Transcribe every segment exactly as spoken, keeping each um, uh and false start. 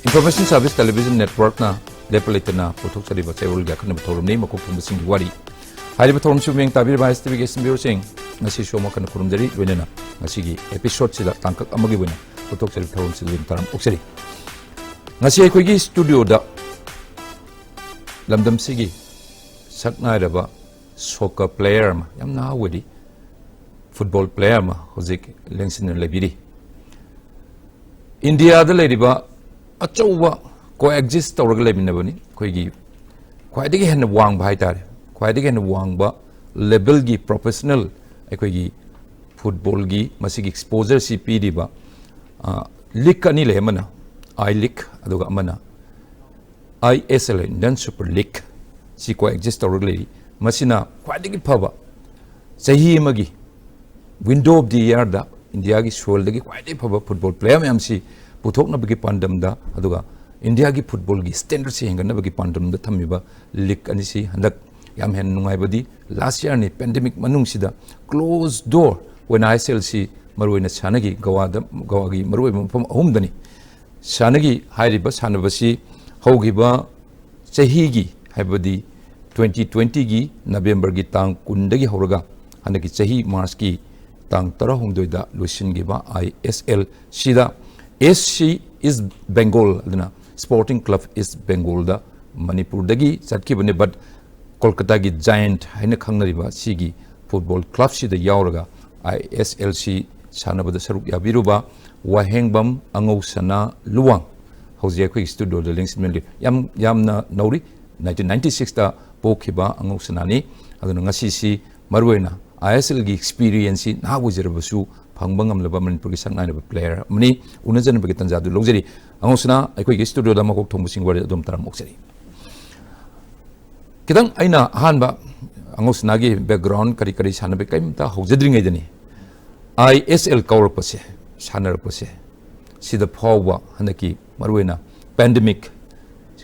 Information Service Television Networkꯅ ꯂꯦꯞꯄ ꯂꯩꯇꯅ ꯄꯨꯊꯣꯛꯆꯔꯤꯕ ꯆꯌꯣꯜꯒꯤ ꯑꯈꯟꯅꯕ ꯊꯧꯔꯝꯅꯤ, ꯃꯀꯣꯛ ꯊꯣꯡꯕꯁꯤꯡꯒꯤ ꯋꯥꯔꯤ꯫ ꯍꯥꯏꯔꯤꯕ ꯊꯧꯔꯝꯁꯤꯕꯨ ꯃꯤꯠꯌꯦꯡ ꯇꯥꯕꯤꯔꯤꯕ ꯑꯥꯏ ꯑꯦꯁ ꯇꯤ ꯚꯤꯒꯤ ꯏꯁꯇꯨꯗꯤꯑꯣꯁꯤꯡ, ꯉꯁꯤꯁꯨ ꯑꯃꯨꯛ ꯍꯟꯅ ꯈꯨꯔꯨꯝꯖꯔꯤ, ꯂꯣꯏꯅꯅ ꯉꯁꯤꯒꯤ episodeꯁꯤꯗ ꯇꯥꯡꯀꯛ ꯑꯃꯒꯤ ꯑꯣꯏꯅ ꯄꯨꯊꯣꯛꯆꯔꯤꯕ ꯊꯧꯔꯝꯁꯤꯗ ꯂꯣꯏꯅ ꯇꯔꯥꯝ ꯑꯣꯛꯆꯔꯤ꯫ ꯉꯁꯤ ꯑꯩꯈꯣꯏꯒꯤ ꯏꯁꯇꯨꯗꯤꯑꯣꯗ ꯂꯝꯗꯝꯁꯤꯒꯤ ꯁꯛ ꯅꯥꯏꯔꯕ soccer player ꯑꯃ, ꯌꯥꯝ ꯅꯍꯥ ꯑꯣꯏꯔꯤ, football player ꯑꯃ ꯍꯧꯖꯤꯛ ꯂꯦꯡꯁꯤꯟꯗꯨꯅ ꯂꯩꯕꯤꯔꯤ꯫ ꯏꯟꯗꯤꯌꯥꯗ ꯂꯩꯔꯤꯕ ꯑꯆꯧꯕ, coexist ꯇꯧꯔꯒ ꯂꯩꯃꯤꯟꯅꯕꯅꯤ꯫ ꯑꯩꯈꯣꯏꯒꯤ ꯈ꯭ꯋꯥꯏꯗꯒꯤ ꯍꯦꯟꯅ ꯋꯥꯡꯕ ꯍꯥꯏꯇꯥꯔꯦ, ꯈ꯭ꯋꯥꯏꯗꯒꯤ ꯍꯦꯟꯅ ꯋꯥꯡꯕ levelꯒꯤ professional ꯑꯩꯈꯣꯏꯒꯤ footballꯒꯤ ꯃꯁꯤꯒꯤ exposureꯁꯤ ꯄꯤꯔꯤꯕ, ꯑ, league ꯑꯅꯤ ꯂꯩ, ꯑꯃꯅ I League ꯑꯗꯨꯒ ꯑꯃꯅ I S L, Indian Super League, ꯁꯤ coexist ꯇꯧꯔꯒ ꯂꯩꯔꯤ꯫ ꯃꯁꯤꯅ ꯈ꯭ꯋꯥꯏꯗꯒꯤ ꯐꯕ ꯆꯍꯤ ꯑꯃꯒꯤ window of the yearꯗ ꯏꯟꯗꯤꯌꯥꯒꯤ soilꯗꯒꯤ ꯈ꯭ꯋꯥꯏꯗꯒꯤ ꯐꯕ football player ꯃꯌꯥꯝꯁꯤ ꯄꯨꯊꯣꯛꯅꯕꯒꯤ ꯄꯥꯟꯗꯝꯗ, ꯑꯗꯨꯒ ꯏꯟꯗꯤꯌꯥꯒꯤ footballꯒꯤ standardꯁꯤ ꯍꯦꯟꯒꯠꯅꯕꯒꯤ ꯄꯥꯟꯗꯝꯗ ꯊꯝꯃꯤꯕ league ꯑꯅꯤꯁꯤ ꯍꯟꯗꯛ ꯌꯥꯝ ꯍꯦꯟꯅ ꯅꯨꯡꯉꯥꯏꯕꯗꯤ last yearꯅꯤ, pandemic ꯃꯅꯨꯡꯁꯤꯗ closed door ꯑꯣꯏꯅ I S Lꯁꯤ ꯃꯔꯨꯑꯣꯏꯅ ꯁꯥꯟꯅꯈꯤ꯫ ꯒꯋꯥꯗ, ꯒꯋꯥꯒꯤ ꯃꯔꯨꯑꯣꯏꯕ ꯃꯐꯝ ꯑꯍꯨꯝꯗꯅꯤ ꯁꯥꯟꯅꯈꯤ꯫ ꯍꯥꯏꯔꯤꯕ ꯁꯥꯟꯅꯕꯁꯤ ꯍꯧꯈꯤꯕ ꯆꯍꯤꯒꯤ, ꯍꯥꯏꯕꯗꯤ twenty twentyꯒꯤ Novemberꯒꯤ ꯇꯥꯡ ꯀꯨꯟꯗꯒꯤ ꯍꯧꯔꯒ ꯍꯟꯗꯛꯀꯤ ꯆꯍꯤ Marchꯀꯤ ꯇꯥꯡ ꯇꯔꯥꯍꯨꯝꯗꯣꯏꯗ ꯂꯣꯏꯁꯤꯟꯈꯤꯕ I S Lꯁꯤꯗ S C East Bengal ꯑꯗꯨꯅ Sporting Club East Bengalꯗ ꯃꯅꯤꯄꯨꯔꯗꯒꯤ ꯆꯠꯈꯤꯕꯅꯤ, but ꯀꯣꯜꯀꯇꯥꯒꯤ Giant ꯍꯥꯏꯅ ꯈꯪꯅꯔꯤꯕ ꯁꯤꯒꯤ football clubꯁꯤꯗ ꯌꯥꯎꯔꯒ I S Lꯁꯤ ꯁꯥꯟꯅꯕꯗ ꯁꯔꯨꯛ ꯌꯥꯕꯤꯔꯨꯕ ꯋꯥꯍꯦꯡꯕꯝ ꯑꯉꯧꯁꯅꯥ ꯂꯨꯋꯥꯡ ꯍꯧꯖꯤꯛ ꯑꯩꯈꯣꯏꯒꯤ ꯏꯁꯇꯨꯗꯤꯑꯣꯗ ꯂꯦꯡꯁꯤꯟꯃꯤꯟꯅꯔꯤ꯫ ꯌꯥꯝ, ꯌꯥꯝꯅ ꯅꯧꯔꯤ, nineteen ninety sixꯇ ꯄꯣꯛꯈꯤꯕ ꯑꯉꯧꯁꯅꯥꯅꯤ꯫ ꯑꯗꯨꯅ ꯉꯁꯤꯁꯤ ꯃꯔꯨꯑꯣꯏꯅ I S Lꯒꯤ experienceꯁꯤ ꯅꯍꯥ ꯑꯣꯏꯖꯔꯕꯁꯨ ꯐꯪꯕ ꯉꯝꯂꯕ ꯃꯅꯤꯄꯨꯔꯒꯤ ꯁꯛꯅꯥꯏꯔꯕ player ꯑꯃꯅꯤ꯫ ꯎꯅꯖꯅꯕꯒꯤ ꯇꯥꯟꯖꯥꯗꯨ ꯂꯧꯖꯔꯤ꯫ ꯑꯉꯧꯁꯅꯥ ꯑꯩꯈꯣꯏꯒꯤ ꯏꯁꯇꯨꯗꯤꯑꯣꯗ ꯃꯀꯣꯛ ꯊꯣꯡꯕꯁꯤꯡ ꯋꯥꯔꯤ ꯑꯗꯣꯝ ꯇꯔꯥꯝ ꯑꯣꯛꯆꯔꯤ꯫ ꯈꯤꯇꯪ ꯑꯩꯅ ꯑꯍꯥꯟꯕ ꯑꯉꯧꯁꯅꯥꯒꯤ background ꯀꯔꯤ ꯀꯔꯤ ꯁꯥꯟꯅꯕ ꯀꯔꯤꯝꯇ ꯍꯧꯖꯗ꯭ꯔꯤꯉꯩꯗꯅꯤ, I S L ꯀꯧꯔꯛꯄꯁꯦ, ꯁꯥꯟꯅꯔꯛꯄꯁꯦ, ꯁꯤꯗ ꯐꯥꯎꯕ ꯍꯟꯗꯛꯀꯤ ꯃꯔꯨꯑꯣꯏꯅ pandemic,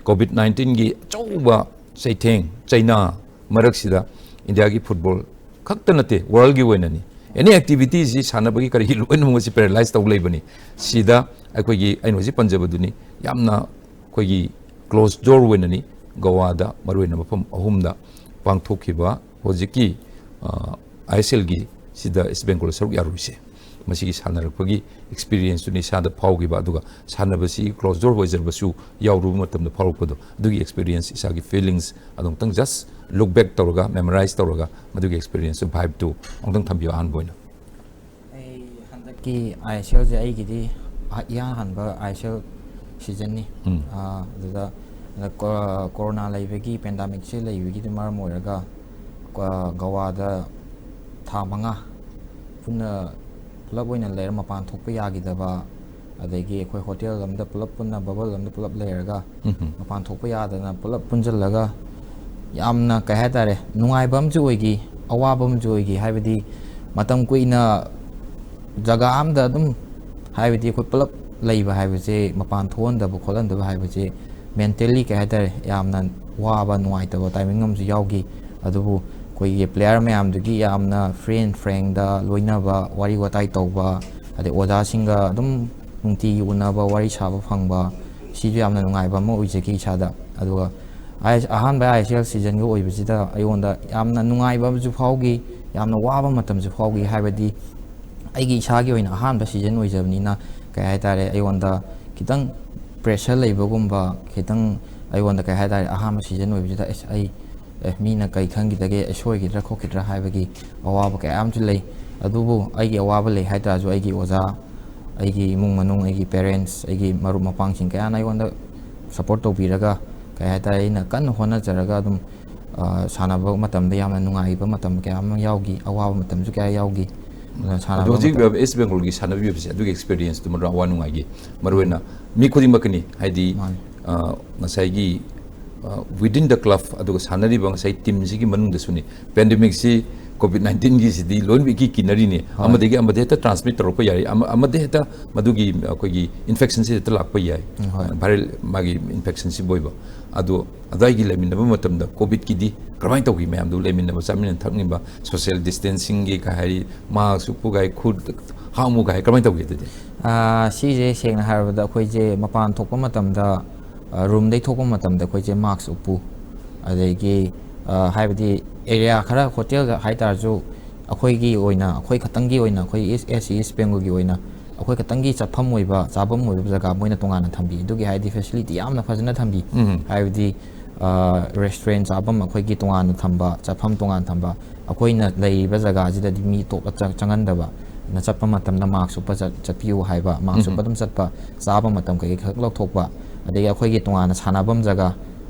COVID nineteenꯒꯤ ꯑꯆꯧꯕ ꯆꯩꯊꯦꯡ ꯆꯩꯅꯥ ꯃꯔꯛꯁꯤꯗ ꯏꯟꯗꯤꯌꯥꯒꯤ football ꯈꯛꯇ ꯅꯠꯇꯦ, worldꯒꯤ ꯑꯣꯏꯅꯅꯤ, ꯑꯦꯅꯤ ꯑꯦꯛꯇꯤꯚꯤꯇꯤꯁꯤ ꯁꯥꯟꯅꯕꯒꯤ ꯀꯔꯤꯒꯤ ꯂꯣꯏꯅꯃꯛ ꯑꯁꯤ ꯄꯦꯔꯦꯂꯥꯏꯁ ꯇꯧ ꯂꯩꯕꯅꯤ꯫ ꯁꯤꯗ ꯑꯩꯈꯣꯏꯒꯤ, ꯑꯩꯅ ꯍꯧꯖꯤꯛ ꯄꯟꯖꯕꯗꯨꯅꯤ, ꯌꯥꯝꯅ ꯑꯩꯈꯣꯏꯒꯤ ꯀ꯭ꯂꯣꯁ ꯗꯣꯔ ꯑꯣꯏꯅꯅꯤ ꯒꯋꯥꯗ ꯃꯔꯨꯑꯣꯏꯅ ꯃꯐꯝ ꯑꯍꯨꯝꯗ ꯄꯥꯡꯊꯣꯛꯈꯤꯕ ꯍꯧꯖꯤꯛꯀꯤ ꯑꯥꯏ ꯑꯦꯁ ꯑꯦꯜꯒꯤ ꯁꯤꯗ ꯏꯁ ꯕꯦꯡꯒꯣꯜ ꯁꯔꯨꯛ ꯌꯥꯔꯨꯔꯤꯁꯦ꯫ ꯃꯁꯤꯒꯤ ꯁꯥꯟꯅꯔꯛꯄꯒꯤ ꯑꯦꯛꯁꯄꯤꯔꯤꯌꯦꯟꯁꯇꯨꯅ ꯏꯁꯥꯗ ꯐꯥꯎꯈꯤꯕ, ꯑꯗꯨꯒ ꯁꯥꯟꯅꯕꯁꯤ ꯀ꯭ꯂꯣꯁ ꯗꯣꯔ ꯑꯣꯏꯖꯔꯕꯁꯨ ꯌꯥꯎꯔꯨꯕ ꯃꯇꯝꯗ ꯐꯥꯎꯔꯛꯄꯗꯣ, ꯑꯗꯨꯒꯤ ꯑꯦꯛꯁꯄꯤꯔꯤꯌꯦꯟꯁ, ꯏꯁꯥꯒꯤ ꯐꯤꯂꯤꯡꯁ ꯑꯗꯨ ꯑꯃꯨꯛꯇꯪ ꯖꯁ ꯂꯨꯛ ꯕꯦꯛ ꯇꯧꯔꯒ, ꯃꯦꯃꯣꯔꯥꯏꯁ ꯇꯧꯔꯒ, ꯃꯗꯨꯒꯤ ꯑꯦꯛꯁꯄꯤꯔꯤꯌꯦꯟꯁꯇꯨ, ꯚꯥꯏꯕꯇꯨ ꯑꯃꯨꯛꯇꯪ ꯊꯝꯕꯤꯌꯨ ꯑꯍꯥꯟꯕ ꯑꯣꯏꯅ꯫ ꯑꯩ ꯍꯟꯗꯛꯀꯤ ꯑꯥꯏ ꯑꯦꯁ ꯑꯦꯜꯁꯦ ꯑꯩꯒꯤꯗꯤ ꯑꯍ- ꯏꯍꯥꯟ ꯍꯥꯟꯕ ꯑꯥꯏ ꯑꯦꯁ ꯑꯦꯜ ꯁꯤꯖꯟꯅꯤ꯫ ꯎꯝ꯫ ꯑꯥ, ꯑꯗꯨꯗ, ꯑꯗ ꯀꯣ- ꯀꯣꯔꯣꯅꯥ ꯂꯩꯕꯒꯤ, ꯄꯦꯟꯗꯥꯃꯤꯛꯁꯦ ꯂꯩꯕꯒꯤꯗꯤ ꯃꯔꯝ ꯑꯣꯏꯔꯒ, ꯀ- ꯒꯋꯥꯗ ꯊꯥ ꯃꯉꯥ ꯄꯨꯟꯅ ꯄꯨꯂꯞ ꯑꯣꯏꯅ ꯂꯩꯔ, ꯃꯄꯥꯟ ꯊꯣꯛꯄ ꯌꯥꯈꯤꯗꯕ, ꯑꯗꯒꯤ ꯑꯩꯈꯣꯏ ꯍꯣꯇꯦꯜ ꯑꯝꯗ ꯄꯨꯂꯞ ꯄꯨꯟꯅ, ꯕꯕꯜ ꯑꯝꯗ ꯄꯨꯂꯞ ꯂꯩꯔꯒ, ꯎꯝ ꯍꯝ꯫ ꯃꯄꯥꯟ ꯊꯣꯛꯄ ꯌꯥꯗꯅ ꯄꯨꯂꯞ ꯄꯨꯟꯁꯤꯜꯂꯒ, ꯌꯥꯝꯅ, ꯀꯩ ꯍꯥꯏꯇꯥꯔꯦ, ꯅꯨꯡꯉꯥꯏꯕ ꯑꯃꯁꯨ ꯑꯣꯏꯈꯤ, ꯑꯋꯥꯕ ꯑꯃꯁꯨ ꯑꯣꯏꯈꯤ꯫ ꯍꯥꯏꯕꯗꯤ ꯃꯇꯝ ꯀꯨꯏꯅ ꯖꯒꯥ ꯑꯝꯗ ꯑꯗꯨꯝ, ꯍꯥꯏꯕꯗꯤ ꯑꯩꯈꯣꯏ ꯄꯨꯂꯞ ꯂꯩꯕ ꯍꯥꯏꯕꯁꯦ, ꯃꯄꯥꯟ ꯊꯣꯛꯍꯟꯗꯕ ꯈꯣꯠꯍꯟꯗꯕ ꯍꯥꯏꯕꯁꯦ, ꯃꯦꯟꯇꯦꯜꯂꯤ, ꯀꯩ ꯍꯥꯏꯇꯥꯔꯦ, ꯌꯥꯝꯅ ꯋꯥꯕ, ꯅꯨꯡꯉꯥꯏꯇꯕ ꯇꯥꯏꯃꯤꯡ ꯑꯃꯁꯨ ꯌꯥꯎꯈꯤ꯫ ꯑꯗꯨꯕꯨ ꯑꯩꯈꯣꯏꯒꯤ ꯄ꯭ꯂꯦꯌꯔ ꯃꯌꯥꯝꯗꯨꯒꯤ ꯌꯥꯝꯅ ꯐ꯭ꯔꯦꯡ ꯐ꯭ꯔꯦꯡꯗ ꯂꯣꯏꯅꯕ, ꯋꯥꯔꯤ ꯋꯥꯇꯥꯏ ꯇꯧꯕ, ꯑꯗꯩ ꯑꯣꯖꯥꯁꯤꯡꯒ ꯑꯗꯨꯝ ꯅꯨꯡꯇꯤꯒꯤ ꯎꯅꯕ, ꯋꯥꯔꯤ ꯁꯥꯕ ꯐꯪꯕ, ꯁꯤꯁꯨ ꯌꯥꯝꯅ ꯅꯨꯡꯉꯥꯏꯕ ꯑꯃ ꯑꯣꯏꯖꯈꯤ ꯏꯁꯥꯗ꯫ ꯑꯗꯨꯒ ꯑꯥꯏ-, ꯑꯍꯥꯟꯕ ꯑꯥꯏ ꯑꯦꯁ ꯑꯦꯜ ꯁꯤꯖꯟꯒꯤ ꯑꯣꯏꯕꯁꯤꯗ ꯑꯩꯉꯣꯟꯗ ꯌꯥꯝꯅ ꯅꯨꯡꯉꯥꯏꯕ ꯑꯃꯁꯨ ꯐꯥꯎꯈꯤ, ꯌꯥꯝꯅ ꯋꯥꯕ ꯃꯇꯝꯁꯨ ꯐꯥꯎꯈꯤ꯫ ꯍꯥꯏꯕꯗꯤ ꯑꯩꯒꯤ ꯏꯁꯥꯒꯤ ꯑꯣꯏꯅ ꯑꯍꯥꯟꯕ ꯁꯤꯖꯟ ꯑꯣꯏꯖꯕꯅꯤꯅ, ꯀꯩ ꯍꯥꯏꯇꯥꯔꯦ, ꯑꯩꯉꯣꯟꯗ ꯈꯤꯇꯪ ꯄ꯭ꯔꯦꯁꯔ ꯂꯩꯕꯒꯨꯝꯕ, ꯈꯤꯇꯪ, ꯑꯩꯉꯣꯟꯗ, ꯀꯩ ꯍꯥꯏꯇꯥꯔꯦ, ꯑꯍꯥꯟꯕ ꯁꯤꯖꯟ ꯑꯣꯏꯕꯁꯤꯗ, ꯑꯁ, ꯑꯩ, ꯑꯦ, ꯃꯤꯅ ꯀꯩ ꯈꯟꯈꯤꯗꯒꯦ, ꯑꯦ, ꯁꯣꯏꯈꯤꯗ꯭ꯔꯥ ꯈꯣꯠꯈꯤꯗ꯭ꯔꯥ ꯍꯥꯏꯕꯒꯤ ꯑꯋꯥꯕ ꯀꯌꯥ ꯑꯃꯁꯨ ꯂꯩ꯫ ꯑꯗꯨꯕꯨ ꯑꯩꯒꯤ ꯑꯋꯥꯕ ꯂꯩ ꯍꯥꯏ ꯇꯥꯔꯁꯨ, ꯑꯩꯒꯤ ꯑꯣꯖꯥ, ꯑꯩꯒꯤ ꯏꯃꯨꯡ ꯃꯅꯨꯡ, ꯑꯩꯒꯤ ꯄꯦꯔꯦꯟꯁ, ꯑꯩꯒꯤ ꯃꯔꯨꯞ ꯃꯄꯥꯡꯁꯤꯡ ꯀꯌꯥꯅ ꯑꯩꯉꯣꯟꯗ ꯁꯞꯄꯣꯔꯠ ꯇꯧꯕꯤꯔꯒ, ꯀꯩ ꯍꯥꯏꯇꯥꯔꯦ, ꯑꯩꯅ ꯀꯟꯅ ꯍꯣꯠꯅꯖꯔꯒ ꯑꯗꯨꯝ, ꯑ, ꯁꯥꯟꯅꯕ ꯃꯇꯝꯗ ꯌꯥꯝꯅ ꯅꯨꯡꯉꯥꯏꯕ ꯃꯇꯝ ꯀꯌꯥ ꯑꯃ ꯌꯥꯎꯈꯤ, ꯑꯋꯥꯕ ꯃꯇꯝꯁꯨ ꯀꯌꯥ ꯌꯥꯎꯈꯤ꯫ ꯑꯗꯨꯅ ꯁꯥꯟꯅꯕ ꯑꯗꯣ ꯍꯧꯖꯤꯛ ꯃꯇꯝ ꯏꯁ ꯕꯦꯡꯒꯣꯜꯒꯤ ꯁꯥꯟꯅꯕꯤꯕꯁꯦ, ꯑꯗꯨꯒꯤ ꯑꯦꯛꯁꯄꯤꯔꯤꯌꯦꯟꯁꯇꯨꯃ, ꯑꯋꯥ ꯅꯨꯡꯉꯥꯏꯒꯤ, ꯃꯔꯨꯑꯣꯏꯅ ꯃꯤ ꯈꯨꯗꯤꯡꯃꯛꯀꯤꯅꯤ, ꯍꯥꯏꯗꯤ, ꯃꯥꯅꯤ꯫ ꯑ, ꯉꯁꯥꯏꯒꯤ, ꯑ, within the club, ꯑꯗꯨꯒ ꯁꯥꯟꯅꯔꯤꯕ ꯉꯁꯥꯏ ꯇꯤꯝꯁꯤꯒꯤ ꯃꯅꯨꯡꯗꯁꯨꯅꯤ꯫ ꯄꯦꯟꯗꯦꯃꯤꯛꯁꯤ ꯀꯣꯚꯤꯗ ꯅꯥꯏꯟꯇꯤꯟꯒꯤꯁꯤꯗꯤ ꯂꯣꯏꯅꯃꯛ ꯏꯀꯤ ꯀꯤꯅꯔꯤꯅꯤ꯫ ꯍꯣꯏ꯫ ꯑꯃꯗꯒꯤ ꯑꯃꯗ ꯍꯦꯛꯇ ꯇ꯭ꯔꯥꯟꯁꯃꯤꯠ ꯇꯧꯔꯛꯄ ꯌꯥꯏ, ꯑꯃ-, ꯑꯃꯗ ꯍꯦꯛꯇ ꯃꯗꯨꯒꯤ ꯑꯩꯈꯣꯏꯒꯤ ꯏꯟꯐꯦꯛꯁꯟꯁꯤ ꯍꯦꯛꯇ ꯂꯥꯛꯄ ꯌꯥꯏ꯫ ꯎꯝ, ꯍꯣꯏ꯫ ꯚꯥꯏꯔꯦꯜ ꯃꯥꯒꯤ ꯏꯟꯐꯦꯛꯁꯟꯁꯤꯕꯨ ꯑꯣꯏꯕ꯫ ꯑꯗꯣ ꯑꯗꯨꯋꯥꯏꯒꯤ ꯂꯩꯃꯤꯟꯅꯕ ꯃꯇꯝꯗ ꯀꯣꯚꯤꯗꯀꯤꯗꯤ ꯀꯔꯝꯍꯥꯏꯅ ꯇꯧꯈꯤ? ꯃꯌꯥꯝꯗꯨ ꯂꯩꯃꯤꯟꯅꯕ, ꯆꯥꯃꯤꯟꯅ ꯊꯛꯃꯤꯟꯅꯕ, ꯁꯣꯁꯤꯌꯦꯜ ꯗꯤꯁꯇꯦꯟꯁꯤꯡꯒꯤ ꯀꯩ ꯍꯥꯏꯔꯤ, ꯃꯥꯛꯁ ꯎꯞꯄꯨ ꯀꯥꯏ, ꯈꯨꯠ ꯍꯥꯝꯃꯨ ꯀꯥꯏ, ꯀꯔꯝꯍꯥꯏꯅ ꯇꯧꯈꯤ ꯑꯗꯨꯗꯤ? ꯑꯥ, ꯁꯤꯁꯦ ꯁꯦꯡꯅ ꯍꯥꯏꯔꯕꯗ ꯑꯩꯈꯣꯏꯁꯦ ꯃꯄꯥꯟ ꯊꯣꯛꯄ ꯃꯇꯝꯗ, ꯑ, ꯔꯨꯝꯗꯩ ꯊꯣꯛꯄ ꯃꯇꯝꯗ ꯑꯩꯈꯣꯏꯁꯦ ꯃꯥꯛꯁ ꯎꯞꯄꯨ, ꯑꯗꯒꯤ, ꯑ, ꯍꯥꯏꯕꯗꯤ ꯑꯦꯔꯤꯌꯥ ꯈꯔ ꯍꯣꯇꯦꯜꯗ ꯍꯥꯏꯇꯥꯔꯁꯨ ꯑꯩꯈꯣꯏꯒꯤ ꯑꯣꯏꯅ, ꯑꯩꯈꯣꯏ ꯈꯛꯇꯪꯒꯤ ꯑꯣꯏꯅ, ꯑꯩꯈꯣꯏ ꯏꯁ, ꯑꯦꯁ ꯁꯤ ꯏꯁ ꯕꯦꯡꯒꯣꯜꯒꯤ ꯑꯣꯏꯅ ꯑꯩꯈꯣꯏ ꯈꯛꯇꯪꯒꯤ ꯆꯠꯐꯝ ꯑꯣꯏꯕ, ꯆꯥꯐꯝ ꯑꯣꯏꯕ ꯖꯒꯥ ꯃꯣꯏꯅ ꯇꯣꯉꯥꯟꯅ ꯊꯝꯕꯤ꯫ ꯑꯗꯨꯒꯤ ꯍꯥꯏꯗꯤ ꯐꯦꯁꯤꯂꯤꯇꯤ ꯌꯥꯝꯅ ꯐꯖꯅ ꯊꯝꯕꯤ꯫ ꯎꯝ꯫ ꯍꯥꯏꯕꯗꯤ, ꯑ, ꯔꯦꯁꯇꯨꯔꯦꯟ ꯆꯥꯐꯝ ꯑꯩꯈꯣꯏꯒꯤ ꯇꯣꯉꯥꯟꯅ ꯊꯝꯕ, ꯆꯠꯐꯝ ꯇꯣꯉꯥꯟꯅ ꯊꯝꯕ, ꯑꯩꯈꯣꯏꯅ ꯂꯩꯔꯤꯕ ꯖꯒꯥꯁꯤꯗꯗꯤ ꯃꯤ ꯑꯇꯣꯞꯄ ꯆꯪ-, ꯆꯪꯍꯟꯗꯕ, ꯅ ꯆꯠꯄ ꯃꯇꯝꯗ ꯃꯥꯛꯁ ꯎꯞꯄ ꯆꯠ-, ꯆꯠꯄꯤꯌꯨ ꯍꯥꯏꯕ, ꯃꯥꯛꯁ ꯎꯝ꯫ ꯎꯞꯄ ꯑꯗꯨꯝ ꯆꯠꯄ, ꯆꯥꯕ ꯃꯇꯝ ꯀꯩꯀꯩ ꯈꯛ ꯂꯧꯊꯣꯛꯄ, ꯑꯗꯒꯤ ꯑꯩꯈꯣꯏꯒꯤ ꯇꯣꯉꯥꯟꯅ ꯁꯥꯟꯅꯐꯝ ꯖꯒꯥ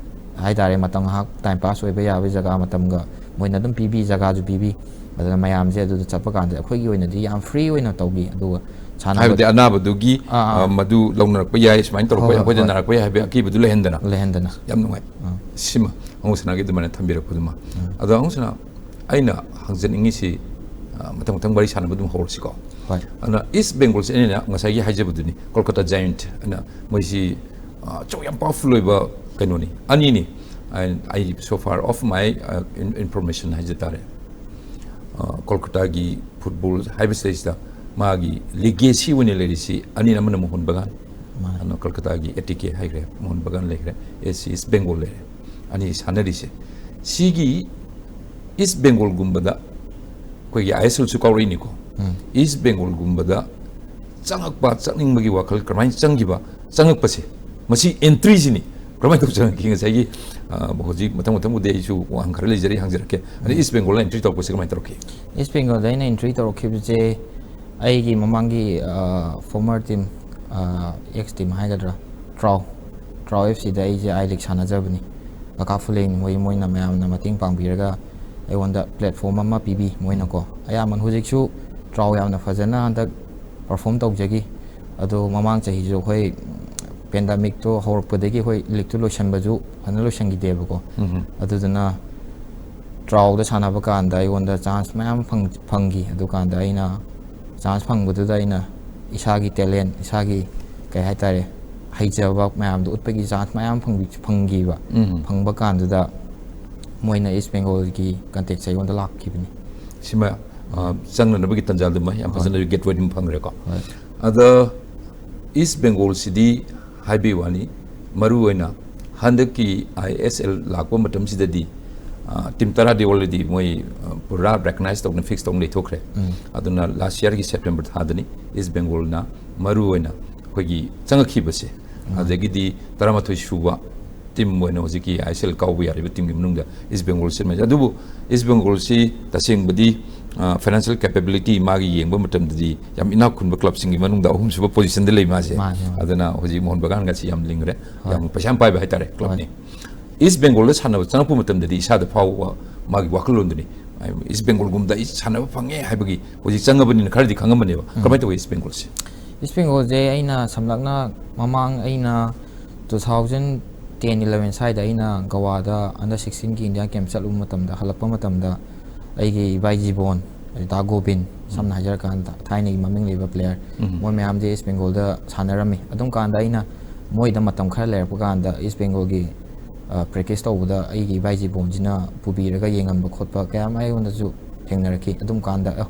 ꯍꯥꯏꯇꯥꯔꯦ, ꯃꯇꯝ ꯉꯥꯏꯍꯥꯛ ꯇꯥꯏꯝ ꯄꯥꯁ ꯑꯣꯏꯕ ꯌꯥꯕꯒꯤ ꯖꯒꯥ ꯃꯇꯝꯒ ꯃꯣꯏꯅ ꯑꯗꯨꯝ ꯄꯤꯕꯤ, ꯖꯒꯥꯁꯨ ꯄꯤꯕꯤ꯫ ꯑꯗꯨꯅ ꯃꯌꯥꯝꯁꯦ ꯑꯗꯨꯗ ꯆꯠꯄ ꯀꯥꯟꯗ ꯑꯩꯈꯣꯏꯒꯤ ꯑꯣꯏꯅꯗꯤ ꯌꯥꯝ ꯐ꯭ꯔꯤ ꯑꯣꯏꯅ ꯇꯧꯕꯤ꯫ ꯑꯗꯨꯒ ꯁꯥꯟꯅꯕ ꯍꯥꯏꯕꯗꯤ ꯑꯅꯥꯕꯗꯨꯒꯤ, ꯑꯥ, ꯑꯥ꯫ ꯑ, ꯃꯗꯨ ꯂꯧꯅꯔꯛꯄ ꯌꯥꯏ, ꯁꯨꯃꯥꯏꯅ ꯇꯧꯔꯛꯄ ꯍꯣꯏ, ꯌꯥꯏ, ꯍꯣꯏ, ꯑꯩꯈꯣꯏꯗ ꯍꯣꯏ꯫ ꯅꯥꯔꯛꯄ ꯌꯥꯏ ꯍꯥꯏꯕꯒꯤ ꯑꯀꯤꯕꯗꯨ ꯂꯩꯍꯟꯗꯅ꯫ ꯂꯩꯍꯟꯗꯅ꯫ ꯌꯥꯝ ꯅꯨꯡꯉꯥꯏ꯫ ꯑꯥ꯫ ꯁꯤꯃ ꯑꯉꯧꯁꯅꯥꯒꯤ ꯑꯗꯨꯃꯥꯏꯅ ꯊꯝꯕꯤꯔꯛꯄꯗꯨꯃ꯫ ꯑꯥ꯫ ꯑꯗꯣ ꯑꯉꯧꯁꯅꯥ, ꯑꯩꯅ ꯍꯪꯖꯅꯤꯡꯉꯤꯁꯤ, ꯑ, ꯃꯊꯪ ꯃꯊꯪ ꯋꯥꯔꯤ ꯁꯥꯟꯅꯕ ꯑꯗꯨꯝ ꯍꯧꯔꯁꯤꯀꯣ꯫ ꯍꯣꯏ꯫ ꯑꯗꯨꯅ ꯏꯁ ꯕꯦꯡꯒꯣꯜꯁꯦ ꯑꯩꯅ ꯉꯁꯥꯏꯒꯤ ꯍꯥꯏꯖꯕꯗꯨꯅꯤ, ꯀꯣꯜꯀꯇꯥ ꯖꯥꯏꯟꯠ ꯑꯅ ꯃꯣꯏꯁꯤ, ꯑ, ꯑꯆꯧ ꯌꯥꯝ ꯄꯥꯋꯔꯐꯨꯜ ꯑꯣꯏꯕ ꯀꯩꯅꯣꯅꯤ, ꯑꯅꯤꯅꯤ꯫ ꯑꯩ, ꯑꯩ so far of my, ꯑ, in-, information ꯍꯥꯏꯖ ꯇꯥꯔꯦ꯫ ꯑ, ꯀꯣꯜꯀꯇꯥꯒꯤ ꯐꯨꯠꯕꯣꯜ ꯍꯥꯏꯕꯁꯤꯗꯩꯁꯤꯗ ꯃꯥꯒꯤ ꯂꯤꯒꯦꯁꯤ ꯑꯣꯏꯅ ꯂꯩꯔꯤꯁꯤ ꯑꯅꯤꯅ, ꯑꯃꯅ ꯃꯣꯍꯟ ꯕꯒꯥꯟ, ꯃꯥꯅꯦ꯫ ꯑꯗꯨꯅ ꯀꯣꯜꯀꯇꯥꯒꯤ ꯑꯦ ꯇꯤ ꯀꯦ ꯍꯥꯏꯈ꯭ꯔꯦ, ꯃꯣꯍꯟ ꯕꯒꯥꯟ ꯂꯩꯈ꯭ꯔꯦ, ꯑꯦꯁ ꯁꯤ ꯏꯁ ꯕꯦꯡꯒꯣꯜ ꯂꯩꯔꯦ꯫ ꯑꯅꯤ ꯁꯥꯟꯅꯔꯤꯁꯦ꯫ ꯁꯤꯒꯤ ꯏꯁ ꯕꯦꯡꯒꯣꯜꯒꯨꯝꯕꯗ ꯑꯩꯈꯣꯏꯒꯤ ꯑꯥꯏ ꯑꯦꯁ ꯑꯦꯜꯁꯨ ꯀꯥꯎꯔꯛꯏꯅꯤꯀꯣ꯫ ꯎꯝ꯫ ꯏꯁ ꯕꯦꯡꯒꯣꯜꯒꯨꯝꯕꯗ ꯆꯪꯉꯛꯄ, ꯆꯪꯅꯤꯡꯕꯒꯤ ꯋꯥꯈꯜ ꯀꯔꯝꯍꯥꯏꯅ ꯆꯪꯈꯤꯕ, ꯆꯪꯉꯛꯄꯁꯦ, ꯃꯁꯤ ꯑꯦꯟꯇ꯭ꯔꯤꯁꯤꯅꯤ꯫ ꯀꯔꯝꯍꯥꯏꯅ ꯇꯧ ꯆꯪꯉꯛꯈꯤ? ꯉꯁꯥꯏꯒꯤ, ꯑ, ꯍꯧꯖꯤꯛ ꯃꯊꯪ ꯃꯊꯪꯕꯨꯗꯤ ꯑꯩꯁꯨ ꯋꯥꯍꯪ ꯈꯔ ꯂꯩꯖꯔꯤ, ꯍꯪꯖꯔꯛꯀꯦ꯫ ꯑꯗ ꯎꯝ꯫ ꯏꯁ ꯕꯦꯡꯒꯣꯜꯅ ꯑꯦꯟꯇ꯭ꯔꯤ ꯇꯧꯔꯛꯄꯁꯦ ꯀꯃꯥꯏꯅ ꯇꯧꯔꯛꯈꯤ? ꯏꯁ ꯕꯦꯡꯒꯣꯜꯗ ꯑꯩꯅ ꯑꯦꯟꯇ꯭ꯔꯤ ꯇꯧꯔꯛꯈꯤꯕꯁꯦ, ꯑꯩꯒꯤ ꯃꯃꯥꯡꯒꯤ, ꯑ, ꯐꯣꯔꯃꯔ ꯇꯤꯝ, ꯑ, ꯑꯦꯛꯁ ꯇꯤꯝ ꯍꯥꯏꯒꯗ꯭ꯔꯥ, ꯇ꯭ꯔꯥꯎ, ꯇ꯭ꯔꯥꯎ ꯑꯦꯐ ꯁꯤꯗ ꯑꯩꯁꯦ ꯑꯥꯏ ꯂꯤꯛ ꯁꯥꯟꯅꯖꯕꯅꯤ꯫ ꯀꯀꯥ ꯐꯨꯂꯦꯡ ꯍꯣꯏ, ꯃꯣꯏꯅ ꯃꯌꯥꯝꯅ ꯃꯇꯦꯡ ꯄꯥꯡꯕꯤꯔꯒ ꯑꯩꯉꯣꯟꯗ ꯄ꯭ꯂꯦꯠꯐꯣꯝ ꯑꯃ ꯄꯤꯕꯤ ꯃꯣꯏꯅꯀꯣ꯫ ꯑꯌꯥꯝꯕꯅ ꯍꯧꯖꯤꯛꯁꯨ ꯇ꯭ꯔꯥꯎ ꯌꯥꯝꯅ ꯐꯖꯅ ꯍꯟꯗꯛ ꯄꯔꯐꯣꯝ ꯇꯧꯖꯈꯤ꯫ ꯑꯗꯣ ꯃꯃꯥꯡ ꯆꯍꯤꯁꯨ ꯑꯩꯈꯣꯏ ꯄꯦꯟꯗꯥꯃꯤꯛꯇꯣ ꯍꯧꯔꯛꯄꯗꯒꯤ ꯑꯩꯈꯣꯏ ꯂꯤꯛꯇꯨ ꯂꯣꯏꯁꯟꯕꯁꯨ ꯐꯖꯅ ꯂꯣꯏꯁꯟꯈꯤꯗꯦꯕꯀꯣ꯫ ꯎꯝ꯫ ꯑꯗꯨꯗꯨꯅ ꯄ꯭ꯔꯥꯎꯗ ꯁꯥꯟꯅꯕ ꯀꯥꯟꯗ ꯑꯩꯉꯣꯟꯗ ꯆꯥꯟꯁ ꯃꯌꯥꯝ ꯐꯪ- ꯐꯪꯈꯤ꯫ ꯑꯗꯨꯀꯥꯟꯗ ꯑꯩꯅ ꯆꯥꯟꯁ ꯐꯪꯕꯗꯨꯗ ꯑꯩꯅ ꯏꯁꯥꯒꯤ ꯇꯦꯂꯦꯟ, ꯏꯁꯥꯒꯤ ꯀꯩ ꯍꯥꯏꯇꯥꯔꯦ, ꯍꯩꯖꯕ ꯃꯌꯥꯝꯗꯣ ꯎꯠꯄꯒꯤ ꯆꯥꯟꯁ ꯃꯌꯥꯝ ꯐꯪꯕꯤ- ꯐꯪꯈꯤꯕ꯫ ꯎꯝ꯫ ꯐꯪꯕ ꯀꯥꯟꯗꯨꯗ ꯃꯣꯏꯅ ꯏꯁ ꯕꯦꯡꯒꯣꯜꯒꯤ ꯀꯟꯇꯦꯛꯁꯦ ꯑꯩꯉꯣꯟꯗ ꯂꯥꯛꯈꯤꯕꯅꯤ꯫ ꯁꯤꯃ ꯑ, ꯆꯪꯅꯅꯕꯒꯤ ꯇꯥꯟꯖꯥꯗꯨꯃ ꯌꯥꯝ ꯍꯣꯏ꯫ ꯐꯖꯅ ꯒꯦꯠꯋꯦ ꯑꯗꯨꯝ ꯐꯪꯈ꯭ꯔꯦꯀꯣ꯫ ꯍꯣꯏ꯫ ꯑꯗ ꯏꯁ ꯕꯦꯡꯒꯣꯜꯁꯤꯗꯤ ꯍꯥꯏꯕꯒꯤ ꯋꯥꯅꯤ, ꯃꯔꯨ ꯑꯣꯏꯅ ꯍꯟꯗꯛꯀꯤ ꯑꯥꯏ ꯑꯦꯁ ꯑꯦꯜ ꯂꯥꯛꯄ ꯃꯇꯝꯁꯤꯗꯗꯤ, ꯑ, ꯇꯤꯝ ꯇꯔꯥꯗꯤ already ꯃꯣꯏ, ꯑ, ꯄꯨꯔꯥ ꯔꯦꯀꯒꯅꯥꯏꯁ ꯇꯧꯅ, ꯐꯤꯛꯁ ꯇꯧꯅ ꯂꯩꯊꯣꯛꯈ꯭ꯔꯦ꯫ ꯎꯝ꯫ ꯑꯗꯨꯅ ꯂꯥꯁ ꯌꯥꯔꯒꯤ ꯁꯦꯞꯇꯦꯝꯕꯔ ꯊꯥꯗꯅꯤ ꯏꯁ ꯕꯦꯡꯒꯣꯜꯅ ꯃꯔꯨ ꯑꯣꯏꯅ ꯑꯩꯈꯣꯏꯒꯤ ꯆꯪꯉꯛꯈꯤꯕꯁꯦ꯫ ꯎꯝ꯫ ꯑꯗꯒꯤꯗꯤ ꯇꯔꯥꯃꯥꯊꯣꯏ ꯁꯨꯕ ꯇꯤꯝ ꯑꯣꯏꯅ ꯍꯧꯖꯤꯛꯀꯤ ꯑꯥꯏ ꯑꯦꯁ ꯑꯦꯜ ꯀꯥꯎꯕ ꯌꯥꯔꯤꯕ ꯇꯤꯝꯒꯤ ꯃꯅꯨꯡꯗ ꯏꯁ ꯕꯦꯡꯒꯣꯜ ꯁꯤꯃ꯫ ꯑꯗꯨꯕꯨ ꯏꯁ ꯕꯦꯡꯒꯣꯜꯁꯤ ꯇꯁꯦꯡꯕꯗꯤ, ꯑ, ꯐꯥꯏꯅꯥꯟꯁꯤꯌꯦꯜ ꯀꯦꯄꯦꯕꯤꯂꯤꯇꯤ ꯃꯥꯒꯤ ꯌꯦꯡꯕ ꯃꯇꯝꯗꯗꯤ ꯌꯥꯝ ꯏꯅꯥꯛ ꯈꯨꯟꯕ ꯀ꯭ꯂꯕꯁꯤꯡꯒꯤ ꯃꯅꯨꯡꯗ ꯑꯍꯨꯝꯁꯨꯕ ꯄꯣꯖꯤꯁꯟꯗ ꯂꯩ ꯃꯥꯁꯦ꯫ ꯃꯥꯅꯦ, ꯃꯥꯅꯦ꯫ ꯑꯗꯨꯅ ꯍꯧꯖꯤꯛ ꯃꯣꯍꯟ ꯕꯒꯥꯟꯒꯁꯤ ꯌꯥꯝ ꯂꯤꯡꯈ꯭ꯔꯦ, ꯍꯣꯏ꯫ ꯌꯥꯝ ꯄꯩꯁꯥ ꯌꯥꯝ ꯄꯥꯏꯕ ꯍꯥꯏꯇꯥꯔꯦ ꯀ꯭ꯂꯕꯅꯤ꯫ ꯏꯁ ꯕꯦꯡꯒꯣꯜꯗ ꯁꯥꯟꯅꯕ ꯆꯪꯉꯛꯄ ꯃꯇꯝꯗꯗꯤ ꯏꯁꯥꯗ ꯐꯥꯎꯕ ꯃꯥꯒꯤ ꯋꯥꯈꯜꯂꯣꯟꯗꯨꯅꯤ꯫ ꯏꯁ ꯕꯦꯡꯒꯣꯜꯒꯨꯝꯗ ꯑꯩ ꯁꯥꯟꯅꯕ ꯐꯪꯉꯦ ꯍꯥꯏꯕꯒꯤ ꯍꯧꯖꯤꯛ ꯆꯪꯉꯕꯅꯤꯅ ꯈꯔꯗꯤ ꯈꯪꯉꯝꯃꯅꯦꯕ꯫ ꯎꯝ꯫ ꯀꯃꯥꯏꯅ ꯇꯧꯋꯤ ꯏꯁ ꯕꯦꯡꯒꯣꯜꯁꯦ? ꯏꯁ ꯕꯦꯡꯒꯣꯜꯁꯦ ꯑꯩꯅ ꯁꯝꯂꯞꯅ ꯃꯃꯥꯡ ꯑꯩꯅ two thousand ten eleven ꯁ꯭ꯋꯥꯏꯗ ꯑꯩꯅ ꯒꯋꯥꯗ under sixteen ꯒꯤ ꯏꯟꯗꯤꯌꯥ ꯀꯦꯝꯞ ꯆꯠꯂꯨꯕ ꯃꯇꯝꯗ, ꯍꯜꯂꯛꯄ ꯃꯇꯝꯗ ꯑꯩꯒꯤ ꯏꯕꯥꯏ ꯖꯤꯕꯣꯟ, ꯑꯗꯩ ꯗꯥ ꯒꯣꯕꯤꯟ, ꯁꯝꯅ ꯍꯥꯏꯖꯔꯀꯥꯟꯗ ꯊꯥꯏꯅꯒꯤ ꯃꯃꯤꯡ ꯂꯩꯕ ꯄ꯭ꯂꯦꯌꯔ, ꯎꯝ꯫ ꯃꯣꯏ ꯃꯌꯥꯝꯗꯤ ꯏꯁ ꯕꯦꯡꯒꯣꯜꯗ ꯁꯥꯟꯅꯔꯝꯃꯤ꯫ ꯑꯗꯨꯝ ꯀꯥꯟꯗ ꯑꯩꯅ ꯃꯣꯏꯗ ꯃꯇꯝ ꯈꯔ ꯂꯩꯔꯛꯄ ꯀꯥꯟꯗ ꯏꯁ ꯕꯦꯡꯒꯣꯜꯒꯤ, ꯑ, ꯄ꯭ꯔꯦꯛꯇꯤꯁ ꯇꯧꯕꯗ ꯑꯩꯒꯤ ꯏꯕꯥꯏ ꯖꯤꯕꯣꯟꯁꯤꯅ ꯄꯨꯕꯤꯔꯒ ꯌꯦꯡꯍꯟꯕ ꯈꯣꯠꯄ ꯀꯌꯥ ꯑꯃ ꯑꯩꯉꯣꯟꯗꯁꯨ ꯊꯦꯡꯅꯔꯛꯈꯤ꯫ ꯑꯗꯨꯝ ꯀꯥꯟꯗ, ꯑ,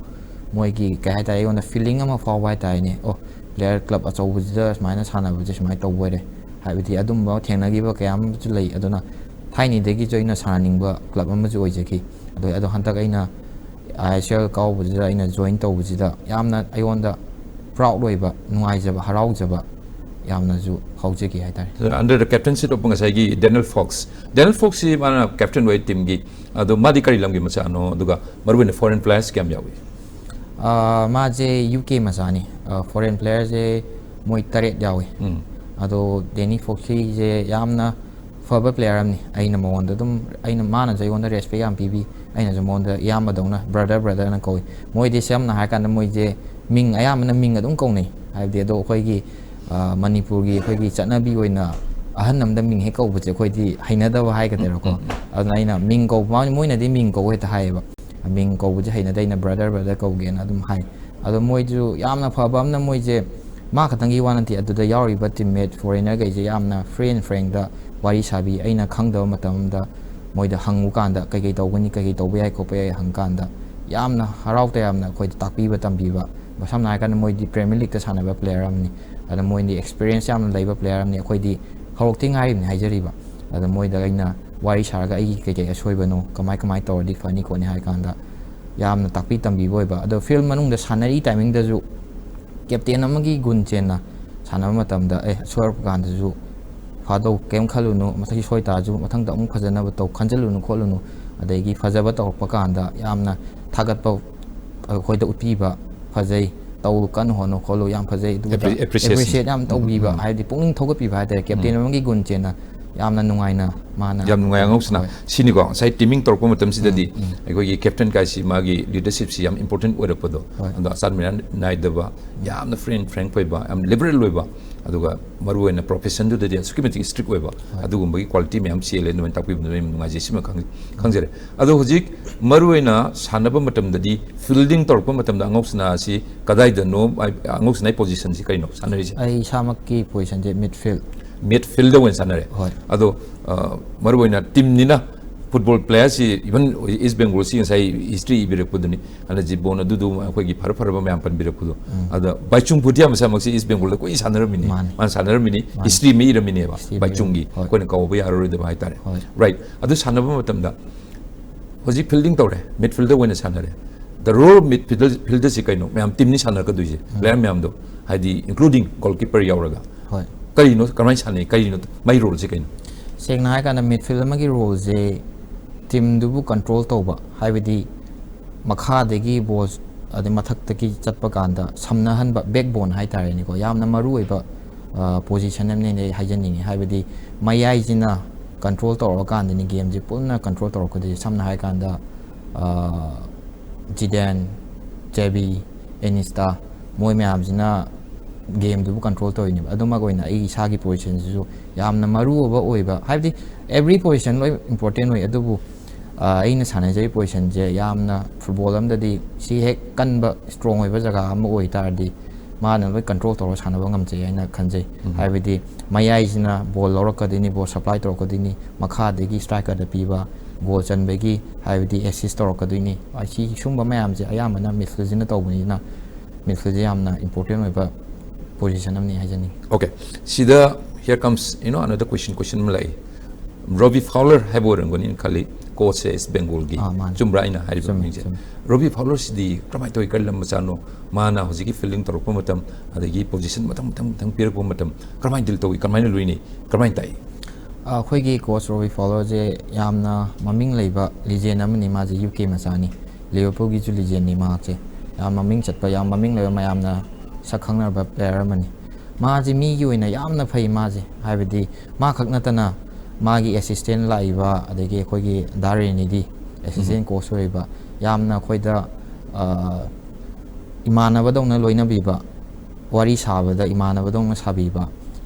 ꯃꯣꯏꯒꯤ ꯀꯩ ꯍꯥꯏꯇꯥꯔꯦ, ꯑꯩꯉꯣꯟꯗ ꯐꯤꯂꯤꯡ ꯑꯃ ꯐꯥꯎꯕ ꯍꯥꯏꯇꯥꯔꯦꯅꯦ꯫ ꯑꯣ, ꯄ꯭ꯂꯦꯌꯔ ꯀ꯭ꯂꯕ ꯑꯆꯧꯕꯁꯤꯗ ꯁꯨꯃꯥꯏꯅ ꯁꯥꯟꯅꯕꯁꯦ ꯁꯨꯃꯥꯏꯅ ꯇꯧꯕ ꯑꯣꯏꯔꯦ꯫ ꯍꯥꯏꯕꯗꯤ ꯑꯗꯨꯝꯕ ꯊꯦꯡꯅꯈꯤꯕ ꯀꯌꯥ ꯑꯃꯁꯨ ꯂꯩ꯫ ꯑꯗꯨꯅ ꯊꯥꯏꯅꯗꯒꯤꯁꯨ ꯑꯩꯅ ꯁꯥꯟꯅꯅꯤꯡꯕ ꯀ꯭ꯂꯕ ꯑꯃꯁꯨ ꯑꯣꯏꯖꯈꯤ꯫ ꯑꯗꯣ, ꯑꯗꯣ ꯍꯟꯗꯛ ꯑꯩꯅ ꯑꯥꯏ ꯑꯦꯁ ꯑꯦꯜ ꯀꯥꯎꯕꯁꯤꯗ ꯑꯩꯅ ꯖꯣꯏꯟ ꯇꯧꯕꯁꯤꯗ ꯌꯥꯝꯅ ꯑꯩꯉꯣꯟꯗ ꯄ꯭ꯔꯥꯎꯗ ꯑꯣꯏꯕ, ꯅꯨꯡꯉꯥꯏꯖꯕ, ꯍꯔꯥꯎꯖꯕ ꯌꯥꯝꯅꯁꯨ ꯐꯥꯎꯖꯈꯤ ꯍꯥꯏꯇꯥꯔꯦ꯫ Under the captainship of ꯉꯁꯥꯏꯒꯤ ꯗꯦꯅꯦꯜ ꯐꯣꯛꯁ, ꯗꯦꯅꯦꯜ ꯐꯣꯛꯁꯁꯤ ꯃꯥꯅ ꯀꯦꯞꯇꯦꯟ ꯑꯣꯏ ꯇꯤꯝꯒꯤ, ꯑꯗꯣ ꯃꯥꯗꯤ ꯀꯔꯤ ꯂꯝꯒꯤ ꯃꯆꯥꯅꯣ, ꯑꯗꯨꯒ ꯃꯔꯨꯑꯣꯏꯅ ꯐꯣꯔꯦꯟ ꯄ꯭ꯂꯦꯌꯔꯁ ꯀꯌꯥꯝ ꯌꯥꯎꯏ? ꯑ, ꯃꯥꯁꯦ ꯌꯨ ꯀꯦ ꯃꯆꯥꯅꯤ꯫ ꯑ, ꯐꯣꯔꯦꯟ ꯄ꯭ꯂꯦꯌꯔꯁꯦ ꯃꯣꯏ ꯇꯔꯦꯠ ꯌꯥꯎꯏ꯫ ꯎꯝ꯫ ꯑꯗꯣ ꯗꯦꯅꯤ ꯐꯣꯛꯁꯤꯁꯦ ꯌꯥꯝꯅ ꯐꯕ ꯄ꯭ꯂꯦꯌꯔ ꯑꯃꯅꯤ꯫ ꯑꯩꯅ ꯃꯉꯣꯟꯗ ꯑꯗꯨꯝ, ꯑꯩꯅ, ꯃꯥꯅꯁꯨ ꯑꯩꯉꯣꯟꯗ ꯔꯦꯁꯄꯦꯛ ꯌꯥꯝ ꯄꯤꯕꯤ, ꯑꯩꯅꯁꯨ ꯃꯉꯣꯟꯗ ꯏꯌꯥꯝꯕꯗꯧꯅ, ꯕ꯭ꯔꯗꯔ, ꯕ꯭ꯔꯗꯔꯅ ꯀꯧꯏ꯫ ꯃꯣꯏꯗꯤ ꯁꯝꯅ ꯍꯥꯏꯔꯀꯥꯟꯗ ꯃꯣꯏꯁꯦ ꯃꯤꯡ, ꯑꯌꯥꯝꯕꯅ ꯃꯤꯡ ꯑꯗꯨꯝ ꯀꯧꯅꯩ꯫ ꯍꯥꯏꯕꯗꯤ ꯑꯗꯣ ꯑꯩꯈꯣꯏꯒꯤ, ꯑ, ꯃꯅꯤꯄꯨꯔꯒꯤ ꯑꯩꯈꯣꯏꯒꯤ ꯆꯠꯅꯕꯤ ꯑꯣꯏꯅ ꯑꯍꯟ ꯑꯃꯗ ꯃꯤꯡ ꯍꯦꯛ ꯀꯧꯕꯁꯦ ꯑꯩꯈꯣꯏꯗꯤ ꯍꯩꯅꯗꯕ ꯍꯥꯏꯒꯗ꯭ꯔꯥꯀꯣ꯫ ꯑꯗꯨꯅ ꯑꯩꯅ ꯃꯤꯡ ꯀꯧꯕ, ꯃꯣꯏꯅꯗꯤ ꯃꯤꯡ ꯀꯧ ꯍꯦꯛꯇ ꯍꯥꯏꯌꯦꯕ꯫ ꯃꯤꯡ ꯀꯧꯕꯁꯦ ꯍꯩꯅꯗꯦ, ꯑꯩꯅ "ꯕ꯭ꯔꯗꯔ, ꯕ꯭ꯔꯗꯔ ꯀꯧꯒꯦꯅ" ꯑꯗꯨꯝ ꯍꯥꯏ꯫ ꯑꯗꯣ ꯃꯣꯏꯁꯨ ꯌꯥꯝꯅ ꯐꯕ ꯑꯃꯅ, ꯃꯣꯏꯁꯦ ꯃꯥ ꯈꯛꯇꯪꯒꯤ ꯋꯥ ꯅꯠꯇꯦ, ꯑꯗꯨꯗ ꯌꯥꯎꯔꯤꯕ teammate foreigner ꯈꯩꯁꯦ ꯌꯥꯝꯅ free and frank ꯗ ꯋꯥꯔꯤ ꯁꯥꯕꯤ꯫ ꯑꯩꯅ ꯈꯪꯗꯕ ꯃꯇꯝꯗ ꯃꯣꯏꯗ ꯍꯪꯉꯨ ꯀꯥꯟꯗ ꯀꯩꯀꯩ ꯇꯧꯒꯅꯤ, ꯀꯩꯀꯩ ꯇꯧꯕ ꯌꯥꯏ ꯈꯣꯠꯄ ꯌꯥꯏ ꯍꯪꯀꯥꯟꯗ ꯌꯥꯝꯅ ꯍꯔꯥꯎ ꯇꯌꯥꯝꯅ ꯑꯩꯈꯣꯏꯗ ꯇꯥꯛꯄꯤꯕ ꯇꯝꯕꯤꯕ꯫ ꯁꯝꯅ ꯍꯥꯏꯔꯀꯥꯟꯗ ꯃꯣꯏꯗꯤ Premier League ꯇ ꯁꯥꯟꯅꯕ player ꯑꯃꯅꯤ꯫ ꯑꯗ ꯃꯣꯏꯗꯤ experience ꯌꯥꯝꯅ ꯂꯩꯕ player ꯑꯃꯅꯤ꯫ ꯑꯩꯈꯣꯏꯗꯤ ꯍꯧꯔꯛꯇ ꯉꯥꯏꯔꯤꯕꯅꯤ ꯍꯥꯏꯖꯔꯤꯕ꯫ ꯑꯗ ꯃꯣꯏꯗ ꯑꯩꯅ ꯋꯥꯔꯤ ꯁꯥꯔꯒ ꯑꯩꯒꯤ ꯀꯩꯀꯩ ꯑꯁꯣꯏꯕꯅꯣ, ꯀꯃꯥꯏ ꯀꯃꯥꯏ ꯇꯧꯔꯗꯤ ꯐꯅꯤ ꯈꯣꯠꯅꯤ ꯍꯥꯏ ꯀꯥꯟꯗ ꯌꯥꯝꯅ ꯇꯥꯛꯄꯤ ꯇꯝꯕꯤꯕ ꯑꯣꯏꯕ꯫ ꯑꯗꯣ field ꯃꯅꯨꯡꯗ ꯁꯥꯟꯅꯔꯤ timing ꯗꯁꯨ captain ꯑꯃꯒꯤ ꯒꯨꯟ ꯆꯦꯟꯅ ꯁꯥꯟꯅꯕ ꯃꯇꯝꯗ, "ꯑꯦ, ꯁꯣꯏꯔꯛꯄ ꯀꯥꯟꯗꯁꯨ ꯐꯥꯗꯧ, ꯀꯩꯝ ꯈꯜꯂꯨꯅꯨ, ꯃꯊꯪꯒꯤ ꯁꯣꯏ ꯇꯥꯔꯁꯨ ꯃꯊꯪꯗ ꯑꯃꯨꯛ ꯐꯖꯅꯕ ꯇꯧ, ꯈꯟꯖꯜꯂꯨꯅꯨ ꯈꯣꯠꯂꯨꯅꯨ", ꯑꯗꯒꯤ ꯐꯖꯕ ꯇꯧꯔꯛꯄ ꯀꯥꯟꯗ ꯌꯥꯝꯅ ꯊꯥꯒꯠꯄ ꯑꯩꯈꯣꯏꯗ ꯎꯠꯄꯤꯕ, "ꯐꯖꯩ, ꯇꯧ, ꯀꯟꯅ ꯍꯣꯠꯅꯧ ꯈꯣꯠꯂꯨ, ꯌꯥꯝ ꯐꯖꯩ", ꯑꯗꯨꯒ Appre-, appreciation. Appreciate ꯌꯥꯝ ꯇꯧꯕꯤꯕ, ꯎꯝ, ꯎꯝ꯫ ꯍꯥꯏꯗꯤ ꯄꯨꯛꯅꯤꯡ ꯊꯧꯒꯠꯄꯤꯕ ꯍꯥꯏꯇꯥꯔꯦ꯫ Captain ꯎꯝ꯫ ꯑꯃꯒꯤ ꯒꯨꯟ ꯆꯦꯟꯅ ꯌꯥꯝꯅ ꯅꯨꯡꯉꯥꯏꯅ ꯃꯥꯅ ꯌꯥꯝ ꯅꯨꯡꯉꯥꯏ ꯑꯉꯧꯁꯤꯅ꯫ ꯍꯣꯏ꯫ ꯁꯤꯅꯤꯀꯣ, ꯉꯁꯥꯏ teaming ꯇꯧꯔꯛꯄ ꯃꯇꯝꯁꯤꯗꯗꯤ ꯎꯝ, ꯎꯝ꯫ ꯑꯩꯈꯣꯏꯒꯤ captain ꯀꯥꯏꯁꯤ ꯃꯥꯒꯤ leadership ꯁꯤ ꯌꯥꯝ important ꯑꯣꯏꯔꯛꯄꯗꯣ, ꯍꯣꯏ꯫ ꯑꯗꯣ ꯑꯆꯥꯟ ꯃꯤꯔꯥꯟ ꯅꯥꯏꯗꯕ, ꯌꯥꯝꯅ free and frank ꯑꯣꯏꯕ, ꯌꯥꯝ liberal ꯑꯣꯏꯕ, ꯑꯗꯨꯒ ꯃꯔꯨꯑꯣꯏꯅ profession ꯗꯨꯗꯗꯤ ꯑꯁꯨꯛꯀꯤ ꯃꯇꯤꯛ strict ꯑꯣꯏꯕ, ꯍꯣꯏ꯫ ꯑꯗꯨꯒꯨꯝꯕꯒꯤ quality ꯃꯌꯥꯝ ꯆꯦꯜꯂꯦ꯫ ꯑꯗꯨꯃꯥꯏꯅ ꯇꯥꯛꯄꯤꯕꯗꯨꯅ ꯌꯥꯝ ꯅꯨꯡꯉꯥꯏꯖꯩ, ꯁꯤꯃ ꯈꯪ-, ꯈꯪꯖꯔꯦ꯫ ꯑꯗꯣ ꯍꯧꯖꯤꯛ ꯃꯔꯨꯑꯣꯏꯅ ꯁꯥꯟꯅꯕ ꯃꯇꯝꯗꯗꯤ, fielding ꯇꯧꯔꯛꯄ ꯃꯇꯝꯗ ꯑꯉꯧꯁꯤꯅꯥ ꯑꯁꯤ ꯀꯗꯥꯏꯗꯅꯣ, ꯑꯉꯧꯁꯤꯅꯥꯒꯤ position ꯁꯤ ꯀꯩꯅꯣ ꯁꯥꯟꯅꯔꯤꯁꯦ? ꯑꯩ ꯏꯁꯥꯃꯛꯀꯤ position ꯁꯦ midfield꯫ Midfield ꯗ ꯑꯣꯏꯅ ꯁꯥꯟꯅꯔꯦ꯫ ꯍꯣꯏ꯫ ꯑꯗꯣ, ꯑ, ꯃꯔꯨꯑꯣꯏꯅ team ꯅꯤꯅ football player ꯁꯤ, even East Bengal ꯁꯤ ꯉꯁꯥꯏ history ꯏꯕꯤꯔꯛꯄꯗꯨꯅꯤ, ꯑꯅꯖꯤꯠ ꯕꯣꯟ ꯑꯗꯨꯗꯨ ꯑꯩꯈꯣꯏꯒꯤ ꯐꯔ ꯐꯔꯕ ꯃꯌꯥꯝ ꯄꯟꯕꯤꯔꯛꯄꯗꯣ꯫ ꯎꯝ꯫ ꯑꯗ ꯕꯥꯏꯆꯨꯡ ꯚꯨꯇꯤꯌꯥ ꯃꯁꯥꯃꯛꯁꯤ East Bengal ꯗ ꯀꯨꯏꯅ ꯁꯥꯟꯅꯔꯝꯃꯤꯅꯤ꯫ ꯃꯥꯅꯤ꯫ ꯃꯥꯅ ꯁꯥꯟꯅꯔꯝꯃꯤꯅꯤ꯫ ꯃꯥꯅꯤ꯫ History ꯑꯃ ꯏꯔꯝꯃꯤꯅꯦꯕ꯫ History ꯑꯃ ꯕꯥꯏꯆꯨꯡꯒꯤ꯫ ꯏꯔꯝꯃꯤ꯫ ꯍꯣꯏ꯫ ꯑꯩꯈꯣꯏꯅ ꯀꯥꯎꯕ ꯌꯥꯔꯔꯣꯏꯗꯕ ꯍꯥꯏꯇꯥꯔꯦ꯫ ꯍꯣꯏ꯫ Right꯫ ꯑꯗꯨ ꯁꯥꯟꯅꯕ ꯃꯇꯝꯗ ꯍꯧꯖꯤꯛ fielding ꯇꯧꯔꯦ, midfielder ꯑꯣꯏꯅ ꯁꯥꯟꯅꯔꯦ꯫ The role of midfielder, fielder ꯁꯤ ꯀꯩꯅꯣ? ꯃꯌꯥꯝ team ꯅꯤ ꯁꯥꯟꯅꯔꯛꯀꯗꯣꯏꯁꯦ, ꯎꯝ꯫ Player ꯃꯌꯥꯝꯗꯣ, ꯍꯥꯏꯗꯤ including goalkeeper ꯌꯥꯎꯔꯒ꯫ ꯍꯣꯏ꯫ ꯀꯔꯤꯅꯣ, ꯀꯃꯥꯏꯅ ꯁꯥꯟꯅꯩ, ꯀꯔꯤꯅꯣ, ꯃꯥꯏ role ꯁꯦ ꯀꯩꯅꯣ? ꯁꯦꯡꯅ ꯍꯥꯏꯔꯀꯥꯟꯗ midfield ꯑꯃꯒꯤ role ꯁꯦ team ꯗꯨꯕꯨ control ꯇꯧꯕ, ꯍꯥꯏꯕꯗꯤ ꯃꯈꯥꯗꯒꯤ ball ꯑꯗꯩ ꯃꯊꯛꯇꯒꯤ ꯆꯠꯄ ꯀꯥꯟꯗ ꯁꯝꯅꯍꯟꯕ, backbone ꯍꯥꯏꯇꯥꯔꯦꯅꯦꯀꯣ, ꯌꯥꯝꯅ ꯃꯔꯨꯑꯣꯏꯕ, ꯑ, position ꯑꯃꯅꯦꯅ ꯑꯩ ꯍꯥꯏꯖꯅꯤꯡꯉꯤ꯫ ꯍꯥꯏꯕꯗꯤ ꯃꯌꯥꯏꯁꯤꯅ control ꯇꯧꯔꯛꯑꯀꯥꯟꯗꯅꯤ game ꯁꯦ ꯄꯨꯟꯅ control ꯇꯧꯔꯛꯀꯗꯣꯏꯁꯦ꯫ ꯁꯝꯅ ꯍꯥꯏꯔꯀꯥꯟꯗ, ꯑ, ꯖꯤꯗꯦꯟ, ꯆꯦꯕꯤ, ꯑꯦꯅꯤꯁꯇꯥ, ꯃꯣꯏ ꯃꯌꯥꯝꯁꯤꯅ ꯒꯦꯝꯗꯨꯕꯨ ꯀꯟꯇ꯭ꯔꯣꯜ ꯇꯧꯔꯤꯅꯦꯕ꯫ ꯑꯗꯨꯃꯛ ꯑꯣꯏꯅ ꯑꯩ ꯏꯁꯥꯒꯤ ꯄꯣꯖꯤꯁꯟꯁꯤꯁꯨ ꯌꯥꯝꯅ ꯃꯔꯨ ꯑꯣꯏꯕ ꯑꯣꯏꯕ, ꯍꯥꯏꯕꯗꯤ ꯑꯦꯕ꯭ꯔꯤ ꯄꯣꯖꯤꯁꯟ ꯂꯣꯏ ꯏꯝꯄꯣꯔꯇꯦꯟ ꯑꯣꯏ, ꯑꯗꯨꯕꯨ ꯑ, ꯑꯩꯅ ꯁꯥꯟꯅꯖꯔꯤꯕ ꯄꯣꯖꯤꯁꯟꯁꯦ ꯌꯥꯝꯅ ꯐꯨꯠꯕꯣꯜ ꯑꯃꯗꯗꯤ ꯁꯤ ꯍꯦꯛ ꯀꯟꯕ ꯏꯁꯇ꯭ꯔꯣꯡ ꯑꯣꯏꯕ ꯖꯒꯥ ꯑꯃ ꯑꯣꯏ ꯇꯥꯔꯗꯤ ꯃꯥꯅ ꯂꯣꯏ ꯀꯟꯇ꯭ꯔꯣꯜ ꯇꯧꯔꯒ ꯁꯥꯟꯅꯕ ꯉꯝꯖꯩ ꯍꯥꯏꯅ ꯈꯟꯖꯩ꯫ ꯍꯥꯏꯕꯗꯤ ꯃꯌꯥꯏꯁꯤꯅ ꯕꯣꯜ ꯂꯧꯔꯛꯀꯗꯣꯏꯅꯤ, ꯕꯣꯜ ꯁꯄ꯭ꯂꯥꯏ ꯇꯧꯔꯛꯀꯗꯣꯏꯅꯤ, ꯃꯈꯥꯗꯒꯤ ꯏꯁꯇ꯭ꯔꯥꯏꯀꯔꯗ ꯄꯤꯕ, ꯒꯣꯜ ꯆꯟꯕꯒꯤ ꯍꯥꯏꯕꯗꯤ ꯑꯦꯁꯤꯁ ꯇꯧꯔꯛꯀꯗꯣꯏꯅꯤ꯫ ꯁꯤ ꯁꯨꯝꯕ ꯃꯌꯥꯝꯁꯦ ꯑꯌꯥꯝꯕꯅ ꯃꯤꯗꯐꯤꯜꯁꯤꯅ ꯇꯧꯕꯅꯤꯅ ꯃꯤꯗꯐꯤꯜꯁꯦ ꯌꯥꯝꯅ ꯏꯝꯄꯣꯔꯇꯦꯟ ꯑꯣꯏꯕ ꯄꯣꯖꯤꯁꯟ ꯑꯃꯅꯤ ꯍꯥꯏꯖꯅꯤꯡꯉꯤ꯫ Okay, ꯁꯤꯗ here comes, you know, another question, question ꯑꯃ ꯂꯥꯛꯏ꯫ ꯔꯣꯕꯤ ꯐꯥꯎꯂꯔ ꯍꯥꯏꯕ ꯑꯣꯏꯔꯝꯒꯅꯤꯅ ꯈꯜꯂꯤ, ꯀꯣꯆꯁꯦ ꯏꯁ ꯕꯦꯡꯒꯣꯜꯒꯤ꯫ ꯑꯥ, ꯃꯥꯅꯦ꯫ ꯆꯨꯝꯕ꯭ꯔꯥ ꯑꯩꯅ ꯍꯥꯏꯔꯤꯕ ꯆꯨꯝꯃꯦ, ꯃꯤꯡꯁꯦ? ꯆꯨꯝꯃꯦ꯫ ꯔꯣꯕꯤ ꯐꯥꯎꯂꯔꯁꯤꯗꯤ ꯀꯔꯝꯍꯥꯏꯅ ꯇꯧꯏ, ꯀꯔꯤ ꯂꯝ ꯃꯆꯥꯅꯣ? ꯃꯥꯅ ꯍꯧꯖꯤꯛꯀꯤ ꯐꯤꯜꯗꯤꯡ ꯇꯧꯔꯛꯄ ꯃꯇꯝ, ꯑꯗꯒꯤ ꯄꯣꯖꯤꯁꯟ ꯃꯊꯪ ꯃꯊꯪ ꯃꯊꯪ ꯄꯤꯔꯛꯄ ꯃꯇꯝ ꯀꯔꯝꯍꯥꯏꯅ ꯗꯤꯜ ꯇꯧꯏ, ꯀꯔꯝꯍꯥꯏꯅ ꯂꯣꯏꯅꯩ, ꯀꯔꯝꯍꯥꯏꯅ ꯇꯥꯛꯏ? ꯑꯩꯈꯣꯏꯒꯤ ꯀꯣꯆ ꯔꯣꯕꯤ ꯐꯥꯎꯂꯔꯁꯦ ꯌꯥꯝꯅ ꯃꯃꯤꯡ ꯂꯩꯕ ꯂꯤꯖꯦꯟ ꯑꯃꯅꯤ꯫ ꯃꯥꯁꯦ ꯌꯨ ꯀꯦ ꯃꯆꯥꯅꯤ꯫ ꯂꯤꯚꯔꯄꯨꯜꯒꯤꯁꯨ ꯂꯤꯖꯦꯟꯅꯤ ꯃꯍꯥꯛꯁꯦ꯫ ꯌꯥꯝ ꯃꯃꯤꯡ ꯆꯠꯄ, ꯌꯥꯝ ꯃꯃꯤꯡ ꯂꯩꯕ, ꯃꯌꯥꯝꯅ ꯁꯛ ꯈꯪꯅꯔꯕ ꯄ꯭ꯂꯦꯌꯔ ꯑꯃꯅꯤ꯫ ꯃꯥꯁꯦ ꯃꯤꯒꯤ ꯑꯣꯏꯅ ꯌꯥꯝꯅ ꯐꯩ꯫ ꯃꯥꯁꯦ ꯍꯥꯏꯕꯗꯤ ꯃꯥ ꯈꯛ ꯅꯠꯇꯅ ꯃꯥꯒꯤ ꯑꯦꯁꯤꯁꯇꯦꯟ ꯂꯥꯛꯏꯕ, ꯑꯗꯒꯤ ꯑꯩꯈꯣꯏꯒꯤ ꯗꯥ ꯔꯦꯅꯤꯗꯤ ꯑꯦꯁꯤꯁꯇꯦꯟ ꯀꯣꯆ ꯑꯣꯏꯔꯤꯕ, ꯌꯥꯝꯅ ꯑꯩꯈꯣꯏꯗ ꯑ, ꯏꯃꯥꯟꯅꯕꯗꯧꯅ ꯂꯣꯏꯅꯕꯤꯕ, ꯋꯥꯔꯤ ꯁꯥꯕꯗ ꯏꯃꯥꯟꯅꯕꯗꯧꯅ ꯁꯥꯕꯤꯕ,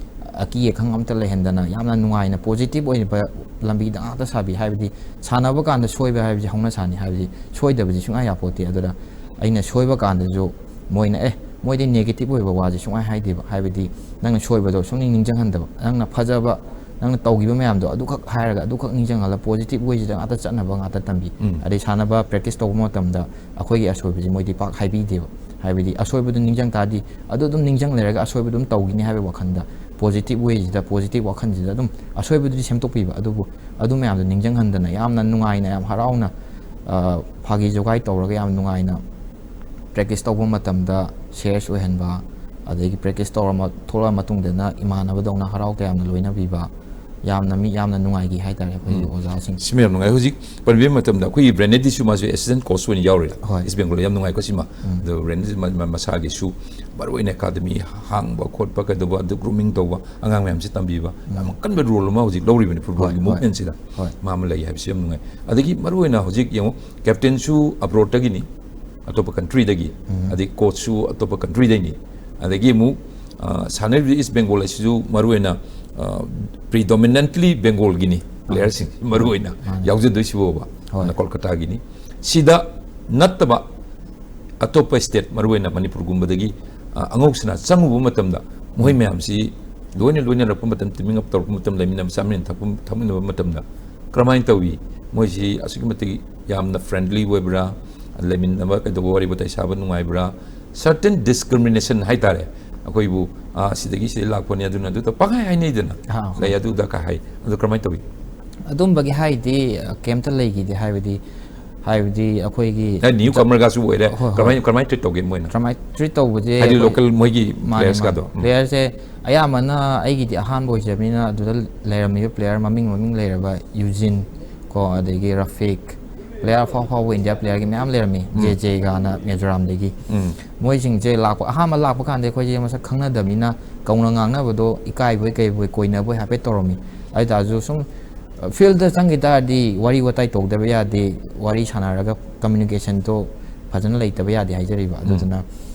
ꯑꯀꯤ ꯑꯈꯪ ꯑꯝꯇ ꯂꯩꯍꯟꯗꯅ ꯌꯥꯝꯅ ꯅꯨꯡꯉꯥꯏꯅ ꯄꯣꯖꯤꯇꯤꯚ ꯑꯣꯏꯕ ꯂꯝꯕꯤꯗ ꯉꯥꯛꯇ ꯁꯥꯕꯤ꯫ ꯍꯥꯏꯕꯗꯤ ꯁꯥꯟꯅꯕ ꯀꯥꯟꯗ ꯁꯣꯏꯕ ꯍꯥꯏꯕꯁꯤ ꯍꯧꯅ ꯁꯥꯅꯤ, ꯍꯥꯏꯕꯗꯤ ꯁꯣꯏꯗꯕꯁꯤ ꯁꯨꯡꯌꯥ ꯌꯥꯄꯣꯠꯇꯦ꯫ ꯑꯗꯨꯗ ꯑꯩꯅ ꯁꯣꯏꯕ ꯀꯥꯟꯗꯁꯨ ꯃꯣꯏꯅ ꯑꯦ ꯃꯣꯏꯗꯤ ꯅꯦꯒꯦꯇꯤꯚ ꯑꯣꯏꯕ ꯋꯥꯁꯦ ꯁꯨꯡꯍꯥꯏ ꯍꯥꯏꯗꯦꯕ꯫ ꯍꯥꯏꯕꯗꯤ ꯅꯪꯅ ꯁꯣꯏꯕꯗꯣ ꯁꯨꯡꯅꯤꯡ ꯅꯤꯡꯁꯤꯡꯍꯟꯗꯕ, ꯅꯪꯅ ꯐꯖꯕ, ꯅꯪꯅ ꯇꯧꯈꯤꯕ ꯃꯌꯥꯝꯗꯣ ꯑꯗꯨꯈꯛ ꯍꯥꯏꯔꯒ ꯑꯗꯨꯈꯛ ꯅꯤꯡꯁꯤꯡꯍꯜꯂ ꯄꯣꯖꯤꯇꯤꯚ ꯋꯦꯁꯤꯗ ꯉꯥꯛꯇ ꯆꯠꯅꯕ ꯉꯥꯛꯇ ꯇꯝꯕꯤ꯫ ꯎꯝ꯫ ꯑꯗꯩ ꯁꯥꯟꯅꯕ ꯄ꯭ꯔꯦꯛꯇꯤꯁ ꯇꯧꯕ ꯃꯇꯝꯗ ꯑꯩꯈꯣꯏꯒꯤ ꯑꯁꯣꯏꯕꯁꯤ ꯃꯣꯏꯗꯤ ꯄꯥꯛ ꯍꯥꯏꯕꯤꯗꯦꯕ꯫ ꯍꯥꯏꯕꯗꯤ ꯑꯁꯣꯏꯕꯗꯨ ꯅꯤꯡꯁꯤꯡ ꯇꯥꯔꯗꯤ ꯑꯗꯨ ꯑꯗꯨꯝ ꯅꯤꯡꯁꯤꯡ ꯂꯩꯔꯒ ꯑꯁꯣꯏꯕꯗꯨ ꯑꯗꯨꯝ ꯇꯧꯈꯤꯅꯤ ꯍꯥꯏꯕꯒꯤ ꯋꯥꯈꯜꯗ, ꯄꯣꯖꯤꯇꯤꯚ ꯋꯦꯁꯤꯗ, ꯄꯣꯖꯤꯇꯤꯚ ꯋꯥꯈꯜꯁꯤꯗ ꯑꯗꯨꯝ ꯑꯁꯣꯏꯕꯗꯨꯗꯤ ꯁꯦꯝꯗꯣꯛꯄꯤꯕ꯫ ꯑꯗꯨꯕꯨ ꯑꯗꯨ ꯃꯌꯥꯝꯗꯣ ꯅꯤꯡꯁꯤꯡꯍꯟꯗꯅ ꯌꯥꯝꯅ ꯅꯨꯡꯉꯥꯏꯅ, ꯌꯥꯝ ꯍꯔꯥꯎꯅ, ꯑ, ꯐꯥꯒꯤ ꯖꯣꯒꯥꯏ ꯇꯧꯔꯒ ꯌꯥꯝ ꯅꯨꯡꯉꯥꯏꯅ ꯄ꯭ꯔꯦꯛꯇꯤꯁ ꯇꯧꯕ ꯃꯇꯝꯗ ꯁꯦꯔꯤꯌꯁ ꯑꯣꯏꯍꯟꯕ, ꯑꯗꯒꯤ ꯄ꯭ꯔꯦꯛꯇꯤꯁ ꯇꯧꯔ ꯃ-, ꯊꯣꯛꯂꯛꯑ ꯃꯇꯨꯡꯗꯅ ꯏꯃꯥꯟꯅꯕꯗꯧꯅ ꯍꯔꯥꯎ ꯇꯌꯥꯝꯅ ꯂꯣꯏꯅꯕꯤꯕ, ꯌꯥꯝꯅ ꯃꯤ ꯌꯥꯝꯅ ꯅꯨꯡꯉꯥꯏꯈꯤ ꯍꯥꯏꯇꯥꯔꯦ ꯑꯩꯈꯣꯏꯒꯤ ꯎꯝ꯫ ꯑꯣꯖꯥꯁꯤꯡ꯫ ꯁꯤ ꯃꯌꯥꯝ ꯅꯨꯡꯉꯥꯏ꯫ ꯍꯧꯖꯤꯛ ꯄꯟꯕꯤꯕ ꯃꯇꯝꯗ ꯑꯩꯈꯣꯏꯒꯤ ꯕ꯭ꯔꯦꯅꯦꯗꯤꯁꯨ ꯃꯥꯁꯨ ꯑꯦꯁꯤꯁꯇꯦꯟ ꯀꯣꯆ ꯑꯣꯏꯅ ꯌꯥꯎꯔꯦ꯫ ꯍꯣꯏ꯫ ꯏꯁ ꯕꯦꯡꯒꯣꯜ ꯌꯥꯝ ꯅꯨꯡꯉꯥꯏꯀꯣ ꯁꯤꯃ꯫ ꯎꯝ꯫ ꯑꯗꯣ ꯕ꯭ꯔꯦꯅꯦꯗꯤ ꯃ-, ꯃ-, ꯃꯁꯥꯒꯤꯁꯨ ꯃꯔꯨ ꯑꯣꯏꯅ ꯑꯦꯀꯥꯗꯃꯤ ꯍꯥꯡꯕ ꯈꯣꯠꯄ ꯀꯩꯗꯧꯕ, ꯑꯗꯨ ꯒ꯭ꯔꯨꯃꯤꯡ ꯇꯧꯕ, ꯑꯉꯥꯡ ꯃꯌꯥꯝꯁꯤ ꯇꯝꯕꯤꯕ, ꯌꯥꯝ ꯀꯟꯕ ꯔꯣꯜ ꯑꯃ ꯍꯧꯖꯤꯛ ꯂꯧꯔꯤꯕꯅꯤ ꯐꯨꯠꯕꯣꯜꯒꯤ ꯍꯣꯏ, ꯍꯣꯏ꯫ ꯃꯨꯚꯃꯦꯟꯁꯤꯗ꯫ ꯍꯣꯏ꯫ ꯃꯥ ꯑꯃ ꯂꯩ ꯍꯥꯏꯕꯁꯤ ꯌꯥꯝ ꯅꯨꯡꯉꯥꯏ꯫ ꯑꯗꯒꯤ ꯃꯔꯨ ꯑꯣꯏꯅ ꯍꯧꯖꯤꯛ ꯌꯦꯡꯉꯣ, ꯀꯦꯞꯇꯦꯟꯁꯨ ꯑꯕ꯭ꯔꯣꯗꯇꯒꯤꯅꯤ, ꯎꯝ꯫ ꯑꯗꯒꯤ ꯀꯣꯆꯁꯨ ꯑꯇꯣꯞꯄ ꯀꯟꯇ꯭ꯔꯤꯗꯩꯅꯤ, ꯑꯗꯒꯤ ꯑꯃꯨꯛ ꯑ, ꯁꯥꯟꯅꯔꯤꯕ ꯏꯁ ꯕꯦꯡꯒꯣꯜ ꯑꯁꯤꯁꯨ ꯃꯔꯨꯑꯣꯏꯅ, ꯑ, predominantly ꯕꯦꯡꯒꯣꯜꯒꯤꯅꯤ, playerꯁꯤꯡ ꯃꯔꯨꯑꯣꯏꯅ ꯃꯥꯅꯤ꯫ ꯌꯥꯎꯖꯗꯣꯏꯁꯤꯕꯣꯕ꯫ ꯍꯣꯏ꯫ ꯑꯗꯨꯅ ꯀꯣꯜꯀꯇꯥꯒꯤꯅꯤ꯫ ꯁꯤꯗ ꯅꯠꯇꯕ ꯑꯇꯣꯞꯄ state, ꯃꯔꯨꯑꯣꯏꯅ ꯃꯅꯤꯄꯨꯔꯒꯨꯝꯕꯗꯒꯤ, ꯑ, ꯑꯉꯧꯁꯤꯅ ꯆꯪꯉꯨꯕ ꯃꯇꯝꯗ, ꯃꯈꯣꯏ ꯎꯝ꯫ ꯃꯌꯥꯝꯁꯤ ꯂꯣꯏꯅ ꯂꯣꯏꯅꯔꯛꯄ ꯃꯇꯝ, teaming up ꯇꯧꯔꯛꯄ ꯃꯇꯝ, ꯂꯩꯃꯤꯟꯅꯕ, ꯆꯥꯃꯤꯟꯅ ꯊꯛꯄ, ꯊꯛꯃꯤꯟꯅꯕ ꯃꯇꯝꯗ ꯀꯔꯝꯍꯥꯏꯅ ꯇꯧꯏ? ꯃꯣꯏꯁꯤ ꯑꯁꯨꯛꯀꯤ ꯃꯇꯤꯛ ꯌꯥꯝꯅ friendly ꯑꯣꯏꯕ꯭ꯔꯥ? ꯂꯩꯃꯤꯟꯅꯕ ꯀꯩꯗꯧꯕ, ꯋꯥꯔꯤ ꯋꯥꯇꯥꯏ ꯁꯥꯕ ꯅꯨꯡꯉꯥꯏꯕ꯭ꯔꯥ? Certain discrimination ꯍꯥꯏꯇꯥꯔꯦ꯫ ꯑꯩꯈꯣꯏꯕꯨ, "ꯑꯥ, ꯁꯤꯗꯒꯤ ꯁꯤꯗ ꯂꯥꯛꯄꯅꯤ, ꯑꯗꯨꯅ ꯑꯗꯨꯗ" ꯄꯪꯍꯥꯏ ꯍꯥꯏꯅꯩꯗꯅ꯫ ꯑꯥ, ꯍꯣꯏ꯫ ꯂꯩ, ꯑꯗꯨꯗ ꯀꯥ ꯍꯥꯏ꯫ ꯑꯗꯨ ꯀꯔꯝꯍꯥꯏꯅ ꯇꯧꯏ? ꯑꯗꯨꯝꯕꯒꯤ ꯍꯥꯏꯗꯤ, ꯑ, ꯀꯩꯝꯇ ꯂꯩꯈꯤꯗꯦ꯫ ꯍꯥꯏꯕꯗꯤ, ꯍꯥꯏꯕꯗꯤ ꯑꯩꯈꯣꯏꯒꯤ ꯑꯦ, new comerꯒꯁꯨ ꯑꯣꯏꯔꯦ꯫ ꯍꯣꯏ, ꯍꯣꯏ꯫ ꯀꯔꯝꯍꯥꯏꯅ, ꯀꯔꯝꯍꯥꯏꯅ treat ꯇꯧꯒꯦ ꯃꯣꯏꯅ? ꯀꯃꯥꯏ treat ꯇꯧꯕꯁꯦ ꯍꯥꯏꯗꯤ ꯑꯩꯈꯣꯏ local ꯃꯣꯏꯒꯤ ꯃꯥꯅꯦ, playersꯀꯗꯣ꯫ ꯃꯥꯅꯦ꯫ ꯎꯝ꯫ Playerꯁꯦ ꯑꯌꯥꯝꯕꯅ ꯑꯩꯒꯤꯗꯤ ꯑꯍꯥꯟꯕ ꯑꯣꯏꯖꯕꯅꯤꯅ ꯑꯗꯨꯗ ꯂꯩꯔꯝꯃꯤꯕ player, ꯃꯃꯤꯡ, ꯃꯃꯤꯡ ꯂꯩꯔꯕ ꯌꯨꯖꯤꯟ ꯀꯣ, ꯑꯗꯒꯤ ꯔꯐꯤꯛ, player ꯑꯐꯥꯎ ꯑꯐꯥꯎꯕ India playerꯒꯤ ꯃꯌꯥꯝ ꯂꯩꯔꯝꯃꯤ, ꯎꯝ꯫ ꯖꯦ ꯖꯦꯒꯥꯅ ꯃꯤꯖꯣꯔꯥꯝꯗꯒꯤ꯫ ꯎꯝ꯫ ꯃꯣꯏꯁꯤꯡꯁꯦ ꯂꯥꯛꯄ, ꯑꯍꯥꯟꯕ ꯂꯥꯛꯄ ꯀꯥꯟꯗ ꯑꯩꯈꯣꯏꯁꯦ ꯃꯁꯛ ꯈꯪꯅꯗꯕꯅꯤꯅ ꯀꯧꯅ ꯉꯥꯡꯅꯕꯗꯣ ꯏꯀꯥꯏꯕꯣꯏ ꯀꯩꯕꯣꯏ ꯀꯣꯏꯅꯕꯣꯏ ꯍꯥꯏꯐꯦꯠ ꯇꯧꯔꯝꯃꯤ꯫ ꯑꯗꯨ ꯑꯣꯏꯇꯥꯔꯁꯨ ꯁꯨꯝ, ꯑ, fieldꯗ ꯆꯪꯈꯤ ꯇꯥꯔꯗꯤ ꯋꯥꯔꯤ ꯋꯥꯇꯥꯏ ꯇꯧꯗꯕ ꯌꯥꯗꯦ, ꯋꯥꯔꯤ ꯁꯥꯟꯅꯔꯒ communicationꯗꯣ ꯐꯖꯅ ꯂꯩꯇꯕ ꯌꯥꯗꯦ ꯍꯥꯏꯖꯔꯤꯕ꯫ ꯎꯝ꯫ ꯑꯗꯨꯗꯨꯅ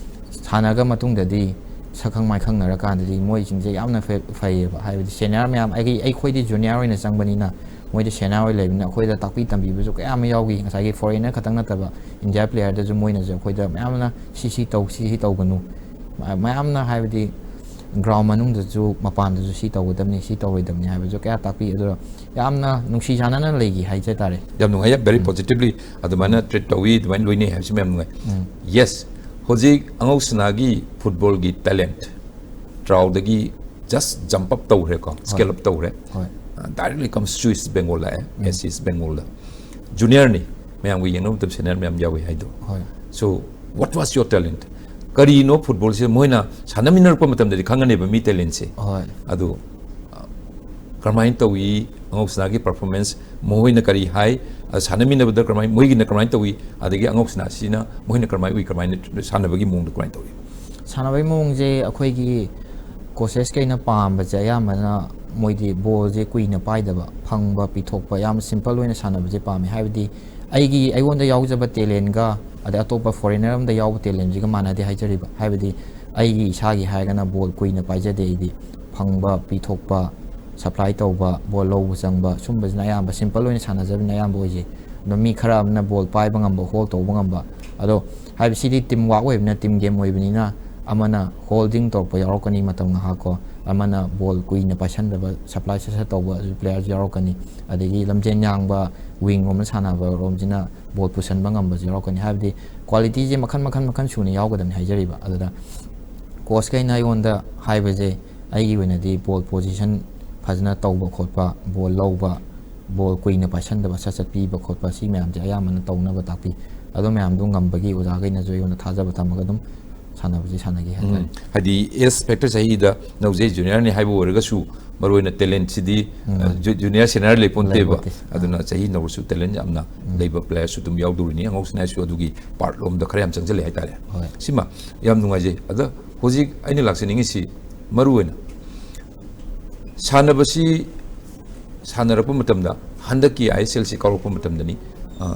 ꯁꯥꯟꯅꯔꯒ ꯃꯇꯨꯡꯗꯗꯤ ꯁꯛꯈꯪ ꯃꯥꯏꯈꯪꯅꯔꯀꯥꯟꯗꯗꯤ ꯃꯣꯏꯁꯤꯡꯁꯦ ꯌꯥꯝꯅ ꯐꯩ-, ꯐꯩꯌꯦꯕ꯫ ꯍꯥꯏꯕꯗꯤ senior ꯃꯌꯥꯝ, ꯑꯩꯒꯤ, ꯑꯩꯈꯣꯏꯗꯤ junior ꯑꯣꯏꯅ ꯆꯪꯕꯅꯤꯅ ꯃꯣꯏꯗꯤ senior ꯑꯣꯏ ꯂꯩꯕꯅꯤꯅ ꯑꯩꯈꯣꯏꯗ ꯇꯥꯛꯄꯤ ꯇꯝꯕꯤꯕꯁꯨ ꯀꯌꯥ ꯑꯃ ꯌꯥꯎꯈꯤ꯫ ꯉꯁꯥꯏꯒꯤ foreigner ꯈꯛꯇꯪ ꯅꯠꯇꯕ India playerꯗꯁꯨ ꯃꯣꯏꯅꯁꯨ ꯑꯩꯈꯣꯏꯗ ꯃꯌꯥꯝꯅ "ꯁꯤ ꯁꯤ ꯇꯧ, ꯁꯤ ꯁꯤ ꯇꯧꯒꯅꯨ", ꯃ-, ꯃꯌꯥꯝꯅ ꯍꯥꯏꯕꯗꯤ ground ꯃꯅꯨꯡꯗꯁꯨ ꯃꯄꯥꯟꯗꯁꯨ "ꯁꯤ ꯇꯧꯒꯗꯕꯅꯤ, ꯁꯤ ꯇꯧꯔꯣꯏꯗꯕꯅꯤ" ꯍꯥꯏꯕꯁꯨ ꯀꯌꯥ ꯇꯥꯛꯄꯤ꯫ ꯑꯗꯨꯒ ꯌꯥꯝꯅ ꯅꯨꯡꯁꯤ ꯆꯥꯟꯅꯅ ꯂꯩꯈꯤ ꯍꯥꯏꯖ ꯇꯥꯔꯦ꯫ ꯌꯥꯝ ꯅꯨꯡꯉꯥꯏ, very ꯎꯝ꯫ Positively ꯑꯗꯨꯃꯥꯏꯅ ꯎꯝ꯫ Treat ꯇꯧꯏ, ꯑꯗꯨꯃꯥꯏꯅ ꯂꯣꯏꯅꯩ ꯍꯥꯏꯕꯁꯤ ꯌꯥꯝ ꯅꯨꯡꯉꯥꯏ꯫ ꯎꯝ꯫ Yes, ꯍꯧꯖꯤꯛ ꯑꯉꯧ ꯁꯅꯥꯒꯤ footballꯒꯤ talent ꯇ꯭ꯔꯥꯎꯗꯒꯤ just jump up ꯇꯧꯈ꯭ꯔꯦꯀꯣ, ꯍꯣꯏ꯫ Scale up ꯇꯧꯈ꯭ꯔꯦ꯫ ꯍꯣꯏ꯫ ꯑ, directly comes to East Bengal ꯂꯥꯛꯑꯦ, ꯎꯝ꯫ S C East Bengalꯗ꯫ Juniorꯅꯤ, ꯃꯌꯥꯝꯒ ꯌꯦꯡꯅꯕ ꯃꯇꯝꯗ senior ꯃꯌꯥꯝ ꯌꯥꯎꯏ ꯍꯥꯏꯗꯣ꯫ ꯍꯣꯏ꯫ So, what was your talent? ꯀꯔꯤꯅꯣ footballꯁꯦ ꯃꯣꯏꯅ ꯁꯥꯟꯅꯃꯤꯟꯅꯔꯛꯄ ꯃꯇꯝꯗꯗꯤ ꯈꯪꯒꯅꯦꯕ ꯃꯤ talentꯁꯦ꯫ ꯍꯣꯏ꯫ ꯑꯗꯨ, ꯑ, ꯀꯔꯝꯍꯥꯏꯅ ꯇꯧꯏ, ꯑꯉꯧ ꯁꯅꯥꯒꯤ performance, ꯃꯈꯣꯏꯅ ꯀꯔꯤ ꯍꯥꯏ, ꯑ, ꯁꯥꯟꯅꯃꯤꯟꯅꯕꯗ ꯀꯔꯝꯍꯥꯏ-, ꯃꯣꯏꯒꯤꯅ ꯀꯔꯝꯍꯥꯏꯅ ꯇꯧꯏ, ꯑꯗꯒꯤ ꯑꯉꯧ ꯁꯅꯥꯁꯤꯅ ꯃꯈꯣꯏꯅ ꯀꯔꯝꯍꯥꯏꯅ ꯎꯏ, ꯀꯔꯝꯍꯥꯏꯅ ꯁꯥꯟꯅꯕꯒꯤ ꯃꯑꯣꯡꯗ ꯀꯃꯥꯏꯅ ꯇꯧꯏ? ꯁꯥꯟꯅꯕꯒꯤ ꯃꯑꯣꯡꯁꯦ ꯑꯩꯈꯣꯏꯒꯤ coachesꯈꯩꯅ ꯄꯥꯝꯕꯁꯦ ꯑꯌꯥꯝꯕꯅ ꯃꯣꯏꯗꯤ ballꯁꯦ ꯀꯨꯏꯅ ꯄꯥꯏꯗꯕ, ꯐꯪꯕ, ꯄꯤꯊꯣꯛꯄ, ꯌꯥꯝ simple ꯑꯣꯏꯅ ꯁꯥꯟꯅꯕꯁꯦ ꯄꯥꯝꯃꯦ꯫ ꯍꯥꯏꯕꯗꯤ ꯑꯩꯒꯤ, ꯑꯩꯉꯣꯟꯗ ꯌꯥꯎꯖꯕ talentꯒ ꯑꯗꯩ ꯑꯇꯣꯞꯄ foreigner ꯑꯃꯗ ꯌꯥꯎꯕ talentꯁꯤꯒ ꯃꯥꯟꯅꯗꯦ ꯍꯥꯏꯖꯔꯤꯕ꯫ ꯍꯥꯏꯕꯗꯤ ꯑꯩꯒꯤ ꯏꯁꯥꯒꯤ ꯍꯥꯏꯔꯒꯅ ꯕꯣꯜ ꯀꯨꯏꯅ ꯄꯥꯏꯖꯗꯦ ꯑꯩꯗꯤ꯫ ꯐꯪꯕ, ꯄꯤꯊꯣꯛꯄ, ꯁꯄ꯭ꯂꯥꯏ ꯇꯧꯕ, ꯕꯣꯜ ꯂꯧꯕ ꯆꯪꯕ, ꯁꯨꯝꯕꯁꯤꯅ ꯑꯌꯥꯝꯕ ꯁꯤꯝꯄꯜ ꯑꯣꯏꯅ ꯁꯥꯟꯅꯖꯕꯅ ꯑꯌꯥꯝꯕ ꯑꯣꯏꯖꯩ꯫ ꯑꯗꯣ ꯃꯤ ꯈꯔ ꯑꯃꯅ ꯕꯣꯜ ꯄꯥꯏꯕ ꯉꯝꯕ, ꯍꯣꯜ ꯇꯧꯕ ꯉꯝꯕ꯫ ꯑꯗꯣ ꯍꯥꯏꯕꯁꯤꯗꯤ ꯇꯤꯝ ꯋꯥꯛ ꯑꯣꯏꯕꯅꯤꯅ, ꯇꯤꯝ ꯒꯦꯝ ꯑꯣꯏꯕꯅꯤꯅ, ꯑꯃꯅ ꯍꯣꯜꯗꯤꯡ ꯇꯧꯔꯛꯄ ꯌꯥꯎꯔꯛꯀꯅꯤ ꯃꯇꯝ ꯉꯥꯏꯍꯥꯛ ꯀꯣ, ꯑꯃꯅ ꯕꯣꯜ ꯀꯨꯏꯅ ꯄꯥꯏꯁꯟꯗꯕ, ꯁꯄ꯭ꯂꯥꯏ ꯁꯠ ꯁꯠ ꯇꯧꯕ ꯄ꯭ꯂꯦꯌꯔꯁꯨ ꯌꯥꯎꯔꯛꯀꯅꯤ꯫ ꯑꯗꯒꯤ ꯂꯝꯖꯦꯟ ꯌꯥꯡꯕ, ꯋꯤꯡ ꯔꯣꯝꯗ ꯁꯥꯟꯅꯕ ꯔꯣꯝꯁꯤꯅ ꯕꯣꯜ ꯄꯨꯁꯟꯕ ꯉꯝꯕꯁꯨ ꯌꯥꯎꯔꯛꯀꯅꯤ꯫ ꯍꯥꯏꯕꯗꯤ ꯀ꯭ꯋꯥꯂꯤꯇꯤꯁꯦ ꯃꯈꯟ, ꯃꯈꯟ, ꯃꯈꯟ ꯁꯨꯅ ꯌꯥꯎꯒꯗꯕꯅꯤ ꯍꯥꯏꯖꯔꯤꯕ꯫ ꯑꯗꯨꯗ ꯀꯣꯆꯈꯩꯅ ꯑꯩꯉꯣꯟꯗ ꯍꯥꯏꯕꯁꯦ, ꯑꯩꯒꯤ ꯑꯣꯏꯅꯗꯤ ꯕꯣꯜ ꯄꯣꯖꯤꯁꯟ ꯐꯖꯅ ꯇꯧꯕ ꯈꯣꯠꯄ, ꯕꯣꯜ ꯂꯧꯕ, ꯕꯣꯜ ꯀꯨꯏꯅ ꯄꯥꯏꯁꯟꯗꯕ, ꯁꯠ ꯁꯠ ꯄꯤꯕ ꯈꯣꯠꯄ, ꯁꯤ ꯃꯌꯥꯝꯁꯦ ꯑꯌꯥꯝꯕꯅ ꯇꯧꯅꯕ ꯇꯥꯛꯄꯤ꯫ ꯑꯗꯨ ꯃꯌꯥꯝꯗꯣ ꯉꯝꯕꯒꯤ ꯑꯣꯖꯥꯈꯩꯅꯁꯨ ꯑꯩꯉꯣꯟꯗ ꯊꯥꯖꯕ ꯊꯝꯃꯒ ꯑꯗꯨꯝ ꯁꯥꯟꯅꯕꯁꯦ ꯁꯥꯟꯅꯈꯤ ꯍꯥꯏꯇꯥꯔꯦ꯫ ꯎꯝ꯫ ꯍꯥꯏꯗꯤ ꯑꯦꯖ ꯐꯦꯛꯇꯔ, ꯆꯍꯤꯗ ꯅꯧꯖꯩ, ꯖꯨꯅꯤꯌꯔꯅꯤ ꯍꯥꯏꯕ ꯑꯣꯏꯔꯒꯁꯨ, ꯃꯔꯨꯑꯣꯏꯅ ꯇꯦꯂꯦꯟꯁꯤꯗꯤ, ꯎꯝ꯫ ꯑ, ꯖꯨ-, ꯖꯨꯅꯤꯌꯔ ꯁꯦꯅꯤꯌꯔ ꯂꯩꯄꯣꯟꯇꯦꯕ꯫ ꯂꯩꯄꯣꯟꯇꯦ꯫ ꯑꯗꯨꯅ ꯆꯍꯤ ꯅꯧꯔꯁꯨ ꯇꯦꯂꯦꯟ ꯌꯥꯝꯅ ꯎꯝ꯫ ꯂꯩꯕ ꯄ꯭ꯂꯦꯌꯔꯁꯨ ꯑꯗꯨꯝ ꯌꯥꯎꯗꯧꯔꯤꯅꯤ꯫ ꯑꯉꯧꯁꯅꯥꯁꯨ ꯑꯗꯨꯒꯤ ꯄꯥꯔꯠ ꯂꯣꯝꯗ ꯈꯔ ꯌꯥꯝ ꯆꯪꯁꯤꯜꯂꯦ ꯍꯥꯏꯇꯥꯔꯦ꯫ ꯍꯣꯏ꯫ ꯁꯤꯃ ꯌꯥꯝ ꯅꯨꯡꯉꯥꯏꯖꯩ꯫ ꯑꯗ ꯍꯧꯖꯤꯛ ꯑꯩꯅ ꯂꯥꯛꯆꯅꯤꯡꯉꯤꯁꯤ, ꯃꯔꯨꯑꯣꯏꯅ ꯁꯥꯟꯅꯕꯁꯤ ꯁꯥꯟꯅꯔꯛꯄ ꯃꯇꯝꯗ, ꯍꯟꯗꯛꯀꯤ ꯑꯥꯏ ꯑꯦꯁ ꯑꯦꯜꯁꯤ ꯀꯥꯎꯔꯛꯄ ꯃꯇꯝꯗꯅꯤ, ꯑ,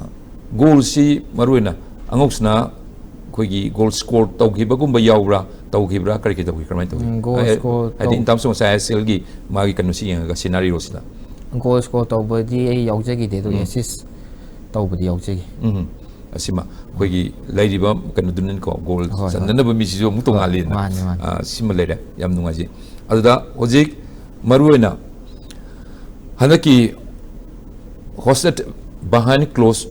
ꯒꯣꯜꯁꯤ ꯃꯔꯨꯑꯣꯏꯅ ꯑꯉꯧꯁꯅꯥ ꯑꯩꯈꯣꯏꯒꯤ ꯒꯣꯜ ꯁ꯭ꯀꯣꯔ ꯇꯧꯈꯤꯕꯒꯨꯝꯕ ꯌꯥꯎꯕ꯭ꯔꯥ? ꯇꯧꯈꯤꯕ꯭ꯔꯥ? ꯀꯔꯤ ꯀꯔꯤ ꯇꯧꯈꯤ? ꯀꯃꯥꯏꯅ ꯇꯧꯈꯤ? ꯎꯝ, ꯒꯣꯜ ꯑꯦ, ꯁ꯭ꯀꯣꯔ ꯍꯥꯏꯗꯤ ꯇꯧ- in terms of ꯑꯥꯏ ꯑꯦꯁ ꯑꯦꯜꯒꯤ ꯃꯥꯒꯤ ꯀꯩꯅꯣꯁꯤ ꯌꯦꯡꯉꯒ, ꯁꯤꯅꯥꯔꯤꯑꯣꯁꯤꯗ꯫ ꯒꯣꯜ ꯁ꯭ꯀꯣꯔ ꯇꯧꯕꯗꯤ ꯑꯩ ꯌꯥꯎꯖꯈꯤꯗꯦ, ꯑꯗꯨꯒ ꯎꯝ꯫ ꯑꯦꯁꯤꯁ ꯇꯧꯕꯗꯤ ꯌꯥꯎꯖꯈꯤ꯫ ꯎꯝ꯫ ꯑꯁꯤꯃ ꯑꯩꯈꯣꯏꯒꯤ ꯂꯩꯔꯤꯕ ꯀꯩꯅꯣꯗꯨꯅꯀꯣ, ꯒꯣꯜ ꯍꯣꯏ, ꯍꯣꯏ꯫ ꯆꯟꯅꯅꯕ ꯃꯤꯁꯤꯁꯨ ꯑꯃꯨꯛ ꯍꯣꯏ, ꯇꯣꯉꯥꯜꯂꯤꯗꯅ꯫ ꯃꯥꯅꯤ, ꯃꯥꯅꯤ꯫ ꯑ, ꯁꯤꯃ ꯂꯩꯔꯦ꯫ ꯌꯥꯝ ꯅꯨꯡꯉꯥꯏꯖꯩ꯫ ꯑꯗꯨꯗ ꯍꯧꯖꯤꯛ ꯃꯔꯨꯑꯣꯏꯅ ꯍꯟꯗꯛꯀꯤ hosted behind closed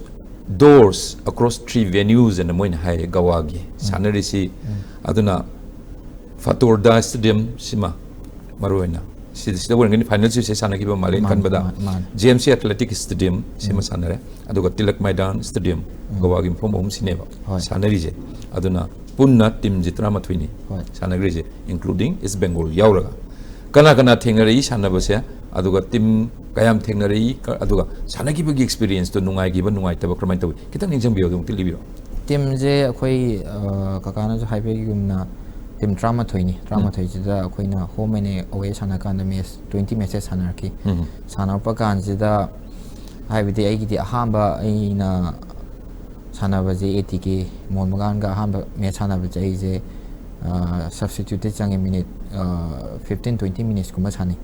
doors across three venues ꯑꯅ ꯃꯣꯏꯅ ꯍꯥꯏꯌꯦ, ꯒꯋꯥꯒꯤ ꯁꯥꯟꯅꯔꯤꯁꯤ꯫ ꯎꯝ꯫ ꯑꯗꯨꯅ ꯐꯇꯣꯔꯗꯥ ꯁ꯭ꯇꯦꯗꯤꯌꯝ ꯁꯤꯃ ꯃꯔꯨꯑꯣꯏꯅ ꯁꯤꯗ, ꯁꯤꯗ ꯑꯣꯏꯔꯝꯒꯅꯤ ꯐꯥꯏꯅꯦꯜꯁꯤꯁꯦ ꯁꯥꯟꯅꯈꯤꯕ ꯃꯥꯂꯦꯝ ꯃꯥꯅꯤ, ꯀꯟꯕꯗ꯫ ꯃꯥꯅꯤ, ꯃꯥꯅꯤ꯫ J M C athletic stadium ꯁꯤꯃ ꯎꯝ꯫ ꯁꯥꯟꯅꯔꯦ꯫ ꯑꯗꯨꯒ ꯇꯤꯂꯛ ꯃꯩꯗꯥꯟ ꯁ꯭ꯇꯦꯗꯤꯌꯝ, ꯎꯝ꯫ ꯒꯋꯥꯒꯤ ꯃꯐꯝ ꯑꯍꯨꯝ ꯁꯤꯅꯦꯕ ꯍꯣꯏ꯫ ꯁꯥꯟꯅꯔꯤꯁꯦ꯫ ꯑꯗꯨꯅ ꯄꯨꯟꯅ ꯇꯤꯝꯁꯦ ꯇꯔꯥꯃꯥꯊꯣꯏꯅꯤ ꯍꯣꯏ꯫ ꯁꯥꯟꯅꯈ꯭ꯔꯤꯁꯦ, including East Bengal ꯌꯥꯎꯔꯒ꯫ ꯀꯅꯥ ꯀꯅꯥ ꯊꯦꯡꯅꯔꯛꯏ ꯁꯥꯟꯅꯕꯁꯦ? ꯑꯗꯨꯒ ꯇꯤꯝ ꯀꯌꯥꯝ ꯊꯦꯡꯅꯔꯛꯏ? ꯀ-, ꯑꯗꯨꯒ ꯁꯥꯟꯅꯈꯤꯕꯒꯤ ꯑꯦꯛꯁꯄꯤꯔꯤꯌꯦꯟꯁꯇꯣ ꯅꯨꯡꯉꯥꯏꯈꯤꯕ, ꯅꯨꯡꯉꯥꯏꯇꯕ ꯀꯔꯝꯍꯥꯏꯅ ꯇꯧꯏ? ꯈꯤꯇꯪ ꯅꯤꯡꯁꯤꯡꯕꯤꯌꯨ, ꯑꯗꯨꯃꯛꯇꯤ ꯂꯤꯕꯤꯌꯨ꯫ ꯇꯤꯝꯁꯦ ꯑꯩꯈꯣꯏ, ꯑ, ꯀꯀꯥꯅꯁꯨ ꯍꯥꯏꯕꯤꯒꯨꯝꯅ ꯇꯤꯝ ꯇꯔꯥꯃꯥꯊꯣꯏꯅꯤ꯫ ꯇꯔꯥꯃꯥꯊꯣꯏꯁꯤꯗ ꯑꯩꯈꯣꯏꯅ home and away ꯁꯥꯟꯅꯔꯀꯥꯟꯗ ꯃꯦꯠꯆ twenty matches ꯁꯥꯟꯅꯔꯛꯈꯤ꯫ ꯎꯝ꯫ ꯁꯥꯟꯅꯔꯛꯄ ꯀꯥꯟꯁꯤꯗ, ꯍꯥꯏꯕꯗꯤ ꯑꯩꯒꯤꯗꯤ ꯑꯍꯥꯟꯕ ꯑꯩꯅ ꯁꯥꯟꯅꯕꯁꯦ ꯑꯦ ꯇꯤ ꯀꯦ ꯃꯣꯍꯟ ꯕꯒꯥꯟꯒ ꯑꯍꯥꯟꯕ ꯃꯦꯠꯆ ꯁꯥꯟꯅꯕꯁꯦ ꯑꯩꯁꯦ ꯁꯕꯁꯇꯤꯇ꯭ꯌꯨꯠꯇ ꯆꯪꯉꯦ, ꯃꯤꯅꯤꯠ ꯐꯤꯐꯇꯤꯟ ꯇ꯭ꯋꯦꯟꯇꯤ ꯃꯤꯅꯤꯠꯁꯀꯨꯝꯕ ꯁꯥꯟꯅꯩ꯫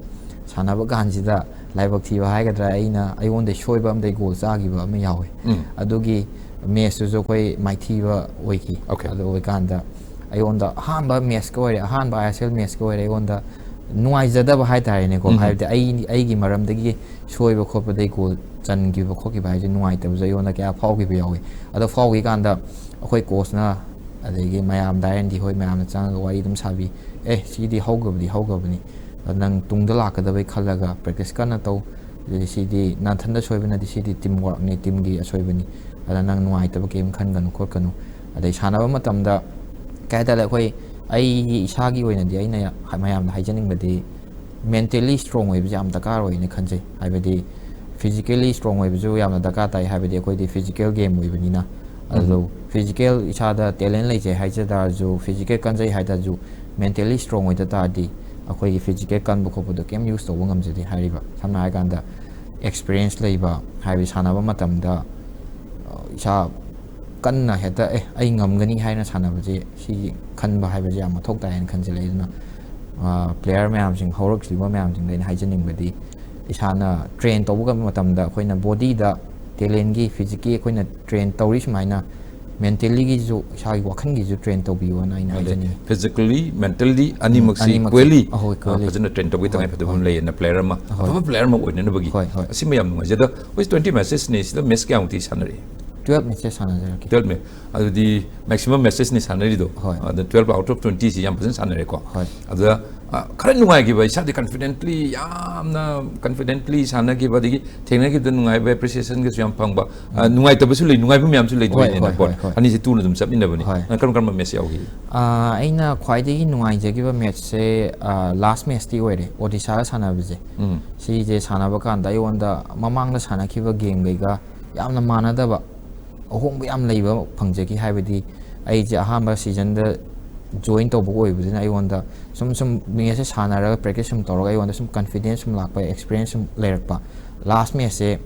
ꯁꯥꯟꯅꯕ ꯀꯥꯟꯁꯤꯗ ꯂꯥꯏꯕꯛ ꯊꯤꯕ ꯍꯥꯏꯒꯗ꯭ꯔꯥ, ꯑꯩꯅ ꯑꯩꯉꯣꯟꯗ ꯁꯣꯏꯕ ꯑꯃꯗꯒꯤ ꯒꯣꯜ ꯆꯥꯈꯤꯕ ꯑꯃ ꯌꯥꯎꯋꯦ꯫ ꯎꯝ꯫ ꯑꯗꯨꯒꯤ ꯃꯦꯠꯁꯇꯨꯁꯨ ꯑꯩꯈꯣꯏ ꯃꯥꯏꯊꯤꯕ ꯑꯣꯏꯈꯤ꯫ Okay. ꯑꯗꯨ ꯑꯣꯏꯀꯥꯟꯗ ꯑꯩꯉꯣꯟꯗ ꯑꯍꯥꯟꯕ ꯃꯦꯠꯁꯀ ꯑꯣꯏꯔꯦ, ꯑꯍꯥꯟꯕ ꯑꯥꯏ ꯑꯦꯁ ꯑꯦꯜ ꯃꯦꯠꯁꯀ ꯑꯣꯏꯔꯦ, ꯑꯩꯉꯣꯟꯗ ꯅꯨꯡꯉꯥꯏꯖꯗꯕ ꯍꯥꯏꯇꯥꯔꯦꯅꯦꯀꯣ꯫ ꯎꯝ꯫ ꯍꯥꯏꯕꯗꯤ ꯑꯩ, ꯑꯩꯒꯤ ꯃꯔꯝꯗꯒꯤ ꯁꯣꯏꯕ ꯈꯣꯠꯄꯗꯒꯤ ꯒꯣꯜ ꯆꯟꯈꯤꯕ ꯈꯣꯠꯈꯤꯕ ꯍꯥꯏꯁꯦ ꯅꯨꯡꯉꯥꯏꯇꯕꯁꯨ ꯑꯩꯉꯣꯟꯗ ꯀꯌꯥ ꯐꯥꯎꯈꯤꯕ ꯌꯥꯎꯋꯤ꯫ ꯑꯗꯣ ꯐꯥꯎꯈꯤ ꯀꯥꯟꯗ ꯑꯩꯈꯣꯏ ꯀꯣꯆꯅ, ꯑꯗꯒꯤ ꯃꯌꯥꯝ, ꯗꯥꯏꯔꯟꯗꯤ ꯍꯣꯏ ꯃꯌꯥꯝꯅ ꯆꯪꯉꯒ ꯋꯥꯔꯤ ꯑꯗꯨꯝ ꯁꯥꯕꯤ, "ꯑꯦ, ꯁꯤꯗꯤ ꯍꯧꯈ꯭ꯔꯕꯗꯤ ꯍꯧꯈ꯭ꯔꯕꯅꯤ, ꯑꯗꯣ ꯅꯪ ꯇꯨꯡꯗ ꯂꯥꯛꯀꯗꯕꯩ ꯈꯜꯂꯒ ꯄ꯭ꯔꯦꯛꯇꯤꯁ ꯀꯟꯅ ꯇꯧ, ꯑꯗꯩ ꯁꯤꯗꯤ ꯅꯥꯊꯟꯗ ꯁꯣꯏꯕ ꯅꯠꯇꯦ, ꯁꯤꯗꯤ ꯇꯤꯝ ꯋꯥꯔꯛꯅꯤ, ꯇꯤꯝꯒꯤ ꯑꯁꯣꯏꯕꯅꯤ, ꯑꯗ ꯅꯪ ꯅꯨꯡꯉꯥꯏꯇꯕ ꯀꯔꯤꯝ ꯈꯟꯒꯅꯨ ꯈꯣꯠꯀꯅꯨ"꯫ ꯑꯗꯩ ꯁꯥꯟꯅꯕ ꯃꯇꯝꯗ ꯀꯩ ꯍꯥꯏꯇꯥꯔꯦ, ꯑꯩꯈꯣꯏ, ꯑꯩꯒꯤ ꯏꯁꯥꯒꯤ ꯑꯣꯏꯅꯗꯤ ꯑꯩꯅ ꯌꯥ-, ꯃꯌꯥꯝꯗ ꯍꯥꯏꯖꯅꯤꯡꯕꯗꯤ, mentally strong ꯑꯣꯏꯕꯁꯦ ꯌꯥꯝ ꯗꯔꯀꯥꯔ ꯑꯣꯏꯅ ꯈꯟꯖꯩ꯫ ꯍꯥꯏꯕꯗꯤ physically strong ꯑꯣꯏꯕꯁꯨ ꯌꯥꯝꯅ ꯗꯔꯀꯥꯔ ꯇꯥꯏ, ꯍꯥꯏꯕꯗꯤ ꯑꯩꯈꯣꯏꯗꯤ physical game ꯑꯣꯏꯕꯅꯤꯅ꯫ ꯑꯗꯣ ꯎꯝ꯫ Physical, ꯏꯁꯥꯗ talent ꯂꯩꯖꯩ ꯍꯥꯏꯖ ꯇꯥꯔꯁꯨ, physical ꯀꯟꯖꯩ ꯍꯥꯏ ꯇꯥꯔꯁꯨ, mentally strong ꯑꯣꯏꯗ ꯇꯥꯔꯗꯤ ꯑꯩꯈꯣꯏꯒꯤ physical ꯀꯟꯕ ꯈꯣꯠꯄꯗꯣ ꯀꯩꯝ use ꯇꯧꯕ ꯉꯝꯖꯗꯦ꯫ ꯍꯥꯏꯔꯤꯕ, ꯁꯝꯅ ꯍꯥꯏꯔꯀꯥꯟꯗ, experience ꯂꯩꯕ, ꯍꯥꯏꯕꯗꯤ ꯁꯥꯟꯅꯕ ꯃꯇꯝꯗ, ꯑ, ꯏꯁꯥ ꯀꯟꯅ ꯍꯦꯛꯇ, "ꯑꯦ, ꯑꯩ ꯉꯝꯒꯅꯤ" ꯍꯥꯏꯅ ꯁꯥꯟꯅꯕꯁꯦ, ꯁꯤꯒꯤ ꯈꯟꯕ ꯍꯥꯏꯕꯁꯦ ꯌꯥꯝ ꯃꯊꯧ ꯇꯥꯏ ꯍꯥꯏꯅ ꯈꯟꯖꯜꯂꯛꯑꯦ꯫ ꯑꯗꯨꯅ, ꯑ, player ꯃꯌꯥꯝꯁꯤꯡ, ꯍꯧꯔꯛꯂꯤꯕ ꯃꯌꯥꯝꯁꯤꯡꯗ ꯑꯩꯅ ꯍꯥꯏꯖꯅꯤꯡꯕꯗꯤ, ꯏꯁꯥꯅ train ꯇꯧꯕ ꯃꯇꯝꯗ ꯑꯩꯈꯣꯏꯅ bodyꯗ, talentꯀꯤ, physicꯀꯤ ꯑꯩꯈꯣꯏꯅ train ꯇꯧꯔꯤ ꯁꯨꯃꯥꯏꯅ, mentallyꯒꯤꯁꯨ, ꯏꯁꯥꯒꯤ ꯋꯥꯈꯜꯒꯤꯁꯨ train ꯇꯧꯕꯤꯌꯣꯅ ꯑꯩꯅ ꯑꯗꯩ ꯍꯥꯏꯖꯅꯤꯡꯉꯤ꯫ Physically, mentally ꯑꯅꯤꯃꯛꯁꯤ ꯑꯅꯤꯃꯛꯁꯦ, equally, ꯑꯍꯣꯏ, ꯑ, equally꯫ ꯐꯖꯅ train ꯇꯧꯕꯒꯤ ꯍꯣꯏ, ꯇꯉꯥꯏ ꯐꯗꯕ ꯍꯣꯏ꯫ ꯑꯃ ꯂꯩꯌꯦꯅ, player ꯑꯃ, ꯍꯣꯏ꯫ ꯑꯐꯕ player ꯑꯃ ꯑꯣꯏꯅꯅꯕꯒꯤ꯫ ꯍꯣꯏ, ꯍꯣꯏ꯫ ꯑꯁꯤꯃ ꯌꯥꯝ ꯅꯨꯡꯉꯥꯏꯖꯩ꯫ ꯑꯗꯣ ꯍꯧꯖꯤꯛ twenty matchesꯅꯤ, ꯁꯤꯗ match ꯀꯌꯥꯃꯨꯛꯇꯤ ꯁꯥꯟꯅꯔꯛꯏ? Twelve matches ꯁꯥꯟꯅꯖꯔꯛꯀꯦ꯫ Twelve match꯫ ꯑꯗꯨꯗꯤ maximum matchesꯅꯤ ꯁꯥꯟꯅꯔꯤꯗꯣ꯫ ꯍꯣꯏ꯫ ꯑꯗ twelve out of twentyꯁꯤ ꯌꯥꯝ ꯐꯖꯅ ꯁꯥꯟꯅꯔꯦꯀꯣ꯫ ꯍꯣꯏ꯫ ꯑꯗꯨꯗ, ꯑ, ꯈꯔ ꯅꯨꯡꯉꯥꯏꯈꯤꯕ, ꯏꯁꯥꯗꯤ confidently, ꯌꯥꯝꯅ confidently ꯁꯥꯟꯅꯈꯤꯕ, ꯑꯗꯒꯤ ꯊꯦꯡꯅꯈꯤꯕꯗ ꯅꯨꯡꯉꯥꯏꯕ, appreciationꯒꯁꯨ ꯌꯥꯝ ꯐꯪꯕ, ꯑ, ꯅꯨꯡꯉꯥꯏꯇꯕꯁꯨ ꯂꯩ, ꯅꯨꯡꯉꯥꯏꯕ ꯃꯌꯥꯝꯁꯨ ꯂꯩ, ꯍꯣꯏ, ꯂꯩꯅꯀꯣ꯫ ꯍꯣꯏ, ꯍꯣꯏ, ꯍꯣꯏ꯫ ꯑꯅꯤꯁꯦ ꯇꯨꯅ ꯑꯗꯨꯝ ꯆꯠꯃꯤꯟꯅꯕꯅꯤ꯫ ꯍꯣꯏ꯫ ꯅꯪ ꯀꯔꯝ ꯀꯔꯝꯕ match ꯌꯥꯎꯈꯤ? ꯑꯥ, ꯑꯩꯅ ꯈ꯭ꯋꯥꯏꯗꯒꯤ ꯅꯨꯡꯉꯥꯏꯖꯈꯤꯕ matchꯁꯦ, ꯑꯥ, last matchꯇꯤ ꯑꯣꯏꯔꯦ, ꯑꯣꯗꯤꯁꯥꯒ ꯁꯥꯟꯅꯕꯁꯦ꯫ ꯎꯝ꯫ ꯁꯤꯁꯦ ꯁꯥꯟꯅꯕ ꯀꯥꯟꯗ ꯑꯩꯉꯣꯟꯗ ꯃꯃꯥꯡꯗ ꯁꯥꯟꯅꯈꯤꯕ gameꯈꯩꯒ ꯌꯥꯝꯅ ꯃꯥꯟꯅꯗꯕ, ꯑꯍꯣꯡꯕ ꯌꯥꯝ ꯂꯩꯕ ꯐꯪꯖꯈꯤ꯫ ꯍꯥꯏꯕꯗꯤ ꯑꯩꯁꯦ ꯑꯍꯥꯟꯕ seasonꯗ join ꯇꯧꯕ ꯑꯣꯏꯕꯗꯨꯅ ꯑꯩꯉꯣꯟꯗ ꯁꯨꯝ ꯁꯨꯝ matchꯁꯦ ꯁꯥꯟꯅꯔꯒ, practice ꯁꯨꯝ ꯇꯧꯔꯒ ꯑꯩꯉꯣꯟꯗ ꯁꯨꯝ confidence ꯁꯨꯝ ꯂꯥꯛꯄ, experience ꯁꯨꯝ ꯂꯩꯔꯛꯄ꯫ Last matchꯁꯦ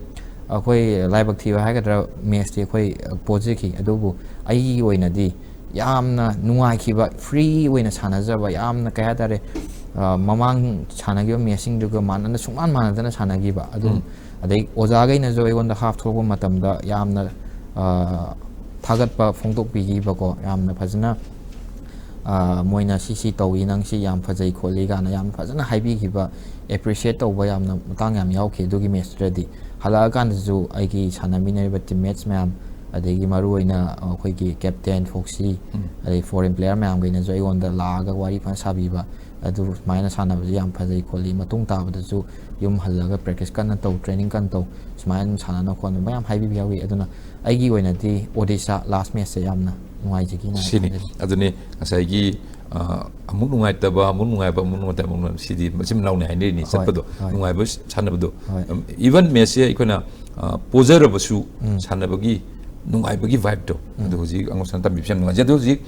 ꯑꯩꯈꯣꯏ ꯂꯥꯏꯕꯛ ꯊꯤꯕ ꯍꯥꯏꯒꯗ꯭ꯔꯥ, matchꯇꯤ ꯑꯩꯈꯣꯏ ꯄꯣꯖꯈꯤ꯫ ꯑꯗꯨꯕꯨ ꯑꯩꯒꯤ ꯑꯣꯏꯅꯗꯤ ꯌꯥꯝꯅ ꯅꯨꯡꯉꯥꯏꯈꯤꯕ, ꯐ꯭ꯔꯤ ꯑꯣꯏꯅ ꯁꯥꯟꯅꯖꯕ, ꯌꯥꯝꯅ ꯀꯩ ꯍꯥꯏꯇꯥꯔꯦ, ꯑ, ꯃꯃꯥꯡ ꯁꯥꯟꯅꯈꯤꯕ ꯃꯦꯠꯁꯁꯤꯡꯗꯨꯒ ꯃꯥꯟꯅꯅ, ꯁꯨꯡꯃꯥꯟ ꯃꯥꯟꯅꯗꯅ ꯁꯥꯟꯅꯈꯤꯕ ꯑꯗꯨꯝ꯫ ꯎꯝ꯫ ꯑꯗꯩ ꯑꯣꯖꯥꯈꯩꯅꯁꯨ ꯑꯩꯉꯣꯟꯗ ꯍꯥꯐ ꯊꯣꯛꯂꯛꯄ ꯃꯇꯝꯗ ꯌꯥꯝꯅ, ꯑ, ꯊꯥꯒꯠꯄ ꯐꯣꯡꯗꯣꯛꯄꯤꯈꯤꯕꯀꯣ, ꯌꯥꯝꯅ ꯐꯖꯅ, ꯑ, ꯃꯣꯏꯅ "ꯁꯤ ꯁꯤ ꯇꯧꯏ, ꯅꯪ ꯁꯤ ꯌꯥꯝ ꯐꯖꯩ ꯈꯣꯠꯂꯤ" ꯀꯥꯏꯅ ꯌꯥꯝ ꯐꯖꯅ ꯍꯥꯏꯕꯤꯈꯤꯕ, ꯑꯦꯄ꯭ꯔꯤꯁꯤꯌꯦꯠ ꯇꯧꯕ ꯌꯥꯝꯅ ꯃꯇꯥꯡ ꯌꯥꯝ ꯌꯥꯎꯈꯤ ꯑꯗꯨꯒꯤ ꯃꯦꯠꯁꯇꯨꯗꯗꯤ꯫ ꯍꯜꯂꯛꯑꯀꯥꯟꯗꯁꯨ ꯑꯩꯒꯤ ꯁꯥꯟꯅꯃꯤꯟꯅꯔꯤꯕ ꯇꯤꯝꯃꯦꯠꯁ ꯃꯌꯥꯝ, ꯑꯗꯒꯤ ꯃꯔꯨꯑꯣꯏꯅ ꯑꯩꯈꯣꯏꯒꯤ ꯀꯦꯞꯇꯦꯟ ꯐꯣꯛꯁꯤ, ꯎꯝ꯫ ꯑꯗꯩ ꯐꯣꯔꯦꯟ ꯄ꯭ꯂꯦꯌꯔ ꯃꯌꯥꯝꯈꯩꯅꯁꯨ ꯑꯩꯉꯣꯟꯗ ꯂꯥꯛꯑꯒ ꯋꯥꯔꯤ ꯐꯖꯅ ꯁꯥꯕꯤꯕ, "ꯑꯗꯨ ꯁꯨꯃꯥꯏꯅ ꯁꯥꯟꯅꯕꯁꯦ ꯌꯥꯝ ꯐꯖꯩ ꯈꯣꯠꯂꯤ, ꯃꯇꯨꯡ ꯇꯥꯕꯗꯁꯨ ꯌꯨꯝ ꯍꯜꯂꯒ ꯄ꯭ꯔꯦꯛꯇꯤꯁ ꯀꯟꯅ ꯇꯧ, ꯇ꯭ꯔꯦꯅꯤꯡ ꯀꯟꯅ ꯇꯧ, ꯁꯨꯃꯥꯏꯅ ꯑꯗꯨꯝ ꯁꯥꯟꯅꯅ ꯈꯣꯠꯅ" ꯃꯌꯥꯝ ꯍꯥꯏꯕꯤꯕ ꯌꯥꯎꯏ꯫ ꯑꯗꯨꯅ ꯑꯩꯒꯤ ꯑꯣꯏꯅꯗꯤ ꯑꯣꯗꯤꯁꯥ ꯂꯥꯁ ꯃꯦꯠꯁꯁꯦ ꯌꯥꯝꯅ ꯅꯨꯡꯉꯥꯏꯖꯈꯤꯅ ꯁꯤꯅꯤ꯫ ꯊꯥꯖꯩ꯫ ꯑꯗꯨꯅꯤ ꯉꯁꯥꯏꯒꯤ, ꯑ, ꯑꯃꯨꯛ ꯅꯨꯡꯉꯥꯏꯇꯕ, ꯑꯃꯨꯛ ꯅꯨꯡꯉꯥꯏꯕ, ꯑꯃꯨꯛ ꯅꯨꯡꯉꯥꯏꯇꯕ, ꯑꯃꯨꯛ ꯅꯨꯡꯉꯥꯏꯕ꯫ ꯁꯤꯗꯤ ꯃꯆꯤꯟ ꯃꯅꯥꯎꯅꯤ ꯍꯥꯏꯅꯔꯤꯅꯤ ꯍꯣꯏ, ꯆꯠꯄꯗꯣ꯫ ꯍꯣꯏ꯫ ꯅꯨꯡꯉꯥꯏꯕ ꯁꯥꯟꯅꯕꯗꯣ꯫ ꯍꯣꯏ꯫ ꯎꯝ, even ꯃꯦꯠꯁꯁꯦ ꯑꯩꯈꯣꯏꯅ, ꯑ, ꯄꯣꯖꯔꯕꯁꯨ ꯎꯝ꯫ ꯁꯥꯟꯅꯕꯒꯤ ꯅꯨꯡꯉꯥꯏꯕꯒꯤ ꯚꯥꯏꯕꯇꯣ꯫ ꯎꯝ꯫ ꯑꯗꯨ ꯍꯧꯖꯤꯛ ꯑꯉꯥꯡꯁꯥꯟ ꯇꯝꯕꯤꯕꯁꯦ ꯌꯥꯝ ꯅꯨꯡꯉꯥꯏꯖꯩ꯫ ꯑꯗꯣ ꯍꯧꯖꯤꯛ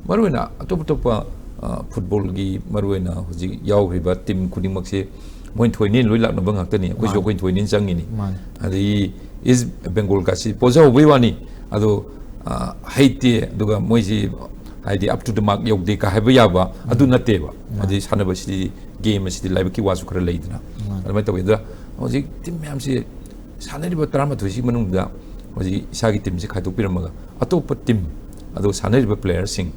ꯃꯔꯨꯑꯣꯏꯅ ꯑꯇꯣꯞ ꯑꯇꯣꯞꯄ, ꯑ, ꯐꯨꯠꯕꯣꯜꯒꯤ ꯃꯔꯨꯑꯣꯏꯅ ꯍꯧꯖꯤꯛ ꯌꯥꯎꯔꯤꯕ ꯇꯤꯝ ꯈꯨꯗꯤꯡꯃꯛꯁꯦ ꯃꯣꯏꯅ ꯊꯣꯏꯅꯦꯅ ꯂꯣꯏ ꯂꯥꯛꯅꯕ ꯉꯥꯛꯇꯅꯤ꯫ ꯑꯩꯈꯣꯏꯁꯨ ꯃꯥꯅꯤ꯫ ꯑꯩꯈꯣꯏꯅ ꯊꯣꯏꯅꯦꯅ ꯆꯪꯉꯤꯅꯤ꯫ ꯃꯥꯅꯤ꯫ ꯑꯗꯒꯤ ꯏꯁ ꯕꯦꯡꯒꯣꯜꯒꯁꯤ ꯄꯣꯖꯍꯧꯕꯩ ꯋꯥꯅꯤ꯫ ꯑꯗꯣ, ꯑ, ꯍꯩꯇꯦ, ꯑꯗꯨꯒ ꯃꯣꯏꯁꯤ ꯍꯥꯏꯗꯤ up to the mark ꯌꯧꯗꯦ ꯀ ꯍꯥꯏꯕ ꯌꯥꯕ ꯑꯗꯨ ꯎꯝ꯫ ꯅꯠꯇꯦꯕ꯫ ꯎꯝ꯫ ꯑꯗꯩ ꯁꯥꯟꯅꯕꯁꯤꯗꯤ, ꯒꯦꯝ ꯑꯁꯤꯗꯤ ꯂꯥꯏꯕꯛꯀꯤ ꯋꯥꯁꯨ ꯈꯔ ꯂꯩꯗꯅ꯫ ꯃꯥꯅꯤ꯫ ꯑꯗꯨꯃꯥꯏꯅ ꯇꯧꯋꯤ꯫ ꯑꯗꯨꯅ ꯍꯧꯖꯤꯛ ꯇꯤꯝ ꯃꯌꯥꯝꯁꯤ ꯁꯥꯟꯅꯔꯤꯕ ꯇꯔꯥꯃꯥꯊꯣꯏꯁꯤꯒꯤ ꯃꯅꯨꯡꯗ ꯍꯧꯖꯤꯛ ꯏꯁꯥꯒꯤ ꯇꯤꯝꯁꯤ ꯈꯥꯏꯗꯣꯛꯄꯤꯔꯝꯃꯒ ꯑꯇꯣꯞꯄ ꯇꯤꯝ, ꯑꯗꯨꯒ ꯁꯥꯟꯅꯔꯤꯕ ꯄ꯭ꯂꯦꯌꯔꯁꯤꯡ,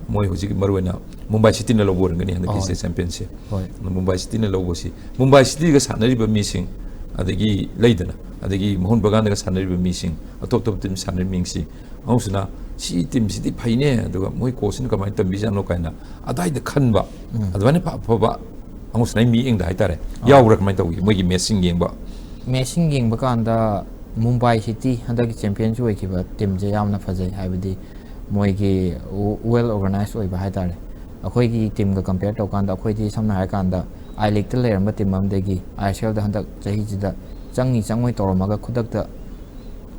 ꯃꯣꯏ ꯍꯧꯖꯤꯛ ꯃꯔꯨꯑꯣꯏꯅ ꯃꯨꯝꯕꯥꯏ ꯁꯤꯇꯤꯅ ꯂꯧꯕ ꯑꯣꯏꯔꯝꯒꯅꯤ ꯍꯟꯗꯛꯀꯤꯁꯦ ꯍꯣꯏ꯫ ꯆꯦꯝꯄꯤꯌꯟꯁꯦ꯫ ꯍꯣꯏ꯫ ꯃꯨꯝꯕꯥꯏ ꯁꯤꯇꯤꯅ ꯂꯧꯕꯁꯤ, ꯃꯨꯝꯕꯥꯏ ꯁꯤꯇꯤꯒ ꯁꯥꯟꯅꯔꯤꯕ ꯃꯤꯁꯤꯡ, ꯑꯗꯒꯤ ꯂꯩꯗꯅ, ꯑꯗꯒꯤ ꯃꯣꯍꯟ ꯕꯒꯥꯟꯗꯒ ꯁꯥꯟꯅꯔꯤꯕ ꯃꯤꯁꯤꯡ, ꯑꯇꯣꯞ ꯑꯇꯣꯞꯄ ꯇꯤꯝ ꯁꯥꯟꯅꯔꯤꯕ ꯃꯤꯁꯤꯡ, ꯑꯉꯧꯁꯤꯅ "ꯁꯤ ꯇꯤꯝꯁꯤꯗꯤ ꯐꯩꯅꯦ, ꯑꯗꯨꯒ ꯃꯣꯏ ꯀꯣꯆꯁꯤꯅ ꯀꯃꯥꯏꯅ ꯇꯝꯕꯤꯖꯥꯠꯅꯣ?" ꯀꯥꯏꯅ ꯑꯗꯥꯏꯗ ꯈꯟꯕ, ꯎꯝ꯫ ꯑꯗꯨꯃꯥꯏꯅ ꯑꯐ-, ꯑꯐꯕ ꯑꯉꯧꯁꯤꯅ ꯃꯤꯠꯌꯦꯡꯗ ꯍꯥꯏꯇꯥꯔꯦ, ꯑꯥ꯫ ꯌꯥꯎꯕ꯭ꯔꯥ ꯀꯃꯥꯏꯅ ꯇꯧꯒꯦ ꯃꯣꯏꯒꯤ ꯃꯦꯠꯁꯁꯤꯡ ꯌꯦꯡꯕ? ꯃꯦꯠꯁꯁꯤꯡ ꯌꯦꯡꯕ ꯀꯥꯟꯗ ꯃꯨꯝꯕꯥꯏ ꯁꯤꯇꯤ ꯍꯟꯗꯛꯀꯤ ꯆꯦꯝꯄꯤꯌꯟꯁ ꯑꯣꯏꯈꯤꯕ ꯇꯤꯝꯁꯦ ꯌꯥꯝꯅ ꯐꯖꯩ, ꯍꯥꯏꯕꯗꯤ ꯃꯣꯏꯒꯤ ꯋꯦꯜ ꯑꯣꯔꯒꯅꯥꯏꯖ ꯑꯣꯏꯕ ꯍꯥꯏꯇꯥꯔꯦ꯫ ꯑꯩꯈꯣꯏꯒꯤ ꯇꯤꯝꯒ ꯀꯝꯄꯤꯌꯔ ꯇꯧꯀꯥꯟꯗ ꯑꯩꯈꯣꯏꯗꯤ ꯁꯝꯅ ꯍꯥꯏꯔꯀꯥꯟꯗ ꯑꯥꯏ ꯂꯤꯛꯇ ꯂꯩꯔꯝꯕ ꯇꯤꯝ ꯑꯃꯗꯒꯤ ꯑꯥꯏ ꯑꯦꯁ ꯑꯦꯜꯗ ꯍꯟꯗꯛ ꯆꯍꯤꯁꯤꯗ ꯆꯪꯉꯤ ꯆꯪꯉꯣꯏ ꯇꯧꯔꯝꯃꯒ ꯈꯨꯗꯛꯇ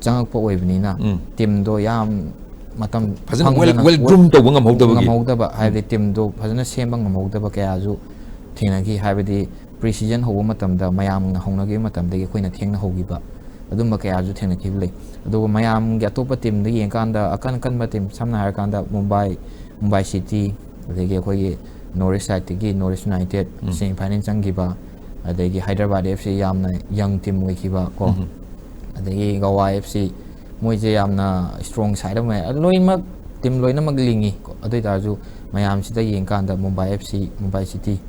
ꯆꯪꯉꯛꯄ ꯑꯣꯏꯕꯅꯤꯅ ꯎꯝ꯫ ꯇꯤꯝꯗꯣ ꯌꯥꯝ ꯃꯇꯝ ꯐꯖꯅ ꯐꯪꯗꯅ well, well groom ꯇꯧꯕ ꯉꯝꯍꯧꯗꯕꯒꯤ꯫ ꯉꯝꯍꯧꯗꯕ, ꯎꯝ꯫ ꯍꯥꯏꯕꯗꯤ ꯇꯤꯝꯗꯣ ꯐꯖꯅ ꯁꯦꯝꯕ ꯉꯝꯍꯧꯗꯕ ꯀꯌꯥꯁꯨ ꯊꯦꯡꯅꯈꯤ꯫ ꯍꯥꯏꯕꯗꯤ ꯄ꯭ꯔꯤ ꯁꯤꯖꯟ ꯍꯧꯕ ꯃꯇꯝꯗ ꯃꯌꯥꯝꯅ ꯍꯧꯅꯈꯤꯕ ꯃꯇꯝꯗꯒꯤ ꯑꯩꯈꯣꯏꯅ ꯊꯦꯡꯅ ꯍꯧꯈꯤꯕ, ꯑꯗꯨꯝꯕ ꯀꯌꯥꯁꯨ ꯊꯦꯡꯅꯈꯤꯕ ꯂꯩ꯫ ꯑꯗꯨꯒ ꯃꯌꯥꯝꯒꯤ ꯑꯇꯣꯞꯄ ꯇꯤꯝꯗ ꯌꯦꯡꯀꯥꯟꯗ ꯑꯀꯟ ꯑꯀꯟꯕ ꯇꯤꯝ, ꯁꯝꯅ ꯍꯥꯏꯔꯀꯥꯟꯗ ꯃꯨꯝꯕꯥꯏ, ꯃꯨꯝꯕꯥꯏ ꯁꯤꯇꯤ, ꯑꯗꯒꯤ ꯑꯩꯈꯣꯏꯒꯤ ꯅꯣꯔꯠ ꯏꯁ ꯁꯥꯏꯠꯇꯒꯤ ꯅꯣꯔꯠ ꯏꯁ ꯌꯨꯅꯥꯏꯇꯦꯠ ꯎꯝ꯫ ꯁꯦꯃꯤ ꯐꯥꯏꯅꯦꯜ ꯆꯪꯈꯤꯕ, ꯑꯗꯒꯤ ꯍꯥꯏꯗ꯭ꯔꯕꯥꯗ ꯑꯦꯐ ꯁꯤ ꯌꯥꯝꯅ ꯌꯪ ꯇꯤꯝ ꯑꯣꯏꯈꯤꯕ ꯀꯣ, ꯎꯝ꯫ ꯑꯗꯒꯤ ꯒꯋꯥ ꯑꯦꯐ ꯁꯤ, ꯃꯣꯏꯁꯦ ꯌꯥꯝꯅ ꯏꯁꯇ꯭ꯔꯣꯡ ꯁꯥꯏꯠ ꯑꯃ, ꯂꯣꯏꯅꯃꯛ ꯇꯤꯝ ꯂꯣꯏꯅꯃꯛ ꯂꯤꯡꯉꯤ ꯀꯣ꯫ ꯑꯗꯨ ꯑꯣꯏꯇꯥꯔꯁꯨ ꯃꯌꯥꯝꯁꯤꯗ ꯌꯦꯡꯀꯥꯟꯗ Mumbai F C, Mumbai city,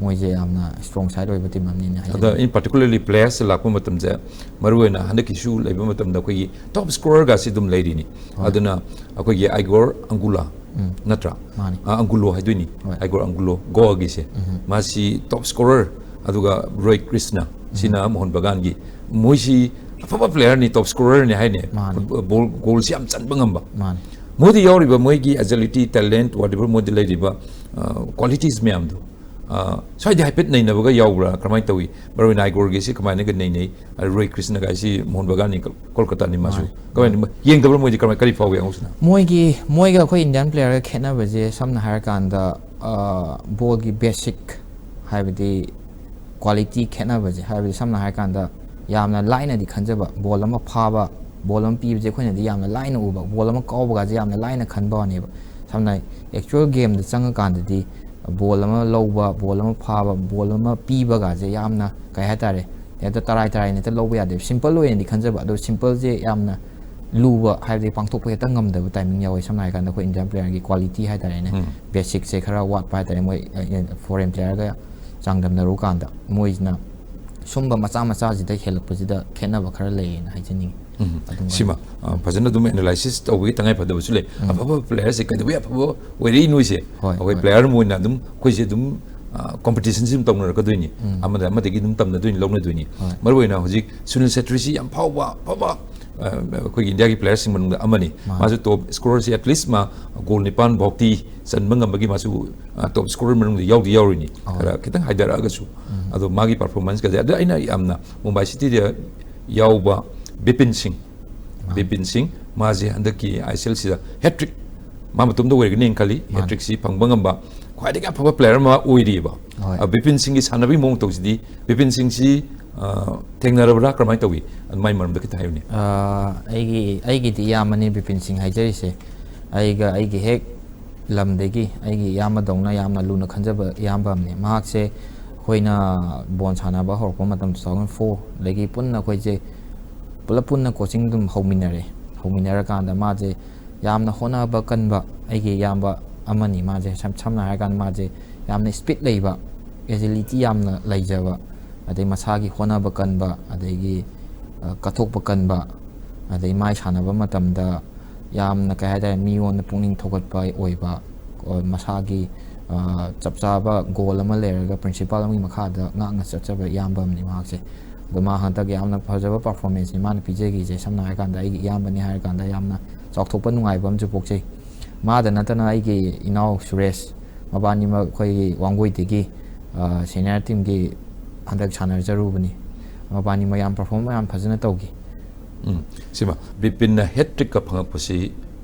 ꯃꯣꯏꯁꯦ ꯌꯥꯝꯅ ꯏꯁꯇ꯭ꯔꯣꯡ ꯁꯥꯏꯠ ꯑꯣꯏꯕ ꯇꯤꯝ ꯑꯃꯅꯤꯅ ꯑꯗ ꯍꯥꯏꯖꯅꯤꯡꯉꯤ꯫ In particularly players ꯂꯥꯛꯄ ꯃꯇꯝꯁꯦ, ꯃꯔꯨꯑꯣꯏꯅ ꯍꯟꯗꯛꯀꯤꯁꯨ ꯂꯩꯕ ꯃꯇꯝꯗ ꯑꯩꯈꯣꯏꯒꯤ ꯇꯣꯞ ꯁ꯭ꯀꯣꯔꯔꯒꯁꯤ ꯑꯗꯨꯝ ꯂꯩꯔꯤꯅꯤ꯫ ꯍꯣꯏ꯫ ꯑꯗꯨꯅ ꯑꯩꯈꯣꯏꯒꯤ ꯑꯥꯏꯒꯣꯔ ꯑꯪꯒꯨꯂꯥ ꯎꯝ꯫ ꯅꯠꯇ꯭ꯔꯥ? ꯃꯥꯅꯤ꯫ ꯑ, ꯑꯪꯒꯨꯂꯣ ꯍꯥꯏꯗꯣꯏꯅꯤ꯫ ꯍꯣꯏ꯫ ꯑꯥꯏꯒꯣꯔ ꯑꯪꯒꯨꯂꯣ, ꯒꯣꯋꯥꯒꯤꯁꯦ꯫ ꯎꯝ꯫ ꯃꯥꯁꯤ ꯇꯣꯞ ꯁ꯭ꯀꯣꯔꯔ, ꯑꯗꯨꯒ ꯔꯣꯍꯤꯠ ꯀ꯭ꯔꯤꯁꯅ, ꯁꯤꯅ ꯃꯣꯍꯟ ꯕꯒꯥꯟꯒꯤ꯫ ꯃꯣꯏꯁꯤ ꯑꯐꯕ ꯄ꯭ꯂꯦꯌꯔꯅꯤ, ꯇꯣꯞ ꯁ꯭ꯀꯣꯔꯔꯅꯤ ꯍꯥꯏꯅꯦ꯫ ꯃꯥꯅꯤ꯫ ꯕꯣꯜ, ꯒꯣꯜꯁꯤ ꯌꯥꯝ ꯆꯟꯕ ꯉꯝꯕ꯫ ꯃꯥꯅꯤ꯫ ꯃꯣꯏꯗ ꯌꯥꯎꯔꯤꯕ ꯃꯣꯏꯒꯤ ꯑꯦꯖꯤꯂꯤꯇꯤ, ꯇꯦꯂꯦꯟꯠ, whatever ꯃꯣꯏꯗ ꯂꯩꯔꯤꯕ ꯀ꯭ꯋꯥꯂꯤꯇꯤꯁ ꯃꯌꯥꯝꯗꯣ, ꯑ, ꯁ꯭ꯋꯥꯏꯗ ꯍꯥꯏꯐꯦꯠ ꯅꯩꯅꯕꯒ ꯌꯥꯎꯕ꯭ꯔꯥ? ꯀꯔꯝꯍꯥꯏꯅ ꯇꯧꯏ? ꯃꯔꯨꯑꯣꯏꯅ ꯑꯥꯏꯒꯣꯔꯒꯤꯁꯤ ꯀꯃꯥꯏꯅꯒ ꯅꯩꯅꯩ? ꯑ, ꯔꯣꯍꯤꯠ ꯀ꯭ꯔꯤꯁꯅꯒ ꯍꯥꯏꯁꯤ ꯃꯣꯍꯟ ꯕꯒꯥꯟꯅꯤ, ꯀꯣꯜ-, ꯀꯣꯜꯀꯇꯥꯅꯤ ꯃꯥꯁꯨ꯫ ꯃꯥꯅꯤ꯫ ꯀꯃꯥꯏꯅ, ꯌꯦꯡꯗꯕ꯭ꯔꯥ ꯃꯣꯏꯗꯤ? ꯀꯃꯥꯏ, ꯀꯔꯤ ꯐꯥꯎꯏ ꯑꯉꯧꯁꯤꯅ? ꯃꯣꯏꯒꯤ, ꯃꯣꯏꯒ ꯑꯩꯈꯣꯏ ꯏꯟꯗꯤꯌꯥꯟ ꯄ꯭ꯂꯦꯌꯔꯒ ꯈꯦꯠꯅꯕꯁꯦ, ꯁꯝꯅ ꯍꯥꯏꯔꯀꯥꯟꯗ, ꯑ, ꯕꯣꯜꯒꯤ ꯕꯦꯁꯤꯛ ꯍꯥꯏꯕꯗꯤ ꯀ꯭ꯋꯥꯂꯤꯇꯤ ꯈꯦꯠꯅꯕꯁꯦ, ꯍꯥꯏꯕꯗꯤ ꯁꯝꯅ ꯍꯥꯏꯔꯀꯥꯟꯗ ꯌꯥꯝꯅ ꯂꯥꯏꯅꯗꯤ ꯈꯟꯖꯕ, ꯕꯣꯜ ꯑꯃ ꯐꯥꯕ, ꯕꯣꯜ ꯑꯃ ꯄꯤꯕꯁꯦ ꯑꯩꯈꯣꯏꯅꯗꯤ ꯌꯥꯝꯅ ꯂꯥꯏꯅ ꯎꯕ, ꯕꯣꯜ ꯑꯃ ꯀꯥꯎꯕꯒꯁꯦ ꯌꯥꯝꯅ ꯂꯥꯏꯅ ꯈꯟꯕ ꯋꯥꯅꯦꯕ꯫ ꯁꯝꯅ ꯑꯦꯛꯆꯨꯋꯦꯜ ꯒꯦꯝꯗ ꯆꯪꯉꯀꯥꯟꯗꯗꯤ ꯕꯣꯜ ꯑꯃ ꯂꯧꯕ, ꯕꯣꯜ ꯑꯃ ꯐꯥꯕ, ꯕꯣꯜ ꯑꯃ ꯄꯤꯕꯒꯁꯦ ꯌꯥꯝꯅ, ꯀꯩ ꯍꯥꯏꯇꯥꯔꯦ, ꯍꯦꯛꯇ ꯇꯔꯥꯏ ꯇꯔꯥꯏꯅ ꯍꯦꯛꯇ ꯂꯧꯕ ꯌꯥꯗꯦꯕ꯫ ꯁꯤꯝꯄꯜ ꯑꯣꯏꯅꯗꯤ ꯈꯟꯖꯕ, ꯑꯗꯣ ꯁꯤꯝꯄꯜꯁꯦ ꯌꯥꯝꯅ ꯂꯨꯕ, ꯍꯥꯏꯕꯗꯤ ꯄꯥꯡꯊꯣꯛꯄ ꯍꯦꯛꯇ ꯉꯝꯗꯕ ꯇꯥꯏꯃꯤꯡ ꯌꯥꯎꯋꯦ꯫ ꯁꯝꯅ ꯍꯥꯏꯔꯀꯥꯟꯗ ꯑꯩꯈꯣꯏ ꯏꯟꯗꯤꯌꯥꯟ ꯄ꯭ꯂꯦꯌꯔꯒꯤ ꯀ꯭ꯋꯥꯂꯤꯇꯤ ꯍꯥꯏꯇꯥꯔꯦꯅꯦ, ꯎꯝ꯫ ꯕꯦꯁꯤꯛꯁꯦ ꯈꯔ ꯋꯥꯠꯄ ꯍꯥꯏꯇꯥꯔꯦ, ꯃꯣꯏ, ꯑ, ꯐꯣꯔꯦꯟ ꯄ꯭ꯂꯦꯌꯔꯒ ꯆꯥꯡꯗꯝꯅꯔꯨꯀꯥꯟꯗ ꯃꯣꯏꯁꯤꯅ ꯁꯨꯝꯕ ꯃꯆꯥ ꯃꯆꯥꯁꯤꯗ ꯍꯦꯜꯂꯛꯄꯁꯤꯗ ꯈꯦꯠꯅꯕ ꯈꯔ ꯂꯩꯌꯦꯅ ꯍꯥꯏꯖꯅꯤꯡꯉꯤ꯫ ꯎꯝ꯫ ꯑꯗꯨꯃꯥꯏꯅ꯫ ꯁꯤꯃ, ꯑ, ꯐꯖꯅ ꯑꯗꯨꯝ ꯑꯦꯅꯥꯂꯥꯏꯁꯤꯁ ꯇꯧꯕꯒꯤ ꯇꯉꯥꯏ ꯐꯗꯕꯁꯨ ꯂꯩ꯫ ꯎꯝ꯫ ꯑꯐꯕ ꯄ꯭ꯂꯦꯌꯔꯁꯦ ꯀꯩꯗꯧꯕꯩ ꯑꯐꯕ ꯑꯣꯏꯔꯛꯏꯅꯣꯁꯦ? ꯍꯣꯏ, ꯑꯩꯈꯣꯏ ꯍꯣꯏ꯫ ꯄ꯭ꯂꯦꯌꯔ ꯑꯃ ꯑꯣꯏꯅ ꯑꯗꯨꯝ ꯑꯩꯈꯣꯏꯁꯦ ꯑꯗꯨꯝ, ꯑ, ꯀꯣꯝꯄꯤꯇꯤꯁꯟꯁꯤ ꯑꯗꯨꯝ ꯇꯧꯅꯔꯛꯀꯗꯣꯏꯅꯤ꯫ ꯎꯝ꯫ ꯑꯃꯗ ꯑꯃꯗꯒꯤ ꯑꯗꯨꯝ ꯇꯝꯅꯗꯣꯏꯅꯤ, ꯂꯧꯅꯗꯣꯏꯅꯤ꯫ ꯍꯣꯏ꯫ ꯃꯔꯨꯑꯣꯏꯅ ꯍꯧꯖꯤꯛ ꯁꯨꯅꯤꯜ ꯁꯦꯇ꯭ꯔꯤꯁꯤ ꯌꯥꯝ ꯐꯥꯎꯕ, ꯑꯐꯕ, ꯑ, ꯑꯩꯈꯣꯏꯒꯤ ꯏꯟꯗꯤꯌꯥꯒꯤ ꯄ꯭ꯂꯦꯌꯔꯁꯤꯡ ꯃꯅꯨꯡꯗ ꯑꯃꯅꯤ꯫ ꯃꯥꯅꯤ꯫ ꯃꯥꯁꯨ ꯇꯣꯞ ꯁ꯭ꯀꯣꯔꯔꯁꯤ, at least ꯃꯥ ꯒꯣꯜ ꯅꯤꯄꯥꯟ ꯐꯥꯎꯇꯤ ꯆꯟꯕ ꯉꯝꯕꯒꯤ ꯃꯥꯁꯨ, ꯑ, ꯇꯣꯞ ꯁ꯭ꯀꯣꯔꯔ ꯃꯅꯨꯡꯗ ꯌꯥꯎꯗꯤ ꯌꯥꯎꯔꯤꯅꯤ꯫ ꯍꯣꯏ꯫ ꯈꯔ ꯈꯤꯇꯪ ꯍꯥꯏꯊꯔꯛꯑꯒꯁꯨ꯫ ꯎꯝ꯫ ꯑꯗꯣ ꯃꯥꯒꯤ ꯄꯔꯐꯣꯔꯃꯦꯟꯁꯀꯁꯦ, ꯑꯗꯣ ꯑꯩꯅ ꯌꯥꯝꯅ ꯃꯨꯝꯕꯥꯏ ꯁꯤꯇꯤꯗ ꯌꯥꯎꯕ ꯕꯤꯄꯤꯟ ꯁꯤꯡ, ꯃꯥꯅꯤ꯫ ꯕꯤꯄꯤꯟ ꯁꯤꯡ, ꯃꯥꯁꯦ ꯍꯟꯗꯛꯀꯤ ꯑꯥꯏ ꯑꯦꯁ ꯑꯦꯜꯁꯤꯗ ꯍꯦꯇ꯭ꯔꯤꯛ, ꯃꯥ ꯃꯇꯣꯝꯗ ꯑꯣꯏꯔꯒꯅꯤꯅ ꯈꯜꯂꯤ, ꯃꯥꯅꯤ꯫ ꯍꯦꯇ꯭ꯔꯤꯛꯁꯤ ꯐꯪꯕ ꯉꯝꯕ ꯈ꯭ꯋꯥꯏꯗꯒꯤ ꯑꯐꯕ ꯄ꯭ꯂꯦꯌꯔ ꯑꯃ ꯑꯣꯏꯔꯤꯕ꯫ ꯍꯣꯏ꯫ ꯑ, ꯕꯤꯄꯤꯟ ꯁꯤꯡꯒꯤ ꯁꯥꯟꯅꯕꯒꯤ ꯃꯑꯣꯡ ꯃꯇꯧꯁꯤꯗꯤ, ꯕꯤꯄꯤꯟ ꯁꯤꯡꯁꯤ ꯑ, ꯊꯦꯡꯅꯔꯕ꯭ꯔꯥ? ꯀꯔꯝꯍꯥꯏꯅ ꯇꯧꯏ? ꯑꯗꯨꯃꯥꯏ ꯃꯔꯝꯗ ꯈꯤꯇ ꯍꯥꯏꯌꯨꯅꯦ꯫ ꯑ, ꯑꯩꯒꯤ ꯑꯩꯒꯤꯗꯤ ꯏꯌꯥꯝꯕꯅꯤ ꯕꯤꯄꯤꯟ ꯁꯤꯡ ꯍꯥꯏꯖꯔꯤꯁꯦ꯫ ꯑꯩꯒ ꯑꯩꯒꯤ ꯍꯦꯛ ꯂꯝꯗꯒꯤ ꯑꯩꯒꯤ ꯏꯌꯥꯝꯕꯗꯧꯅ ꯌꯥꯝꯅ ꯂꯨꯅ ꯈꯟꯖꯕ ꯏꯌꯥꯝꯕ ꯑꯃꯅꯤ꯫ ꯃꯍꯥꯛꯁꯦ ꯑꯩꯈꯣꯏꯅ ꯕꯣꯜ ꯁꯥꯟꯅꯕ ꯍꯧꯔꯛꯄ ꯃꯇꯝ two thousand four ꯗꯒꯤ ꯄꯨꯟꯅ ꯑꯩꯈꯣꯏꯁꯦ ꯄꯨꯂꯞ ꯄꯨꯟꯅ ꯀꯣꯆꯤꯡ ꯑꯗꯨꯝ ꯍꯧꯃꯤꯟꯅꯔꯦ꯫ ꯍꯧꯃꯤꯟꯅꯔꯀꯥꯟꯗ ꯃꯥꯁꯦ ꯌꯥꯝꯅ ꯍꯣꯠꯅꯕ ꯀꯟꯕ ꯑꯩꯒꯤ ꯏꯌꯥꯝꯕ ꯑꯃꯅꯤ꯫ ꯃꯥꯁꯦ ꯁꯝ- ꯁꯝꯅ ꯍꯥꯏꯔꯀꯥꯟꯗ ꯃꯥꯁꯦ ꯌꯥꯝꯅ ꯁ꯭ꯄꯤꯠ ꯂꯩꯕ, ꯑꯦꯖꯤꯂꯤꯇꯤ ꯌꯥꯝꯅ ꯂꯩꯖꯕ, ꯑꯗꯩ ꯃꯁꯥꯒꯤ ꯍꯣꯠꯅꯕ ꯀꯟꯕ, ꯑꯗꯒꯤ ꯑ, ꯀꯠꯊꯣꯛꯄ ꯀꯟꯕ, ꯑꯗꯩ ꯃꯥꯏ ꯁꯥꯟꯅꯕ ꯃꯇꯝꯗ ꯌꯥꯝꯅ ꯀꯩ ꯍꯥꯏꯇꯥꯔꯦ, ꯃꯤꯉꯣꯟꯗ ꯄꯨꯛꯅꯤꯡ ꯊꯧꯒꯠꯄ ꯑꯣꯏꯕ, ꯑꯣ, ꯃꯁꯥꯒꯤ ꯑ, ꯆꯞ ꯆꯥꯕ ꯒꯣꯜ ꯑꯃ ꯂꯩꯔꯒ ꯄ꯭ꯔꯤꯟꯁꯤꯄꯥꯜ ꯑꯃꯒꯤ ꯃꯈꯥꯗ ꯉꯥꯛꯅ ꯆꯠꯆꯕ ꯏꯌꯥꯝꯕ ꯑꯃꯅꯤ ꯃꯍꯥꯛꯁꯦ꯫ ꯑꯗꯣ ꯃꯥ ꯍꯟꯗꯛ ꯌꯥꯝꯅ ꯐꯖꯕ ꯄꯔꯐꯣꯔꯃꯦꯟꯁꯅꯤ ꯃꯥꯅ ꯄꯤꯖꯈꯤꯁꯦ꯫ ꯁꯝꯅ ꯍꯥꯏꯔꯀꯥꯟꯗ ꯑꯩꯒꯤ ꯏꯌꯥꯝꯕꯅꯤ ꯍꯥꯏꯔꯀꯥꯟꯗ ꯌꯥꯝꯅ ꯆꯥꯎꯊꯣꯛꯄ ꯅꯨꯡꯉꯥꯏꯕ ꯑꯃꯁꯨ ꯄꯣꯛꯆꯩ꯫ ꯃꯥꯗ ꯅꯠꯇꯅ ꯑꯩꯒꯤ ꯏꯅꯥꯎ ꯁꯨꯔꯦꯁ, ꯃꯕꯥꯅꯤꯃꯛ ꯑꯩꯈꯣꯏꯒꯤ ꯋꯥꯡꯒꯣꯏꯗꯒꯤ ꯁꯦꯅꯤꯌꯔ ꯇꯤꯝꯒꯤ ꯍꯟꯗꯛ ꯁꯥꯟꯅꯖꯔꯨꯕꯅꯤ꯫ ꯃꯕꯥꯅꯤꯃꯛ ꯌꯥꯝ ꯄꯔꯐꯣꯔꯝ ꯌꯥꯝ ꯐꯖꯅ ꯇꯧꯈꯤ꯫ ꯎꯝ, ꯁꯤꯃ ꯕꯤꯄꯤꯟꯅ ꯍꯦꯠ ꯇ꯭ꯔꯤꯛꯀ ꯐꯪꯉꯛꯄꯁꯤ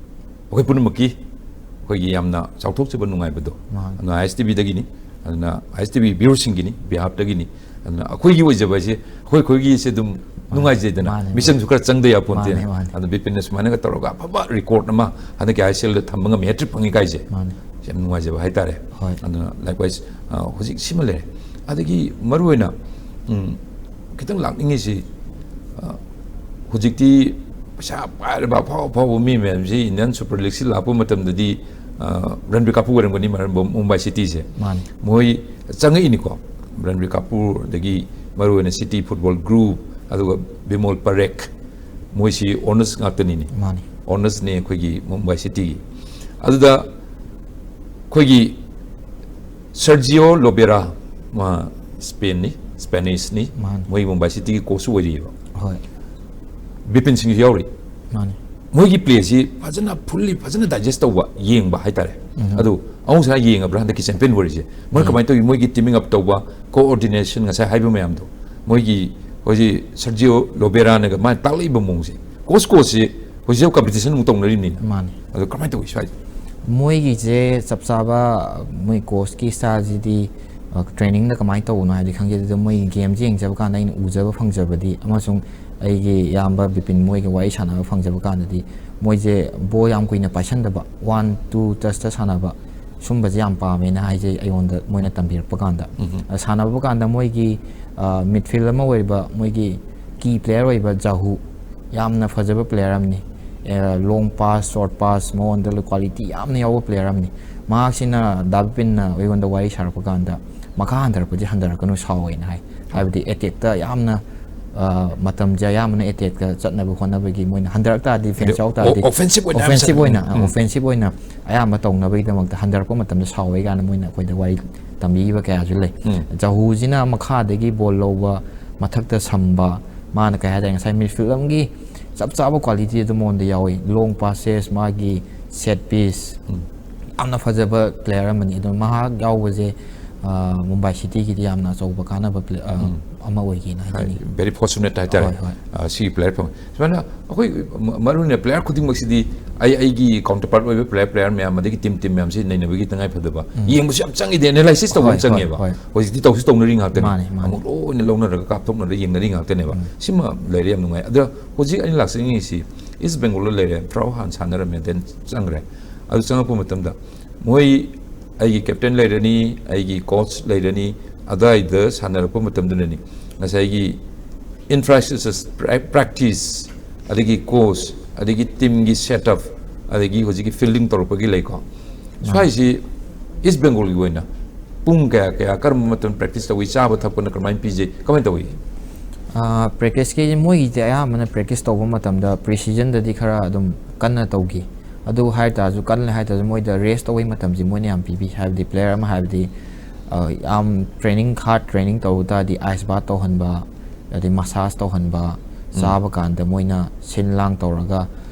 ꯑꯩꯈꯣꯏ ꯄꯨꯝꯅꯃꯛꯀꯤ ꯑꯩꯈꯣꯏꯒꯤ ꯌꯥꯝꯅ ꯆꯥꯎꯊꯣꯛꯆꯕ ꯅꯨꯡꯉꯥꯏꯕꯗꯣ꯫ ꯃꯥꯅꯤ꯫ ꯑꯗꯨꯅ ꯑꯥꯏ ꯑꯦꯁ ꯇꯤ ꯚꯤꯗꯒꯤꯅꯤ, ꯑꯗꯨꯅ ꯑꯥꯏ ꯑꯦꯁ ꯇꯤ ꯚꯤ ꯚ꯭ꯌꯨꯔꯁꯤꯡꯒꯤꯅꯤ, ꯕꯤꯍꯥꯐꯇꯒꯤꯅꯤ꯫ ꯑꯗꯨꯅ ꯑꯩꯈꯣꯏꯒꯤ ꯑꯣꯏꯖꯕ ꯍꯥꯏꯁꯦ ꯑꯩꯈꯣꯏ ꯑꯩꯈꯣꯏꯒꯤꯁꯦ ꯑꯗꯨꯝ ꯅꯨꯡꯉꯥꯏꯖꯩꯗꯅ, ꯃꯥꯅꯦ, ꯃꯤꯆꯪꯁꯨ ꯈꯔ ꯆꯪꯗ ꯌꯥꯄꯣꯟꯇꯦ꯫ ꯃꯥꯅꯦ, ꯃꯥꯅꯦ꯫ ꯑꯗꯣ ꯕꯤꯄꯤꯟꯅ ꯁꯨꯃꯥꯏꯅꯒ ꯇꯧꯔꯒ ꯑꯐꯕ ꯔꯦꯀꯣꯔꯗ ꯑꯃ ꯍꯟꯗꯛꯀꯤ ꯑꯥꯏ ꯑꯦꯁ ꯑꯦꯜꯗ ꯊꯝꯕ ꯉꯝꯃꯤ, ꯍꯦꯠ ꯇ꯭ꯔꯤꯛ ꯐꯪꯉꯤ ꯀꯥꯏꯁꯦ꯫ ꯃꯥꯅꯦ꯫ ꯌꯥꯝ ꯅꯨꯡꯉꯥꯏꯖꯕ ꯍꯥꯏꯇꯥꯔꯦ꯫ ꯍꯣꯏ꯫ ꯑꯗꯨꯅ ꯂꯥꯏꯛꯋꯥꯏꯁ ꯍꯧꯖꯤꯛ ꯁꯤꯃ ꯂꯩꯔꯦ꯫ ꯑꯗꯒꯤ ꯃꯔꯨꯑꯣꯏꯅ ꯎꯝ, ꯈꯤꯇꯪ ꯂꯥꯛꯅꯤꯡꯉꯤꯁꯤ, ꯑ, ꯍꯧꯖꯤꯛꯇꯤ ꯄꯩꯁꯥ ꯄꯥꯏꯔꯕ ꯑꯐꯥꯎ ꯑꯐꯥꯎꯕ ꯃꯤ ꯃꯌꯥꯝꯁꯤ ꯏꯟꯗꯤꯌꯥꯟ ꯁꯨꯄꯔ ꯂꯤꯒꯁꯤ ꯂꯥꯛꯄ ꯃꯇꯝꯗꯗꯤ, ꯑ, ꯔꯟꯕꯤꯔ ꯀꯥꯄꯨ ꯑꯣꯏꯔꯝꯒꯅꯤ, ꯃꯔꯝ ꯃꯨꯝꯕꯥꯏ ꯁꯤꯇꯤꯁꯦ꯫ ꯃꯥꯅꯤ꯫ ꯃꯣꯏ ꯆꯪꯉꯛꯏꯅꯤꯀꯣ, ꯔꯟꯕꯤꯔ ꯀꯥꯄꯨꯔ, ꯑꯗꯒꯤ ꯃꯔꯨꯑꯣꯏꯅ ꯁꯤꯇꯤ ꯐꯨꯠꯕꯣꯜ ꯒ꯭ꯔꯨꯞ, ꯑꯗꯨꯒ ꯕꯤꯃꯣꯜ ꯄꯔꯦꯈ, ꯃꯣꯏꯁꯤ ꯑꯣꯅꯔꯁ ꯉꯥꯛꯇꯅꯤꯅꯦ꯫ ꯃꯥꯅꯤ꯫ ꯑꯣꯅꯔꯁꯅꯦ ꯑꯩꯈꯣꯏꯒꯤ ꯃꯨꯝꯕꯥꯏ ꯁꯤꯇꯤꯒꯤ꯫ ꯑꯗꯨꯗ ꯑꯩꯈꯣꯏꯒꯤ ꯁꯔꯖꯤꯑꯣ ꯂꯣꯕꯦꯔꯥ, ꯃꯥ ꯁ꯭ꯄꯦꯟꯅꯤ, ꯁ꯭ꯄꯦꯅꯤꯁꯅꯤ꯫ ꯃꯥꯅꯤ꯫ ꯃꯣꯏ ꯃꯨꯝꯕꯥꯏ ꯁꯤꯇꯤꯒꯤ ꯀꯣꯆꯁꯨ ꯑꯣꯏꯔꯤꯑꯕ꯫ ꯍꯣꯏ꯫ ꯕꯤꯄꯤꯟ ꯁꯤꯡꯁꯨ ꯌꯥꯎꯔꯤ꯫ ꯃꯥꯅꯤ꯫ ꯃꯣꯏꯒꯤ ꯄ꯭ꯂꯦꯁꯤ ꯐꯖꯅ ꯐꯨꯜꯂꯤ ꯐꯖꯅ ꯗꯥꯏꯖꯦꯁ ꯇꯧꯕ, ꯌꯦꯡꯕ ꯍꯥꯏꯇꯥꯔꯦ꯫ ꯎꯝ꯫ ꯑꯗꯨ ꯑꯃꯨꯛ ꯁꯨꯃꯥꯏꯅ ꯌꯦꯡꯉꯕ꯭ꯔꯥ ꯍꯟꯗꯛꯀꯤ ꯆꯦꯝꯄꯤꯌꯟ ꯑꯣꯏꯔꯤꯁꯦ? ꯃꯣꯏ ꯎꯝ꯫ ꯀꯃꯥꯏꯅ ꯇꯧꯏ? ꯃꯣꯏꯒꯤ ꯇꯤꯃꯤꯡ ꯑꯞ ꯇꯧꯕ, ꯀꯣꯑꯣꯔꯗꯤꯅꯦꯁꯟ, ꯉꯁꯥꯏ ꯍꯥꯏꯕ ꯃꯌꯥꯝꯗꯣ, ꯃꯣꯏꯒꯤ ꯍꯧꯖꯤꯛ ꯁꯔꯖꯤꯑꯣ ꯂꯣꯕꯦꯔꯥꯅꯒ ꯃꯥꯅ ꯇꯥꯛꯂꯛꯏꯕ ꯃꯑꯣꯡꯁꯦ, ꯀꯣꯆ ꯀꯣꯆꯁꯤ ꯍꯧꯖꯤꯛ ꯀꯝꯄꯤꯇꯤꯁꯟ ꯑꯃꯨꯛ ꯇꯧꯅꯔꯤꯕꯅꯤꯅ꯫ ꯃꯥꯅꯤ꯫ ꯑꯗꯣ ꯀꯃꯥꯏꯅ ꯇꯧꯏ ꯁ꯭ꯋꯥꯏꯁꯦ? ꯃꯣꯏꯒꯤꯁꯦ ꯆꯞ ꯆꯥꯕ ꯃꯣꯏ ꯀꯣꯆꯀꯤ ꯁ꯭ꯇꯥꯏꯜꯁꯤꯗꯤ ꯇ꯭ꯔꯦꯅꯤꯡꯗ ꯀꯃꯥꯏꯅ ꯇꯧꯕꯅꯣ ꯍꯥꯏꯕꯗꯤ ꯈꯪꯖꯗꯦ, ꯑꯗꯣ ꯃꯣꯏꯒꯤ ꯒꯦꯝꯁꯦ ꯌꯦꯡꯖꯕ ꯀꯥꯟꯗ ꯑꯩꯅ ꯎꯖꯕ ꯐꯪꯖꯕꯗꯤ, ꯑꯃꯁꯨꯡ ꯑꯩꯒꯤ ꯏꯌꯥꯝꯕ ꯕꯤꯄꯤꯟ ꯃꯣꯏꯒ ꯋꯥꯔꯤ ꯁꯥꯟꯅꯕ ꯐꯪꯖꯕ ꯀꯥꯟꯗꯗꯤ, ꯃꯣꯏꯁꯦ ꯕꯣꯜ ꯌꯥꯝ ꯀꯨꯏꯅ ꯄꯥꯏꯁꯟꯗꯕ, ꯋꯥꯟ ꯇꯨ ꯇꯁꯇ ꯁꯥꯟꯅꯕ, ꯁꯨꯝꯕꯁꯦ ꯌꯥꯝ ꯄꯥꯝꯃꯦꯅ ꯍꯥꯏꯖꯩ ꯑꯩꯉꯣꯟꯗ ꯃꯣꯏꯅ ꯇꯝꯕꯤꯔꯛꯄ ꯀꯥꯟꯗ꯫ ꯑ, ꯁꯥꯟꯅꯕ ꯀꯥꯟꯗ ꯃꯣꯏꯒꯤ ꯃꯤꯗꯐꯤꯜ ꯑꯃ ꯑꯣꯏꯔꯤꯕ, ꯃꯣꯏꯒꯤ ꯀꯤ ꯄ꯭ꯂꯦꯌꯔ ꯑꯣꯏꯕ ꯖꯥꯍꯨ, ꯌꯥꯝꯅ ꯐꯖꯕ ꯄ꯭ꯂꯦꯌꯔ ꯑꯃꯅꯤ꯫ ꯂꯣꯡ ꯄꯥꯁ, ꯁꯣꯔꯠ ꯄꯥꯁ, ꯃꯉꯣꯟꯗ ꯀ꯭ꯋꯥꯂꯤꯇꯤ ꯌꯥꯝꯅ ꯌꯥꯎꯕ ꯄ꯭ꯂꯦꯌꯔ ꯑꯃꯅꯤ꯫ ꯃꯍꯥꯛꯁꯤꯅ ꯗꯥ ꯕꯤꯄꯤꯟꯅ ꯑꯩꯉꯣꯟꯗ ꯋꯥꯔꯤ ꯁꯥꯔꯛꯄ ꯀꯥꯟꯗ, ꯃꯈꯥ ꯍꯟꯊꯔꯛꯄꯗꯤ ꯍꯟꯊꯔꯛꯀꯅꯨ, ꯁꯥꯎꯋꯦꯅ ꯍꯥꯏ꯫ ꯍꯥꯏꯕꯗꯤ ꯑꯦꯇꯦꯛꯇ ꯌꯥꯝꯅ, ꯑ, ꯃꯇꯝꯁꯦ ꯑꯌꯥꯝꯕꯅ ꯑꯦꯇꯦꯛꯇ ꯆꯠꯅꯕ ꯍꯣꯠꯅꯕꯒꯤ, ꯃꯣꯏꯅ ꯍꯟꯊꯔꯛ ꯇꯥꯔꯗꯤ ꯗꯤꯐꯦꯟꯁ ꯌꯥꯎ ꯇꯥꯔꯗꯤ, ꯑꯣꯐꯦꯟꯁꯤꯞ ꯑꯣꯏꯅ ꯌꯥꯝ ꯑꯣꯐꯦꯟꯁꯤꯞ ꯁꯥꯟꯅ-, ꯑꯣꯏꯅ, ꯎꯝ, ꯎꯝ꯫ ꯑꯣꯐꯦꯟꯁꯤꯞ ꯑꯣꯏꯅ ꯑꯌꯥꯝꯕ ꯇꯧꯅꯕꯒꯤꯗꯃꯛꯇ ꯍꯟꯊꯔꯛꯄ ꯃꯇꯝꯗ ꯁꯥꯎꯋꯦ ꯀꯥꯏꯅ ꯃꯣꯏꯅ ꯑꯩꯈꯣꯏꯗ ꯋꯥꯔꯤ ꯇꯝꯕꯤꯈꯤꯕ ꯀꯌꯥꯁꯨ ꯂꯩ꯫ ꯎꯝ꯫ ꯖꯍꯨꯁꯤꯅ ꯃꯈꯥꯗꯒꯤ ꯕꯣꯜ ꯂꯧꯕ, ꯃꯊꯛꯇ ꯁꯝꯕ, ꯃꯥꯅ ꯀꯩ ꯍꯥꯏꯇꯥꯔꯦ, ꯉꯁꯥꯏ ꯃꯤꯗꯐꯤꯜ ꯑꯃꯒꯤ ꯆꯞ ꯆꯥꯕ ꯀ꯭ꯋꯥꯂꯤꯇꯤ ꯑꯗꯨ ꯃꯉꯣꯟꯗ ꯌꯥꯎꯏ꯫ ꯂꯣꯡ ꯄꯥꯁꯦꯁ, ꯃꯥꯒꯤ ꯁꯦꯠ ꯄꯤꯁ, ꯎꯝ꯫ ꯌꯥꯝꯅ ꯐꯖꯕ ꯄ꯭ꯂꯦꯌꯔ ꯑꯃꯅꯤ꯫ ꯑꯗꯣ ꯃꯍꯥꯛ ꯌꯥꯎꯕꯁꯦ, ꯑ, ꯃꯨꯝꯕꯥꯏ ꯁꯤꯇꯤꯒꯤꯗꯤ ꯌꯥꯝꯅ ꯑꯆꯧꯕ ꯀꯥꯟꯅꯕ ꯄ꯭ꯂꯦ-, ꯑ, ꯎꯝ꯫ ꯑꯃ ꯑꯣꯏꯒꯦꯅ ꯍꯥꯏꯖꯅꯤꯡꯉꯤ꯫ Very fortunate ꯍꯥꯏꯇꯥꯔꯦ꯫ ꯍꯣꯏ, ꯍꯣꯏ꯫ ꯑ, ꯁꯤꯒꯤ ꯄ꯭ꯂꯦꯌꯔ ꯐꯪ-, ꯁꯨꯃꯥꯏꯅ ꯑꯩꯈꯣꯏ ꯃ-, ꯃꯔꯨ ꯑꯣꯏꯅ ꯄ꯭ꯂꯦꯌꯔ ꯈꯨꯗꯤꯡꯃꯛꯁꯤꯗꯤ ꯑꯩ, ꯑꯩꯒꯤ ꯀꯥꯎꯟꯇꯔꯄꯥꯔꯠ ꯑꯣꯏꯕ ꯄ꯭ꯂꯦꯌꯔ, ꯄ꯭ꯂꯦꯌꯔ ꯃꯌꯥꯝ, ꯑꯗꯒꯤ ꯇꯤꯝ, ꯇꯤꯝ ꯃꯌꯥꯝꯁꯤ ꯅꯩꯅꯕꯒꯤ ꯇꯉꯥꯏ ꯐꯗꯕ꯫ ꯎꯝ꯫ ꯌꯦꯡꯕꯁꯨ ꯌꯥꯝ ꯆꯪꯉꯤꯗꯤ, ꯑꯦꯅꯥꯂꯥꯏꯁꯤꯁ ꯇꯧꯕ ꯍꯣꯏ, ꯑꯃ ꯆꯪꯉꯦꯕ꯫ ꯍꯣꯏ, ꯍꯣꯏ꯫ ꯍꯧꯖꯤꯛꯇꯤ ꯇꯧꯁꯨ ꯇꯧꯅꯔꯤ ꯉꯥꯛꯇꯅꯦ꯫ ꯃꯥꯅꯦ, ꯃꯥꯅꯦ꯫ ꯑꯃꯨꯛ ꯂꯣꯏꯅ ꯂꯧꯅꯔꯒ ꯀꯥꯞꯊꯣꯛꯅꯔꯒ ꯌꯦꯡꯅꯔꯤ ꯉꯥꯛꯇꯅꯦꯕ꯫ ꯎꯝ꯫ ꯁꯤꯃ ꯂꯩꯔꯦ, ꯌꯥꯝ ꯅꯨꯡꯉꯥꯏ꯫ ꯑꯗꯣ ꯍꯧꯖꯤꯛ ꯑꯩꯅ ꯂꯥꯛꯆꯅꯤꯡꯉꯤꯁꯤ ꯏꯁ ꯕꯦꯡꯒꯣꯜꯗ ꯂꯩꯔꯦ, ꯊ꯭ꯔꯥꯎ ꯍꯥꯟꯅ ꯁꯥꯟꯅꯔꯝꯃꯦ, then ꯆꯪꯈ꯭ꯔꯦ꯫ ꯑꯗꯨ ꯆꯪꯉꯛꯄ ꯃꯇꯝꯗ ꯃꯣꯏ, ꯑꯩꯒꯤ ꯀꯦꯞꯇꯦꯟ ꯂꯩꯔꯅꯤ, ꯑꯩꯒꯤ ꯀꯣꯆ ꯂꯩꯔꯅꯤ, ꯑꯗꯨꯋꯥꯏꯗ ꯁꯥꯟꯅꯔꯛꯄ ꯃꯇꯝꯗꯨꯅꯅꯤ ꯉꯁꯥꯏꯒꯤ ꯏꯟꯐ꯭ꯔꯥꯁ꯭ꯇ꯭ꯔꯛꯆꯔ, ꯄ꯭ꯔꯦ-, ꯄ꯭ꯔꯦꯛꯇꯤꯁ, ꯑꯗꯒꯤ ꯀꯣꯆ, ꯑꯗꯒꯤ ꯇꯤꯝꯒꯤ ꯁꯦꯠ ꯑꯞ, ꯑꯗꯒꯤ ꯍꯧꯖꯤꯛꯀꯤ ꯐꯤꯜꯗꯤꯡ ꯇꯧꯔꯛꯄꯒꯤ ꯂꯩꯀꯣ꯫ ꯁ꯭ꯋꯥꯏꯁꯤ ꯏꯁ ꯕꯦꯡꯒꯣꯜꯒꯤ ꯑꯣꯏꯅ ꯄꯨꯡ ꯀꯌꯥ, ꯀꯌꯥ, ꯀꯔꯝꯕ ꯃꯇꯝꯗ ꯄ꯭ꯔꯦꯛꯇꯤꯁ ꯇꯧꯏ, ꯆꯥꯕ ꯊꯛꯄꯅ ꯀꯔꯝꯍꯥꯏꯅ ꯄꯤꯖꯩ, ꯀꯃꯥꯏꯅ ꯇꯧꯏ? ꯑꯥ, ꯄ꯭ꯔꯦꯛꯇꯤꯁꯀꯤ ꯃꯣꯏꯒꯤꯗꯤ ꯑꯌꯥꯝꯕꯅ ꯄ꯭ꯔꯦꯛꯇꯤꯁ ꯇꯧꯕ ꯃꯇꯝꯗ ꯄ꯭ꯔꯤ ꯁꯤꯖꯟꯗꯗꯤ ꯈꯔ ꯑꯗꯨꯝ ꯀꯟꯅ ꯇꯧꯈꯤ꯫ ꯑꯗꯨ ꯍꯥꯏ ꯇꯥꯔꯁꯨ, ꯀꯜꯂꯦ ꯍꯥꯏ ꯇꯥꯔꯁꯨ, ꯃꯣꯏꯗ ꯔꯦꯁ ꯇꯧꯕꯒꯤ ꯃꯇꯝꯁꯤ ꯃꯣꯏꯅ ꯌꯥꯝ ꯄꯤꯕꯤ꯫ ꯍꯥꯏꯕꯗꯤ ꯄ꯭ꯂꯦꯌꯔ ꯑꯃ ꯍꯥꯏꯕꯗꯤ, ꯑ, ꯌꯥꯝ ꯇ꯭ꯔꯦꯅꯤꯡ, ꯍꯥꯔꯠ ꯇ꯭ꯔꯦꯅꯤꯡ ꯇꯧꯕ ꯇꯥꯔꯗꯤ ꯑꯥꯏꯁ ꯕꯥꯠ ꯇꯧꯍꯟꯕ, ꯑꯗꯩ ꯃꯁꯥꯖ ꯇꯧꯍꯟꯕ, ꯎꯝ꯫ ꯆꯥꯕ ꯀꯥꯟꯗ ꯃꯣꯏꯅ ꯁꯤꯟ ꯂꯥꯡ ꯇꯧꯔꯒ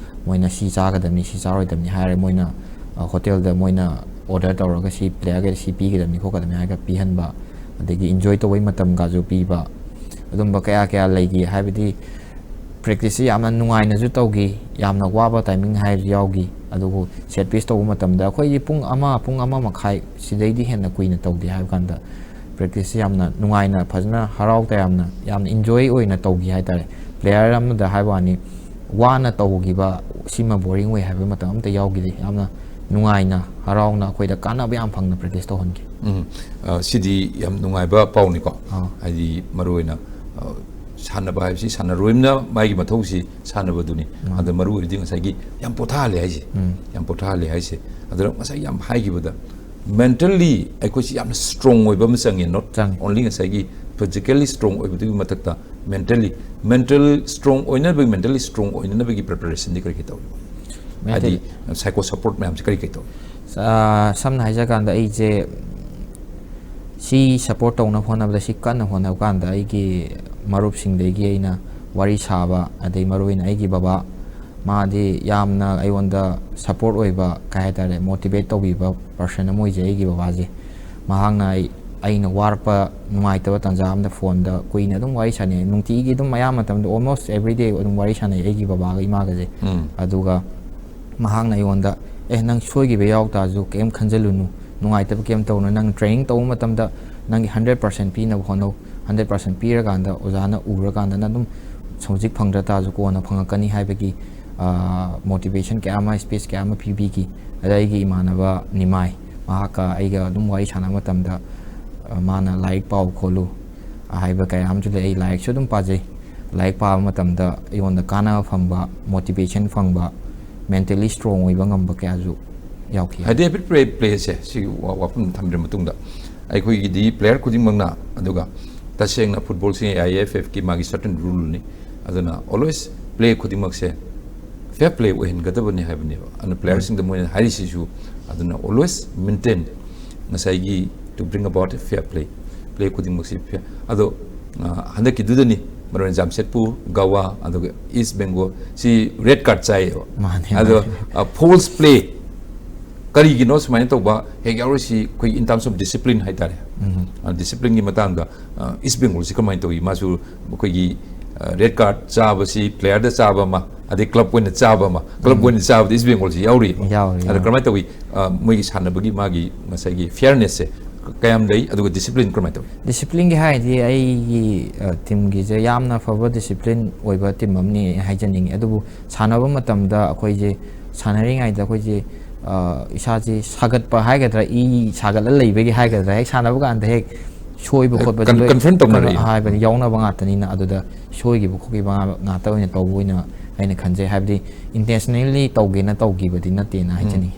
ꯃꯣꯏꯅ ꯁꯤ ꯆꯥꯒꯗꯕꯅꯤ, ꯁꯤ ꯆꯥꯔꯣꯏꯗꯕꯅꯤ ꯍꯥꯏꯔꯦ, ꯃꯣꯏꯅ, ꯑ, ꯍꯣꯇꯦꯜꯗ ꯃꯣꯏꯅ ꯑꯣꯔꯗꯔ ꯇꯧꯔꯒ ꯁꯤ ꯄ꯭ꯂꯦꯌꯔꯒꯩꯗ ꯁꯤ ꯄꯤꯒꯗꯕꯅꯤ ꯈꯣꯠꯀꯗꯕꯅꯤ ꯍꯥꯏꯔꯒ ꯄꯤꯍꯟꯕ, ꯑꯗꯒꯤ ꯏꯟꯖꯣꯏ ꯇꯧꯕꯒꯤ ꯃꯇꯝꯒꯁꯨ ꯄꯤꯕ, ꯑꯗꯨꯝꯕ ꯀꯌꯥ ꯀꯌꯥ ꯂꯩꯈꯤ꯫ ꯍꯥꯏꯕꯗꯤ ꯄ꯭ꯔꯦꯛꯇꯤꯁꯁꯤ ꯌꯥꯝꯅ ꯅꯨꯡꯉꯥꯏꯅꯁꯨ ꯇꯧꯈꯤ, ꯌꯥꯝꯅ ꯋꯥꯕ ꯇꯥꯏꯃꯤꯡ ꯍꯥꯏꯕꯁꯨ ꯌꯥꯎꯈꯤ꯫ ꯑꯗꯨꯕꯨ ꯁꯦꯠ ꯄꯤꯁ ꯇꯧꯕ ꯃꯇꯝꯗ ꯑꯩꯈꯣꯏꯒꯤ ꯄꯨꯡ ꯑꯃ, ꯄꯨꯡ ꯑꯃ ꯃꯈꯥꯏ ꯁꯤꯗꯩꯗꯤ ꯍꯦꯟꯅ ꯀꯨꯏꯅ ꯇꯧꯗꯦ ꯍꯥꯏꯕ ꯀꯥꯟꯗ, ꯄ꯭ꯔꯦꯛꯇꯤꯁꯁꯦ ꯌꯥꯝꯅ ꯅꯨꯡꯉꯥꯏꯅ, ꯐꯖꯅ ꯍꯔꯥꯎ ꯇꯌꯥꯝꯅ, ꯌꯥꯝꯅ ꯏꯟꯖꯣꯏ ꯑꯣꯏꯅ ꯇꯧꯈꯤ ꯍꯥꯏꯇꯥꯔꯦ꯫ ꯄ꯭ꯂꯦꯌꯔ ꯑꯃꯗ ꯍꯥꯏꯕ ꯋꯥꯅꯤ, ꯋꯥꯅ ꯇꯧꯈꯤꯕ, ꯁꯤꯃ ꯕꯣꯔꯤꯡ ꯑꯣꯏ ꯍꯥꯏꯕ ꯃꯇꯝ ꯑꯝꯇ ꯌꯥꯎꯈꯤꯗꯦ꯫ ꯌꯥꯝꯅ ꯅꯨꯡꯉꯥꯏꯅ, ꯍꯔꯥꯎꯅ, ꯑꯩꯈꯣꯏꯗ ꯀꯥꯟꯅꯕ ꯌꯥꯝ ꯐꯪꯅ ꯄ꯭ꯔꯦꯛꯇꯤꯁ ꯇꯧꯍꯟꯈꯤ꯫ ꯎꯝ꯫ ꯑ, ꯁꯤꯗꯤ ꯌꯥꯝ ꯅꯨꯡꯉꯥꯏꯕ ꯄꯥꯎꯅꯤꯀꯣ꯫ ꯑꯥ꯫ ꯍꯥꯏꯗꯤ ꯃꯔꯨꯑꯣꯏꯅ, ꯑ, ꯁꯥꯟꯅꯕ ꯍꯥꯏꯕꯁꯤ ꯁꯥꯟꯅꯔꯣꯏ ꯑꯃꯅ ꯃꯥꯒꯤ ꯃꯊꯧꯁꯤ ꯁꯥꯟꯅꯕꯗꯨꯅꯤ꯫ ꯎꯝ꯫ ꯑꯗ ꯃꯔꯨ ꯑꯣꯏꯔꯤꯗꯤ ꯉꯁꯥꯏꯒꯤ ꯌꯥꯝ ꯄꯣꯊꯥꯍꯜꯂꯦ ꯍꯥꯏꯁꯦ꯫ ꯎꯝ꯫ ꯌꯥꯝ ꯄꯣꯊꯥꯍꯜꯂꯦ ꯍꯥꯏꯁꯦ꯫ ꯑꯗꯨꯅ ꯉꯁꯥꯏ ꯌꯥꯝ ꯍꯥꯏꯈꯤꯕꯗ, ꯃꯦꯟꯇꯦꯜꯂꯤ ꯑꯩꯈꯣꯏꯁꯤ ꯌꯥꯝꯅ ꯁ꯭ꯇꯔꯣꯡ ꯑꯣꯏꯕ ꯑꯃ ꯆꯪꯉꯦ, not ꯆꯪꯉꯦ꯫ only ꯉꯁꯥꯏꯒꯤ ꯐꯤꯖꯤꯀꯦꯜꯂꯤ ꯁ꯭ꯇꯔꯣꯡ ꯑꯣꯏꯕꯗꯨꯒꯤ ꯃꯊꯛꯇ ꯃꯦꯟꯇꯦꯜꯂꯤ, ꯃꯦꯟꯇꯦꯜ ꯁ꯭ꯇꯔꯣꯡ ꯑꯣꯏꯅꯕꯒꯤ, ꯃꯦꯟꯇꯦꯜꯂꯤ ꯁ꯭ꯇꯔꯣꯡ ꯑꯣꯏꯅꯅꯕꯒꯤ ꯄ꯭ꯔꯤꯄꯦꯔꯦꯁꯟꯗꯤ ꯀꯔꯤ ꯀꯔꯤ ꯇꯧꯔꯤꯕ? ꯍꯥꯏꯗꯤ ꯃꯦꯟꯇꯦꯜ- ꯁꯥꯏꯀꯣ ꯁꯄꯣꯔꯠ ꯃꯌꯥꯝꯁꯦ ꯀꯔꯤ ꯀꯔꯤ ꯇꯧꯔꯤꯕ? ꯑ, ꯁꯝꯅ ꯍꯥꯏꯖꯔꯀꯥꯟꯗ ꯑꯩꯁꯦ ꯁꯤ ꯁꯞꯄꯣꯔꯠ ꯇꯧꯅꯕ ꯍꯣꯠꯅꯕꯗ, ꯁꯤ ꯀꯟꯅ ꯍꯣꯠꯅꯕ ꯀꯥꯟꯗ ꯑꯩꯒꯤ ꯃꯔꯨꯞꯁꯤꯡꯗꯒꯤ ꯑꯩꯅ ꯋꯥꯔꯤ ꯁꯥꯕ, ꯑꯗꯩ ꯃꯔꯨꯑꯣꯏꯅ ꯑꯩꯒꯤ ꯕꯕꯥ, ꯃꯥꯗꯤ ꯌꯥꯝꯅ ꯑꯩꯉꯣꯟꯗ ꯁꯞꯄꯣꯔꯠ ꯑꯣꯏꯕ, ꯀꯩ ꯍꯥꯏꯇꯥꯔꯦ, ꯃꯣꯇꯤꯚꯦꯠ ꯇꯧꯕꯤꯕ ꯄꯔꯁꯟ ꯑꯃ ꯑꯣꯏꯖꯩ ꯑꯩꯒꯤ ꯕꯕꯥꯁꯦ꯫ ꯃꯍꯥꯛꯅ ꯑꯩ, ꯑꯩꯅ ꯋꯥꯔꯛꯄ, ꯅꯨꯡꯉꯥꯏꯇꯕ ꯇꯥꯟꯖꯥ ꯑꯃꯗ ꯐꯣꯟꯗ ꯀꯨꯏꯅ ꯑꯗꯨꯝ ꯋꯥꯔꯤ ꯁꯥꯟꯅꯩ꯫ ꯅꯨꯡꯇꯤꯒꯤ ꯑꯗꯨꯝ, ꯑꯌꯥꯝꯕ ꯃꯇꯝꯗ almost everyday ꯑꯗꯨꯝ ꯋꯥꯔꯤ ꯁꯥꯟꯅꯩ ꯑꯩꯒꯤ ꯕꯕꯥꯒ ꯏꯃꯥꯒꯁꯦ꯫ ꯎꯝ꯫ ꯑꯗꯨꯒ ꯃꯍꯥꯛꯅ ꯑꯩꯉꯣꯟꯗ, "ꯑꯦ, ꯅꯪ ꯁꯣꯏꯈꯤꯕ ꯌꯥꯎ ꯇꯥꯔꯁꯨ ꯀꯩꯝ ꯈꯟꯖꯜꯂꯨꯅꯨ, ꯅꯨꯡꯉꯥꯏꯇꯕ ꯀꯩꯝ ꯇꯧꯅꯨ, ꯅꯪ ꯇ꯭ꯔꯦꯅꯤꯡ ꯇꯧꯕ ꯃꯇꯝꯗ ꯅꯪꯒꯤ ꯍꯟꯗ꯭ꯔꯦꯠ ꯄꯥꯔꯁꯦꯟ ꯄꯤꯅꯕ ꯍꯣꯠꯅꯧ, ꯍꯟꯗ꯭ꯔꯦꯠ ꯄꯥꯔꯁꯦꯟ ꯄꯤꯔꯀꯥꯟꯗ ꯑꯣꯖꯥꯅ ꯎꯔꯀꯥꯟꯗ ꯅꯪ ꯑꯗꯨꯝ ꯍꯧꯖꯤꯛ ꯐꯪꯗ꯭ꯔ ꯇꯥꯔꯁꯨ ꯀꯣꯟꯅ ꯐꯪꯉꯛꯀꯅꯤ" ꯍꯥꯏꯕꯒꯤ, ꯑ, ꯃꯣꯇꯤꯚꯦꯁꯟ ꯀꯌꯥ ꯑꯃ, ꯁ꯭ꯄꯤꯆ ꯀꯌꯥ ꯑꯃ ꯄꯤꯕꯤꯈꯤ꯫ ꯑꯗ ꯑꯩꯒꯤ ꯏꯃꯥꯟꯅꯕ ꯅꯤꯃꯥꯏ, ꯃꯍꯥꯛꯀ ꯑꯩꯒ ꯑꯗꯨꯝ ꯋꯥꯔꯤ ꯁꯥꯟꯅꯕ ꯃꯇꯝꯗ, ꯑ, ꯃꯥꯅ "ꯂꯥꯏꯔꯤꯛ ꯄꯥꯎ ꯈꯣꯠꯂꯨ" ꯍꯥꯏꯕ ꯀꯌꯥ ꯑꯃꯁꯨ ꯂꯩ꯫ ꯑꯩ ꯂꯥꯏꯔꯤꯛꯁꯨ ꯑꯗꯨꯝ ꯄꯥꯖꯩ꯫ ꯂꯥꯏꯔꯤꯛ ꯄꯥꯕ ꯃꯇꯝꯗ ꯑꯩꯉꯣꯟꯗ ꯀꯥꯟꯅꯕ ꯐꯪꯕ, ꯃꯣꯇꯤꯚꯦꯁꯟ ꯐꯪꯕ, ꯃꯦꯟꯇꯦꯜꯂꯤ ꯁ꯭ꯇꯔꯣꯡ ꯑꯣꯏꯕ ꯉꯝꯕ ꯀꯌꯥꯁꯨ ꯌꯥꯎꯈꯤ꯫ ꯍꯥꯏꯗꯤ ꯍꯦꯕꯤꯠ ꯄ꯭ꯂꯦ, ꯄ꯭ꯂꯦꯁꯦ ꯁꯤ ꯋꯥ-, ꯋꯥꯐꯝ ꯊꯝꯕꯤꯔ ꯃꯇꯨꯡꯗ, ꯑꯩꯈꯣꯏꯒꯤꯗꯤ ꯄ꯭ꯂꯦꯌꯔ ꯈꯨꯗꯤꯡꯃꯛꯅ, ꯑꯗꯨꯒ ꯇꯁꯦꯡꯅ ꯐꯨꯠꯕꯣꯜꯁꯤ ꯑꯥꯏ ꯑꯦꯐ ꯑꯦꯐꯀꯤ ꯃꯥꯒꯤ ꯁꯔꯇꯟ ꯔꯨꯜꯅꯤ꯫ ꯑꯗꯨꯅ ꯑꯣꯜꯋꯦꯁ ꯄ꯭ꯂꯦ ꯈꯨꯗꯤꯡꯃꯛꯁꯦ ꯐꯦꯌꯔ ꯄ꯭ꯂꯦ ꯑꯣꯏꯍꯟꯒꯗꯕꯅꯤ ꯍꯥꯏꯕꯅꯦꯕ꯫ ꯑꯗꯨꯅ ꯄ꯭ꯂꯦꯌꯔꯁꯤꯡꯗ ꯃꯣꯏꯅ ꯍꯥꯏꯔꯤꯁꯤꯁꯨ, ꯑꯗꯨꯅ always maintain ꯉꯁꯥꯏꯒꯤ to bring about a fair play, play ꯈꯨꯗꯤꯡꯃꯛꯁꯤ ꯐꯦ-, ꯑꯗꯣ, ꯑ, ꯍꯟꯗꯛꯀꯤꯗꯨꯗꯅꯤ ꯃꯔꯨ ꯑꯣꯏꯅ ꯖꯥꯝꯁꯦꯠꯄꯨꯔ, ꯒꯋꯥ, ꯑꯗꯨꯒ ꯏꯁ ꯕꯦꯡꯒꯣꯜ ꯁꯤ ꯔꯦꯗ ꯀꯥꯔꯗ ꯆꯥꯏꯌꯦꯕ꯫ ꯃꯥꯅꯦ, ꯑꯗꯣ, ꯃꯥꯅꯦ꯫ ꯑ, ꯐꯣꯜꯁ ꯄ꯭ꯂꯦ ꯀꯔꯤꯒꯤꯅꯣ ꯁꯨꯃꯥꯏꯅ ꯇꯧꯕ ꯍꯦꯛ ꯌꯥꯎꯔꯤꯁꯤ? ꯑꯩꯈꯣꯏ in terms of discipline ꯍꯥꯏꯇꯥꯔꯦ꯫ ꯎꯝ꯫ ꯑ, ꯗꯤꯁꯤꯄ꯭ꯂꯤꯟꯒꯤ ꯃꯇꯥꯡꯗ, ꯑ, ꯏꯁ ꯕꯦꯡꯒꯣꯜꯁꯤ ꯀꯃꯥꯏꯅ ꯇꯧꯏ? ꯃꯥꯁꯨ ꯑꯩꯈꯣꯏꯒꯤ, ꯑ, ꯔꯦꯗ ꯀꯥꯔꯗ ꯆꯥꯕꯁꯤ ꯄ꯭ꯂꯦꯌꯔꯗ ꯆꯥꯕ ꯑꯃ, ꯑꯗꯩ ꯀ꯭ꯂꯕ ꯑꯣꯏꯅ ꯆꯥꯕ ꯑꯃ, ꯀ꯭ꯂꯕ ꯎꯝ꯫ ꯑꯣꯏꯅ ꯆꯥꯕꯗ ꯏꯁ ꯕꯦꯡꯒꯣꯜꯁꯤ ꯌꯥꯎꯔꯤ꯫ ꯌꯥꯎꯔꯤ, ꯑꯗ ꯌꯥꯎꯔꯤ꯫ ꯀꯔꯝꯍꯥꯏꯅ ꯇꯧꯏ? ꯑ, ꯃꯣꯏꯒꯤ ꯁꯥꯟꯅꯕꯒꯤ ꯃꯥꯒꯤ ꯉꯁꯥꯏꯒꯤ ꯐꯤꯌꯔꯅꯦꯁꯁꯦ ꯀꯌꯥꯝ ꯂꯩ, ꯑꯗꯨꯒ ꯗꯤꯁꯤꯄ꯭ꯂꯤꯟ ꯀꯔꯝꯍꯥꯏꯅ ꯇꯧꯏ? ꯗꯤꯁꯤꯄ꯭ꯂꯤꯟꯒꯤ ꯍꯥꯏꯔꯗꯤ ꯑꯩꯒꯤ ꯇꯤꯝꯒꯤꯁꯦ ꯌꯥꯝꯅ ꯐꯕ ꯗꯤꯁꯤꯄ꯭ꯂꯤꯟ ꯑꯣꯏꯕ ꯇꯤꯝ ꯑꯃꯅꯤ ꯍꯥꯏꯖꯅꯤꯡꯉꯤ꯫ ꯑꯗꯨꯕꯨ ꯁꯥꯟꯅꯕ ꯃꯇꯝꯗ ꯑꯩꯈꯣꯏꯁꯦ ꯁꯥꯟꯅꯔꯤꯉꯩꯗ ꯑꯩꯈꯣꯏꯁꯦ ꯏꯁꯥꯁꯦ ꯁꯥꯒꯠꯄ ꯍꯥꯏꯒꯗ꯭ꯔꯥ, ꯏ ꯁꯥꯒꯠꯂ ꯂꯩꯕꯒꯤ ꯍꯥꯏꯒꯗ꯭ꯔꯥ, ꯍꯦꯛ ꯁꯥꯟꯅꯕ ꯀꯥꯟꯗ ꯍꯦꯛ ꯁꯣꯏꯕ ꯈꯣꯠꯄꯁꯦ ꯂꯣꯏ ꯀꯟꯐ꯭ꯔꯟ ꯇꯧꯅꯔꯛꯏ꯫ ꯍꯥꯏꯕꯅꯤ, ꯌꯥꯎꯅꯕ ꯉꯥꯛꯇꯅꯤꯅ꯫ ꯑꯗꯨꯗ ꯁꯣꯏꯈꯤꯕ ꯈꯣꯠꯈꯤꯕ ꯉꯥꯛꯇ ꯑꯣꯏꯅ ꯇꯧꯕ ꯑꯣꯏꯅ ꯑꯩꯅ ꯈꯟꯖꯩ꯫ ꯍꯥꯏꯕꯗꯤ ꯏꯟꯇꯦꯟꯁꯅꯦꯜꯂꯤ ꯇꯧꯒꯦꯅ ꯇꯧꯈꯤꯕꯗꯤ ꯅꯠꯇꯦꯅ ꯍꯥꯏꯖꯅꯤꯡꯉꯤ꯫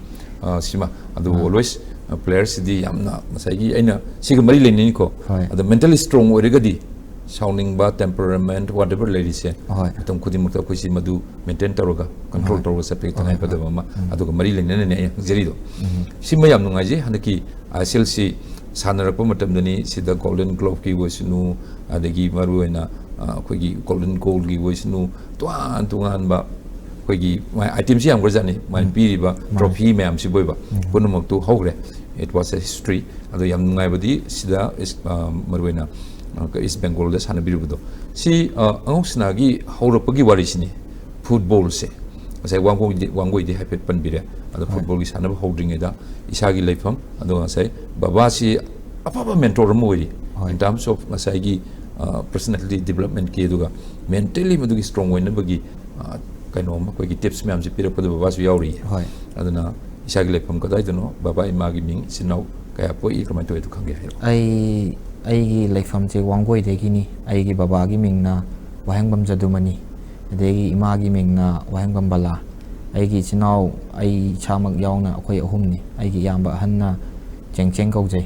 ꯁꯤꯃ ꯑꯗꯨ ꯑꯥ꯫ ꯑꯣꯜꯋꯦꯁ ꯄ꯭ꯂꯦꯌꯔꯁꯤꯗꯤ ꯌꯥꯝꯅ ꯉꯁꯥꯏꯒꯤ ꯑꯩꯅ ꯁꯤꯒ ꯃꯔꯤ ꯂꯩꯅꯩꯀꯣ꯫ ꯍꯣꯏ꯫ ꯑꯗꯣ ꯃꯦꯟꯇꯦꯜꯂꯤ ꯁ꯭ꯇꯔꯣꯡ ꯑꯣꯏꯔꯒꯗꯤ ꯁꯥꯎꯅꯤꯡꯕ, ꯇꯦꯝꯄꯔꯃꯦꯟꯠ, ꯋꯥꯠꯑꯦꯚꯔ ꯂꯩꯔꯤꯁꯦ, ꯍꯣꯏ꯫ ꯃꯇꯝ ꯈꯨꯗꯤꯡꯃꯛꯇ ꯑꯩꯈꯣꯏꯁꯤ ꯃꯗꯨ ꯃꯦꯟꯇꯦꯟ ꯇꯧꯔꯒ, ꯀꯟꯇ꯭ꯔꯣꯜ ꯍꯣꯏ꯫ ꯇꯧꯔꯒ ꯆꯠꯄꯒꯤ ꯍꯣꯏ, ꯇꯉꯥꯏ ꯍꯣꯏ꯫ ꯐꯗꯕ ꯑꯃ꯫ ꯎꯝ꯫ ꯑꯗꯨꯒ ꯃꯔꯤ ꯂꯩꯅꯅꯅꯦ ꯑꯩꯅ ꯍꯪꯖꯔꯤꯗꯣ꯫ ꯎꯝ꯫ ꯁꯤꯃ ꯌꯥꯝ ꯅꯨꯡꯉꯥꯏꯖꯩ꯫ ꯍꯟꯗꯛꯀꯤ ꯑꯥꯏ ꯑꯦꯁ ꯑꯦꯜꯁꯤ ꯁꯥꯟꯅꯔꯛꯄ ꯃꯇꯝꯗꯅꯤ, ꯁꯤꯗ ꯒꯣꯜꯗꯟ ꯒ꯭ꯂꯣꯕꯀꯤ ꯑꯣꯏꯁꯅꯨ, ꯑꯗꯒꯤ ꯃꯔꯨꯑꯣꯏꯅ, ꯑ, ꯑꯩꯈꯣꯏꯒꯤ ꯒꯣꯜꯗꯟ ꯒꯣꯜꯒꯤ ꯑꯣꯏꯁꯅꯨ, ꯇꯣꯉꯥꯟ ꯇꯣꯉꯥꯟꯕ ꯑꯩꯈꯣꯏꯒꯤ ꯃꯥꯏ ꯑꯥꯏꯇꯦꯝꯁꯤ ꯌꯥꯝꯈ꯭ꯔꯖꯥꯠꯅꯤ꯫ ꯃꯥꯏ ꯎꯝ꯫ ꯄꯤꯔꯤꯕ ꯃꯥꯅꯤ꯫ ꯇ꯭ꯔꯣꯐꯤ ꯃꯌꯥꯝꯁꯤꯕꯨ ꯑꯣꯏꯕ ꯎꯝ꯫ ꯄꯨꯝꯅꯃꯛꯇꯨ ꯍꯧꯈ꯭ꯔꯦ꯫ It was a history꯫ ꯑꯗꯣ ꯌꯥꯝ ꯅꯨꯡꯉꯥꯏꯕꯗꯤ ꯁꯤꯗ ꯏꯁ-, ꯑ, ꯃꯔꯨꯑꯣꯏꯅ, ꯑ, ꯏꯁ ꯕꯦꯡꯒꯣꯜꯗ ꯁꯥꯟꯅꯕꯤꯔꯨꯕꯗꯣ꯫ ꯁꯤ, ꯑ, ꯑꯉꯧ ꯁꯅꯥꯒꯤ ꯍꯧꯔꯛꯄꯒꯤ ꯋꯥꯔꯤꯁꯤꯅꯤ꯫ ꯐꯨꯠꯕꯣꯜꯁꯦ ꯉꯁꯥꯏ ꯋꯥꯡꯒꯣꯏꯗꯤ, ꯋꯥꯡꯒꯣꯏꯗꯤ ꯍꯥꯏꯐꯦꯠ ꯄꯟꯕꯤꯔꯦ꯫ ꯑꯗꯣ ꯍꯣꯏ꯫ ꯐꯨꯠꯕꯣꯜꯒꯤ ꯁꯥꯟꯅꯕ ꯍꯧꯗ꯭ꯔꯤꯉꯩꯗ ꯏꯁꯥꯒꯤ ꯂꯩꯐꯝ, ꯑꯗꯨꯒ ꯉꯁꯥꯏ ꯕꯕꯥꯁꯤ ꯑꯐꯕ ꯃꯦꯟꯇꯣꯔ ꯑꯃ ꯑꯣꯏꯔꯤ꯫ ꯍꯣꯏ꯫ In terms of ꯉꯁꯥꯏꯒꯤ, ꯑ, personality developmentꯀꯤ, ꯑꯗꯨꯒ mentally ꯃꯗꯨꯒꯤ ꯁ꯭ꯇꯔꯣꯡ ꯑꯣꯏꯅꯕꯒꯤ, ꯑ, ꯀꯩꯅꯣ ꯑꯃ ꯑꯩꯈꯣꯏꯒꯤ ꯇꯤꯞꯁ ꯃꯌꯥꯝꯁꯦ ꯄꯤꯔꯛꯄꯗꯣ ꯕꯕꯥꯁꯨ ꯌꯥꯎꯔꯤꯌꯦ꯫ ꯍꯣꯏ꯫ ꯑꯗꯨꯅ ꯏꯁꯥꯒꯤ ꯂꯩꯐꯝ ꯀꯗꯥꯏꯗꯅꯣ, ꯕꯕꯥ ꯏꯃꯥꯒꯤ ꯃꯤꯡ, ꯏꯆꯤꯟ ꯏꯅꯥꯎ ꯀꯌꯥ ꯄꯣꯛꯏ, ꯀꯃꯥꯏꯅ ꯇꯧꯏ, ꯑꯗꯨ ꯈꯪꯒꯦ ꯍꯥꯏꯔꯛꯑꯣ꯫ ꯑꯩ, ꯑꯩꯒꯤ ꯂꯩꯐꯝꯁꯦ ꯋꯥꯡꯒꯣꯏꯗꯒꯤꯅꯤ꯫ ꯑꯩꯒꯤ ꯕꯕꯥꯒꯤ ꯃꯤꯡꯅ ꯋꯥꯍꯦꯡꯕꯝ ꯖꯗꯨꯃꯅꯤ, ꯑꯗꯒꯤ ꯏꯃꯥꯒꯤ ꯃꯤꯡꯅ ꯋꯥꯍꯦꯡꯕꯝ ꯕꯂꯥ꯫ ꯑꯩꯒꯤ ꯏꯆꯤꯟ ꯏꯅꯥꯎ, ꯑꯩ ꯏꯁꯥꯃꯛ ꯌꯥꯎꯅ ꯑꯩꯈꯣꯏ ꯑꯍꯨꯝꯅꯤ꯫ ꯑꯩꯒꯤ ꯏꯌꯥꯝꯕ ꯑꯍꯟꯅ ꯆꯦꯡꯆꯦꯡ ꯀꯧꯖꯩ,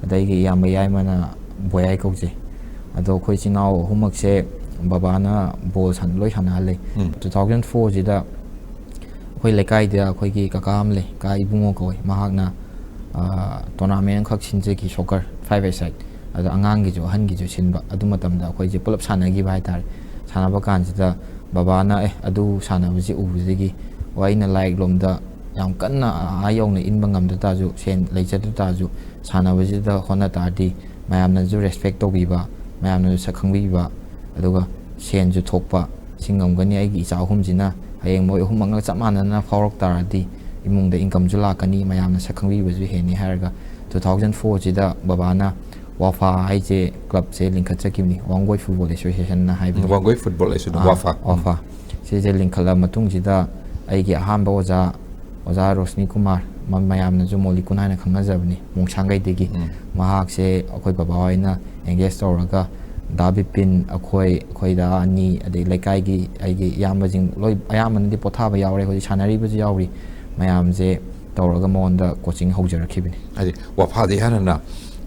ꯑꯗ ꯑꯩꯒꯤ ꯏꯌꯥꯝꯕ ꯌꯥꯏꯃꯅ ꯕꯣꯌꯥꯏ ꯀꯧꯖꯩ꯫ ꯑꯗꯣ ꯑꯩꯈꯣꯏ ꯏꯆꯤꯟ ꯏꯅꯥꯎ ꯑꯍꯨꯝꯃꯛꯁꯦ ꯕꯕꯥꯅ ꯕꯣꯜ ꯁꯥꯟ-, ꯂꯣꯏ ꯁꯥꯟꯅꯍꯜꯂꯦ꯫ ꯎꯝ꯫ Two thousand fourꯁꯤꯗ ꯑꯩꯈꯣꯏ ꯂꯩꯀꯥꯏꯗ ꯑꯩꯈꯣꯏꯒꯤ ꯀꯀꯥ ꯑꯃ ꯂꯩ, ꯀꯥ ꯏꯕꯨꯡꯉꯣ ꯀꯧꯋꯦ, ꯃꯍꯥꯛꯅ, ꯑ, tournament ꯑꯃꯈꯛ ꯁꯤꯟꯖꯈꯤ, soccer, five-a-side꯫ ꯑꯗꯣ ꯑꯉꯥꯡꯒꯤꯁꯨ ꯑꯍꯟꯒꯤꯁꯨ ꯁꯤꯟꯕ꯫ ꯑꯗꯨ ꯃꯇꯝꯗ ꯑꯩꯈꯣꯏꯁꯦ ꯄꯨꯂꯞ ꯁꯥꯟꯅꯈꯤꯕ ꯍꯥꯏꯇꯥꯔꯦ꯫ ꯁꯥꯟꯅꯕ ꯀꯥꯟꯁꯤꯗ ꯕꯕꯥꯅ, "ꯑꯦ, ꯑꯗꯨ ꯁꯥꯟꯅꯕꯁꯤ ꯎꯕꯗꯒꯤ, ꯑꯣ, ꯑꯩꯅ ꯂꯥꯏꯔꯤꯛ ꯂꯣꯝꯗ ꯌꯥꯝ ꯀꯟꯅ ꯑꯥ ꯌꯧꯅ ꯏꯟꯕ ꯉꯝꯗ ꯇꯥꯔꯁꯨ, ꯁꯦꯟ ꯂꯩꯖꯗ ꯇꯥꯔꯁꯨ, ꯁꯥꯟꯅꯕꯁꯤꯗ ꯍꯣꯠꯅ ꯇꯥꯔꯗꯤ ꯃꯌꯥꯝꯅꯁꯨ respect ꯇꯧꯕꯤꯕ, ꯃꯌꯥꯝꯅꯁꯨ ꯁꯛ ꯈꯪꯕꯤꯕ, ꯑꯗꯨꯒ ꯁꯦꯟꯁꯨ ꯊꯣꯛꯄ, ꯁꯤ ꯉꯝꯒꯅꯤ꯫ ꯑꯩꯒꯤ ꯏꯆꯥ ꯑꯍꯨꯝꯁꯤꯅ ꯍꯌꯦꯡ ꯃꯣꯏ ꯑꯍꯨꯝꯃꯛꯅ ꯆꯞ ꯃꯥꯟꯅꯅ ꯐꯥꯎꯔꯛ ꯇꯥꯔꯗꯤ ꯏꯃꯨꯡꯗ incomeꯁꯨ ꯂꯥꯛꯀꯅꯤ, ꯃꯌꯥꯝꯅ ꯁꯛ ꯈꯪꯕꯤꯕꯁꯨ ꯍꯦꯟꯅꯤ" ꯍꯥꯏꯔꯒ ꯇꯨ ꯊꯥꯎꯖꯟ ꯐꯣꯔꯁꯤꯗ ꯕꯕꯥꯅ ꯋꯥꯐꯥ ꯍꯥꯏꯁꯦ ꯀ꯭ꯂꯕꯁꯦ ꯂꯤꯡꯈꯠꯆꯈꯤꯕꯅꯤ, ꯋꯥꯡꯒꯣꯏ ꯐꯨꯠꯕꯣꯜ ꯑꯦꯁꯣꯁꯤꯌꯦꯁꯟꯅ ꯍꯥꯏꯕꯅꯤ꯫ ꯋꯥꯡꯒꯣꯏ ꯐꯨꯠꯕꯣꯜ ꯑꯦꯁꯣꯁꯤꯌꯦꯁꯟ, ꯑꯥ, ꯋꯥꯐꯥ꯫ ꯋꯥꯐꯥ꯫ ꯁꯤꯁꯦ ꯂꯤꯡꯈꯠꯂ ꯃꯇꯨꯡꯁꯤꯗ ꯑꯩꯒꯤ ꯑꯍꯥꯟꯕ ꯑꯣꯖꯥ, ꯑꯣꯖꯥ ꯔꯣꯁꯅꯤ ꯀꯨꯃꯥꯔ, ꯃ-, ꯃꯌꯥꯝꯅꯁꯨ ꯃꯣꯂꯤꯀꯨꯟ ꯍꯥꯏꯅ ꯈꯪꯅꯖꯕꯅꯤ, ꯃꯣꯡꯁꯥꯡꯒꯩꯗꯒꯤ꯫ ꯎꯝ꯫ ꯃꯍꯥꯛꯁꯦ ꯑꯩꯈꯣꯏ ꯕꯕꯥ ꯍꯣꯏꯅ ꯑꯦꯡꯒꯦꯖ ꯇꯧꯔꯒ ꯗꯥ ꯕꯤꯄꯤꯟ, ꯑꯩꯈꯣꯏ, ꯑꯩꯈꯣꯏ ꯗꯥ ꯑꯅꯤ, ꯑꯗꯩ ꯂꯩꯀꯥꯏꯒꯤ ꯑꯩꯒꯤ ꯏꯌꯥꯝꯕꯁꯤꯡ ꯂꯣꯏ, ꯑꯌꯥꯝꯕꯅꯗꯤ ꯄꯣꯊꯥꯕ ꯌꯥꯎꯔꯦ, ꯍꯧꯖꯤꯛ ꯁꯥꯟꯅꯔꯤꯕꯁꯨ ꯌꯥꯎꯔꯤ, ꯃꯌꯥꯝꯁꯦ ꯇꯧꯔꯒ ꯃꯉꯣꯟꯗ ꯀꯣꯆꯤꯡ ꯍꯧꯖꯔꯛꯈꯤꯕꯅꯤ꯫ ꯍꯥꯏꯗꯤ ꯋꯥꯐꯥꯗꯤ ꯍꯥꯟꯅꯅ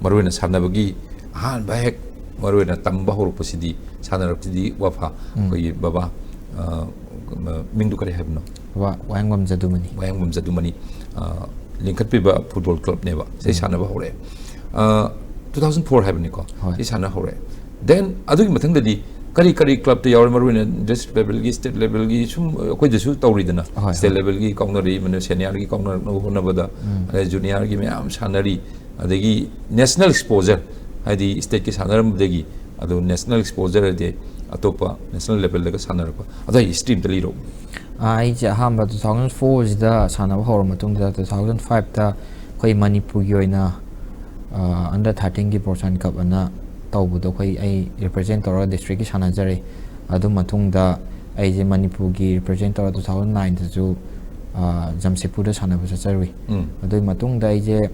ꯃꯔꯨꯑꯣꯏꯅ ꯁꯥꯟꯅꯕꯒꯤ ꯑꯍꯥꯟꯕ ꯍꯦꯛ ꯃꯔꯨꯑꯣꯏꯅ ꯇꯝꯕ ꯍꯧꯔꯛꯄꯁꯤꯗꯤ, ꯁꯥꯟꯅꯔꯛꯄꯁꯤꯗꯤ ꯋꯥꯐꯥ꯫ ꯎꯝ꯫ ꯑꯩꯈꯣꯏꯒꯤ ꯕꯕꯥ, ꯑ, ꯃꯤꯡꯗꯨ ꯀꯔꯤ ꯍꯥꯏꯕꯅꯣ? ꯕꯕꯥ ꯋꯥꯍꯦꯡꯕꯝ ꯖꯗꯨꯃꯅꯤ꯫ ꯋꯥꯍꯦꯡꯕꯝ ꯖꯗꯨꯃꯅꯤ, ꯑ, ꯂꯤꯡꯈꯠꯄꯤꯕ ꯐꯨꯠꯕꯣꯜ ꯀ꯭ꯂꯕꯅꯦꯕ꯫ ꯁꯤ ꯎꯝ꯫ ꯁꯥꯟꯅꯕ ꯍꯧꯔꯛꯑꯦ꯫ ꯑ, ꯇꯨ ꯊꯥꯎꯖꯟ ꯐꯣꯔ ꯍꯥꯏꯕꯅꯤꯀꯣ? ꯍꯣꯏ꯫ ꯁꯤ ꯁꯥꯟꯅ ꯍꯧꯔꯛꯑꯦ꯫ Then ꯑꯗꯨꯒꯤ ꯃꯊꯪꯗꯗꯤ ꯀꯔꯤ ꯀꯔꯤ ꯀ꯭ꯂꯕꯇ ꯌꯥꯎꯔꯦ? ꯃꯔꯨꯑꯣꯏꯅ ꯗꯤꯁꯇ꯭ꯔꯤꯛ ꯂꯦꯚꯦꯜꯒꯤ, ꯁ꯭ꯇꯦꯠ ꯂꯦꯚꯦꯜꯒꯤ ꯁꯨꯝ ꯑꯩꯈꯣꯏꯗꯁꯨ ꯇꯧꯔꯤꯗꯅ꯫ ꯍꯣꯏ, ꯁ꯭ꯇꯦꯠ ꯍꯣꯏ꯫ ꯂꯦꯚꯦꯜꯒꯤ ꯀꯥꯎꯅꯔꯤ, ꯃꯅꯤ-, ꯁꯦꯅꯤꯌꯔꯒꯤ ꯀꯥꯎꯅꯔꯛꯅꯕ ꯍꯣꯠꯅꯕꯗ, ꯎꯝ꯫ ꯑꯗꯩ ꯖꯨꯅꯤꯌꯔꯒꯤ ꯃꯌꯥꯝ ꯁꯥꯟꯅꯔꯤ, ꯑꯗꯒꯤ ꯅꯦꯁꯅꯦꯜ ꯑꯦꯛꯁꯄꯣꯖꯔ, ꯍꯥꯏꯗꯤ ꯁ꯭ꯇꯦꯠꯀꯤ ꯁꯥꯟꯅꯔꯝꯕꯗꯒꯤ ꯑꯗꯨ ꯅꯦꯁꯅꯦꯜ ꯑꯦꯛꯁꯄꯣꯖꯔ ꯍꯥꯏꯗꯤ ꯑꯇꯣꯞꯄ ꯅꯦꯁꯅꯦꯜ ꯂꯦꯚꯦꯜꯗꯒ ꯁꯥꯟꯅꯔꯛꯄ, ꯑꯗꯨ ꯑꯩ ꯍꯤꯁꯇ꯭ꯔꯤ ꯑꯝꯇ ꯂꯤꯔꯛꯎ꯫ ꯑꯥ, ꯑꯩꯁꯦ ꯑꯍꯥꯟꯕ ꯇꯨ ꯊꯥꯎꯖꯟ ꯐꯣꯔꯁꯤꯗ ꯁꯥꯟꯅꯕ ꯍꯧꯔ ꯃꯇꯨꯡꯗ, ꯇꯨ ꯊꯥꯎꯖꯟ ꯐꯥꯏꯚꯇ ꯑꯩꯈꯣꯏ ꯃꯅꯤꯄꯨꯔꯒꯤ ꯑꯣꯏꯅ, ꯑꯥ, under thirteenꯒꯤ Porchan Cup ꯑꯅ ꯇꯧꯕꯗꯣ, ꯑꯩꯈꯣꯏ, ꯑꯩ ꯔꯤꯄ꯭ꯔꯖꯦꯟ ꯇꯧꯔꯒ ꯗꯤꯁꯇ꯭ꯔꯤꯛꯀꯤ ꯁꯥꯟꯅꯖꯔꯦ꯫ ꯑꯗꯨ ꯃꯇꯨꯡꯗ ꯑꯩꯁꯦ ꯃꯅꯤꯄꯨꯔꯒꯤ ꯔꯤꯄ꯭ꯔꯖꯦꯟ ꯇꯧꯔꯒ ꯇꯨ ꯊꯥꯎꯖꯟ ꯅꯥꯏꯟꯗꯁꯨ, ꯑꯥ, ꯖꯝꯁꯦꯗꯄꯨꯔꯗ ꯁꯥꯟꯅꯕ ꯆꯠꯆꯔꯨꯏ꯫ ꯎꯝ꯫ ꯑꯗꯨꯒꯤ ꯃꯇꯨꯡꯗ ꯑꯩꯁꯦ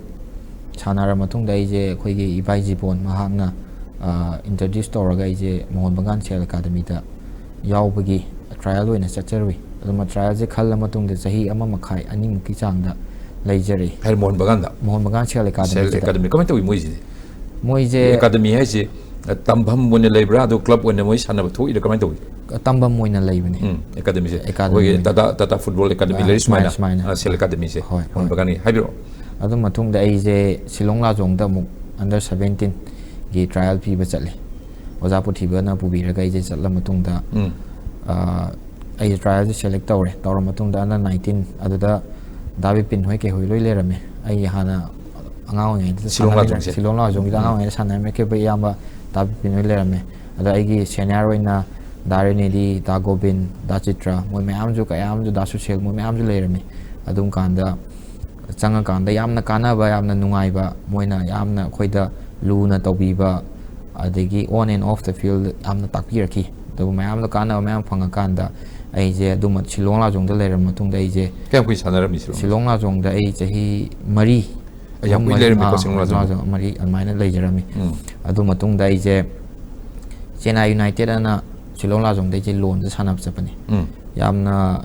ꯁꯥꯟꯅꯔ ꯃꯇꯨꯡꯗ ꯑꯩꯁꯦ ꯑꯩꯈꯣꯏꯒꯤ ꯏꯕꯥꯏ ꯖꯤꯕꯣꯟ ꯃꯍꯥꯛꯅ, ꯑꯥ, ꯏꯟꯇ꯭ꯔꯣꯗ꯭ꯌꯨꯁ ꯇꯧꯔꯒ ꯑꯩꯁꯦ ꯃꯣꯍꯟ ꯕꯒꯥꯟ ꯁꯦꯜ ꯑꯦꯀꯥꯗꯃꯤꯗ ꯌꯥꯎꯕꯒꯤ ꯇ꯭ꯔꯥꯏꯌꯦꯜ ꯑꯣꯏꯅ ꯆꯠꯆꯔꯨꯏ꯫ ꯑꯗꯨꯃ ꯇ꯭ꯔꯥꯏꯌꯦꯜꯁꯦ ꯈꯜꯂ ꯃꯇꯨꯡꯗ ꯆꯍꯤ ꯑꯃ ꯃꯈꯥꯏ, ꯑꯅꯤꯃꯨꯛꯀꯤ ꯆꯥꯡꯗ ꯂꯩꯖꯔꯛꯏ꯫ ꯍꯥꯏꯔ ꯃꯣꯍꯟ ꯕꯒꯥꯟꯗ? ꯃꯣꯍꯟ ꯕꯒꯥꯟ ꯁꯦꯜ ꯁꯦꯜ ꯑꯦꯀꯥꯗꯃꯤꯁꯤꯗ꯫ ꯑꯦꯀꯥꯗꯃꯤ꯫ ꯀꯃꯥꯏꯅ ꯇꯧꯏ ꯃꯣꯏꯁꯤꯗꯤ? ꯃꯣꯏꯁꯦ ꯑꯦꯀꯥꯗꯃꯤ ꯍꯥꯏꯁꯦ, ꯑ, ꯇꯝꯐꯝ ꯑꯣꯏꯅ ꯂꯩꯕ꯭ꯔꯥ, ꯑꯗꯣ ꯀ꯭ꯂꯕ ꯑꯣꯏꯅ ꯃꯣꯏ ꯁꯥꯟꯅꯕ ꯊꯣꯛꯏꯔꯥ, ꯀꯃꯥꯏꯅ ꯇꯧꯏ? ꯇꯝꯐꯝ ꯑꯣꯏꯅ ꯂꯩꯕꯅꯤ꯫ ꯎꯝ, ꯑꯦꯀꯥꯗꯃꯤꯁꯦ꯫ ꯑꯦꯀꯥꯗꯃꯤ ꯑꯩꯈꯣꯏꯒꯤ ꯑꯣꯏꯅ꯫ ꯇꯥꯇꯥ, ꯇꯥꯇꯥ ꯐꯨꯠꯕꯣꯜ ꯑꯦꯀꯥꯗꯃꯤ ꯑꯥ, ꯂꯩꯔꯤ ꯁꯨꯃꯥꯏꯅ? ꯁꯨꯃꯥꯏꯅ, ꯁꯨꯃꯥꯏꯅ꯫ ꯑꯥ, ꯁꯦꯜ ꯑꯦꯀꯥꯗꯃꯤꯁꯦ꯫ ꯍꯣꯏ, ꯃꯣꯍꯟ ꯍꯣꯏ꯫ ꯕꯒꯥꯟꯒꯤ꯫ ꯍꯥꯏꯕꯤꯔꯛꯑꯣ꯫ ꯑꯗꯨ ꯃꯇꯨꯡꯗ ꯑꯩꯁꯦ ꯁꯤꯂꯣꯡ ꯂꯥꯖꯣꯡꯗ ꯑꯃꯨꯛ under seventeenꯒꯤ ꯇ꯭ꯔꯥꯏꯌꯦꯜ ꯄꯤꯕ ꯆꯠꯂꯤ꯫ ꯑꯣꯖꯥ ꯄꯨꯊꯤꯕꯅ ꯄꯨꯕꯤꯔꯒ ꯑꯩꯁꯦ ꯆꯠꯂ ꯃꯇꯨꯡꯗ, ꯎꯝ꯫ ꯑꯥ, ꯑꯩꯁꯦ ꯇ꯭ꯔꯥꯏꯌꯦꯜꯁꯦ ꯁꯦꯂꯦꯛ ꯇꯧꯔꯦ꯫ ꯇꯧꯔ ꯃꯇꯨꯡꯗ under nineteen ꯑꯗꯨꯗ ꯗꯥ ꯕꯤꯄꯤꯟ ꯍꯣꯏ ꯀꯩꯍꯣꯏ ꯂꯣꯏ ꯂꯩꯔꯝꯃꯦ꯫ ꯑꯩꯒꯤ ꯍꯥꯟꯅ ꯑꯉꯥꯡ ꯑꯣꯏꯔꯤꯉꯩꯗ ꯁꯤꯂꯣꯡ ꯁꯥꯟꯅꯃꯤꯟꯅ-, ꯂꯥꯖꯣꯡꯁꯦ? ꯁꯤꯂꯣꯡ ꯂꯥꯖꯣꯡꯒꯤꯗ ꯑꯉꯥꯡ ꯎꯝ꯫ ꯑꯣꯏꯔꯤꯉꯩꯗ ꯁꯥꯟꯅꯔꯝꯃꯦ ꯑꯩꯈꯣꯏ ꯏꯌꯥꯝꯕ ꯗꯥ ꯕꯤꯄꯤꯟ ꯍꯣꯏ ꯂꯩꯔꯝꯃꯦ꯫ ꯑꯗ ꯑꯩꯒꯤ ꯁꯦꯅꯤꯌꯔ ꯑꯣꯏꯅ ꯗꯥ ꯔꯦꯅꯦꯗꯤ, ꯗꯥ ꯒꯣꯕꯤꯟ, ꯗꯥ ꯆꯤꯇ꯭ꯔ, ꯃꯣꯏ ꯃꯌꯥꯝꯁꯨ, ꯀꯌꯥ ꯑꯃꯁꯨ, ꯗꯥ ꯁꯨꯁꯤꯜ, ꯃꯣꯏ ꯃꯌꯥꯝꯁꯨ ꯂꯩꯔꯝꯃꯦ꯫ ꯑꯗꯨꯝ ꯀꯥꯟꯗ ꯆꯪꯉꯀꯥꯟꯗ ꯌꯥꯝꯅ ꯀꯥꯟꯅꯕ, ꯌꯥꯝꯅ ꯅꯨꯡꯉꯥꯏꯕ, ꯃꯣꯏꯅ ꯌꯥꯝꯅ ꯑꯩꯈꯣꯏꯗ ꯂꯨꯅ ꯇꯧꯕꯤꯕ, ꯑꯗꯒꯤ on and off the field ꯌꯥꯝꯅ ꯇꯥꯛꯄꯤꯔꯛꯈꯤ꯫ ꯑꯗꯨꯒ ꯃꯌꯥꯝꯗ ꯀꯥꯟꯅꯕ ꯃꯌꯥꯝ ꯐꯪꯉꯀꯥꯟꯗ ꯑꯩꯁꯦ ꯑꯗꯨꯃ ꯁꯤꯂꯣꯡ ꯂꯥꯖꯣꯡꯗ ꯂꯩꯔꯕ ꯃꯇꯨꯡꯗ ꯑꯩꯁꯦ ꯀꯌꯥꯝ ꯀꯨꯏ ꯁꯥꯟꯅꯔꯝꯃꯤ ꯁꯤꯂꯣꯡ? ꯁꯤꯂꯣꯡ ꯂꯥꯖꯣꯡꯗ ꯑꯩ ꯆꯍꯤ ꯌꯥꯝ ꯀꯨꯏ ꯃꯔꯤ, ꯂꯩꯔꯝꯃꯤꯀꯣ ꯑꯥ, ꯁꯤꯂꯣꯡ ꯂꯥꯖꯣꯡ? ꯂꯥꯖꯣꯡ ꯃꯔꯤ ꯑꯗꯨꯃꯥꯏꯅ ꯂꯩꯖꯔꯝꯃꯤ꯫ ꯎꯝ. ꯑꯗꯨ ꯃꯇꯨꯡꯗ ꯑꯩꯁꯦ ꯆꯦꯟꯅꯥꯏ ꯌꯨꯅꯥꯏꯇꯦꯠ ꯑꯅ ꯁꯤꯂꯣꯡ ꯂꯥꯖꯣꯡꯗ ꯑꯩꯁꯦ ꯂꯣꯟꯗ ꯁꯥꯟꯅꯕ ꯆꯠꯄꯅꯤ꯫ ꯎꯝ. ꯌꯥꯝꯅ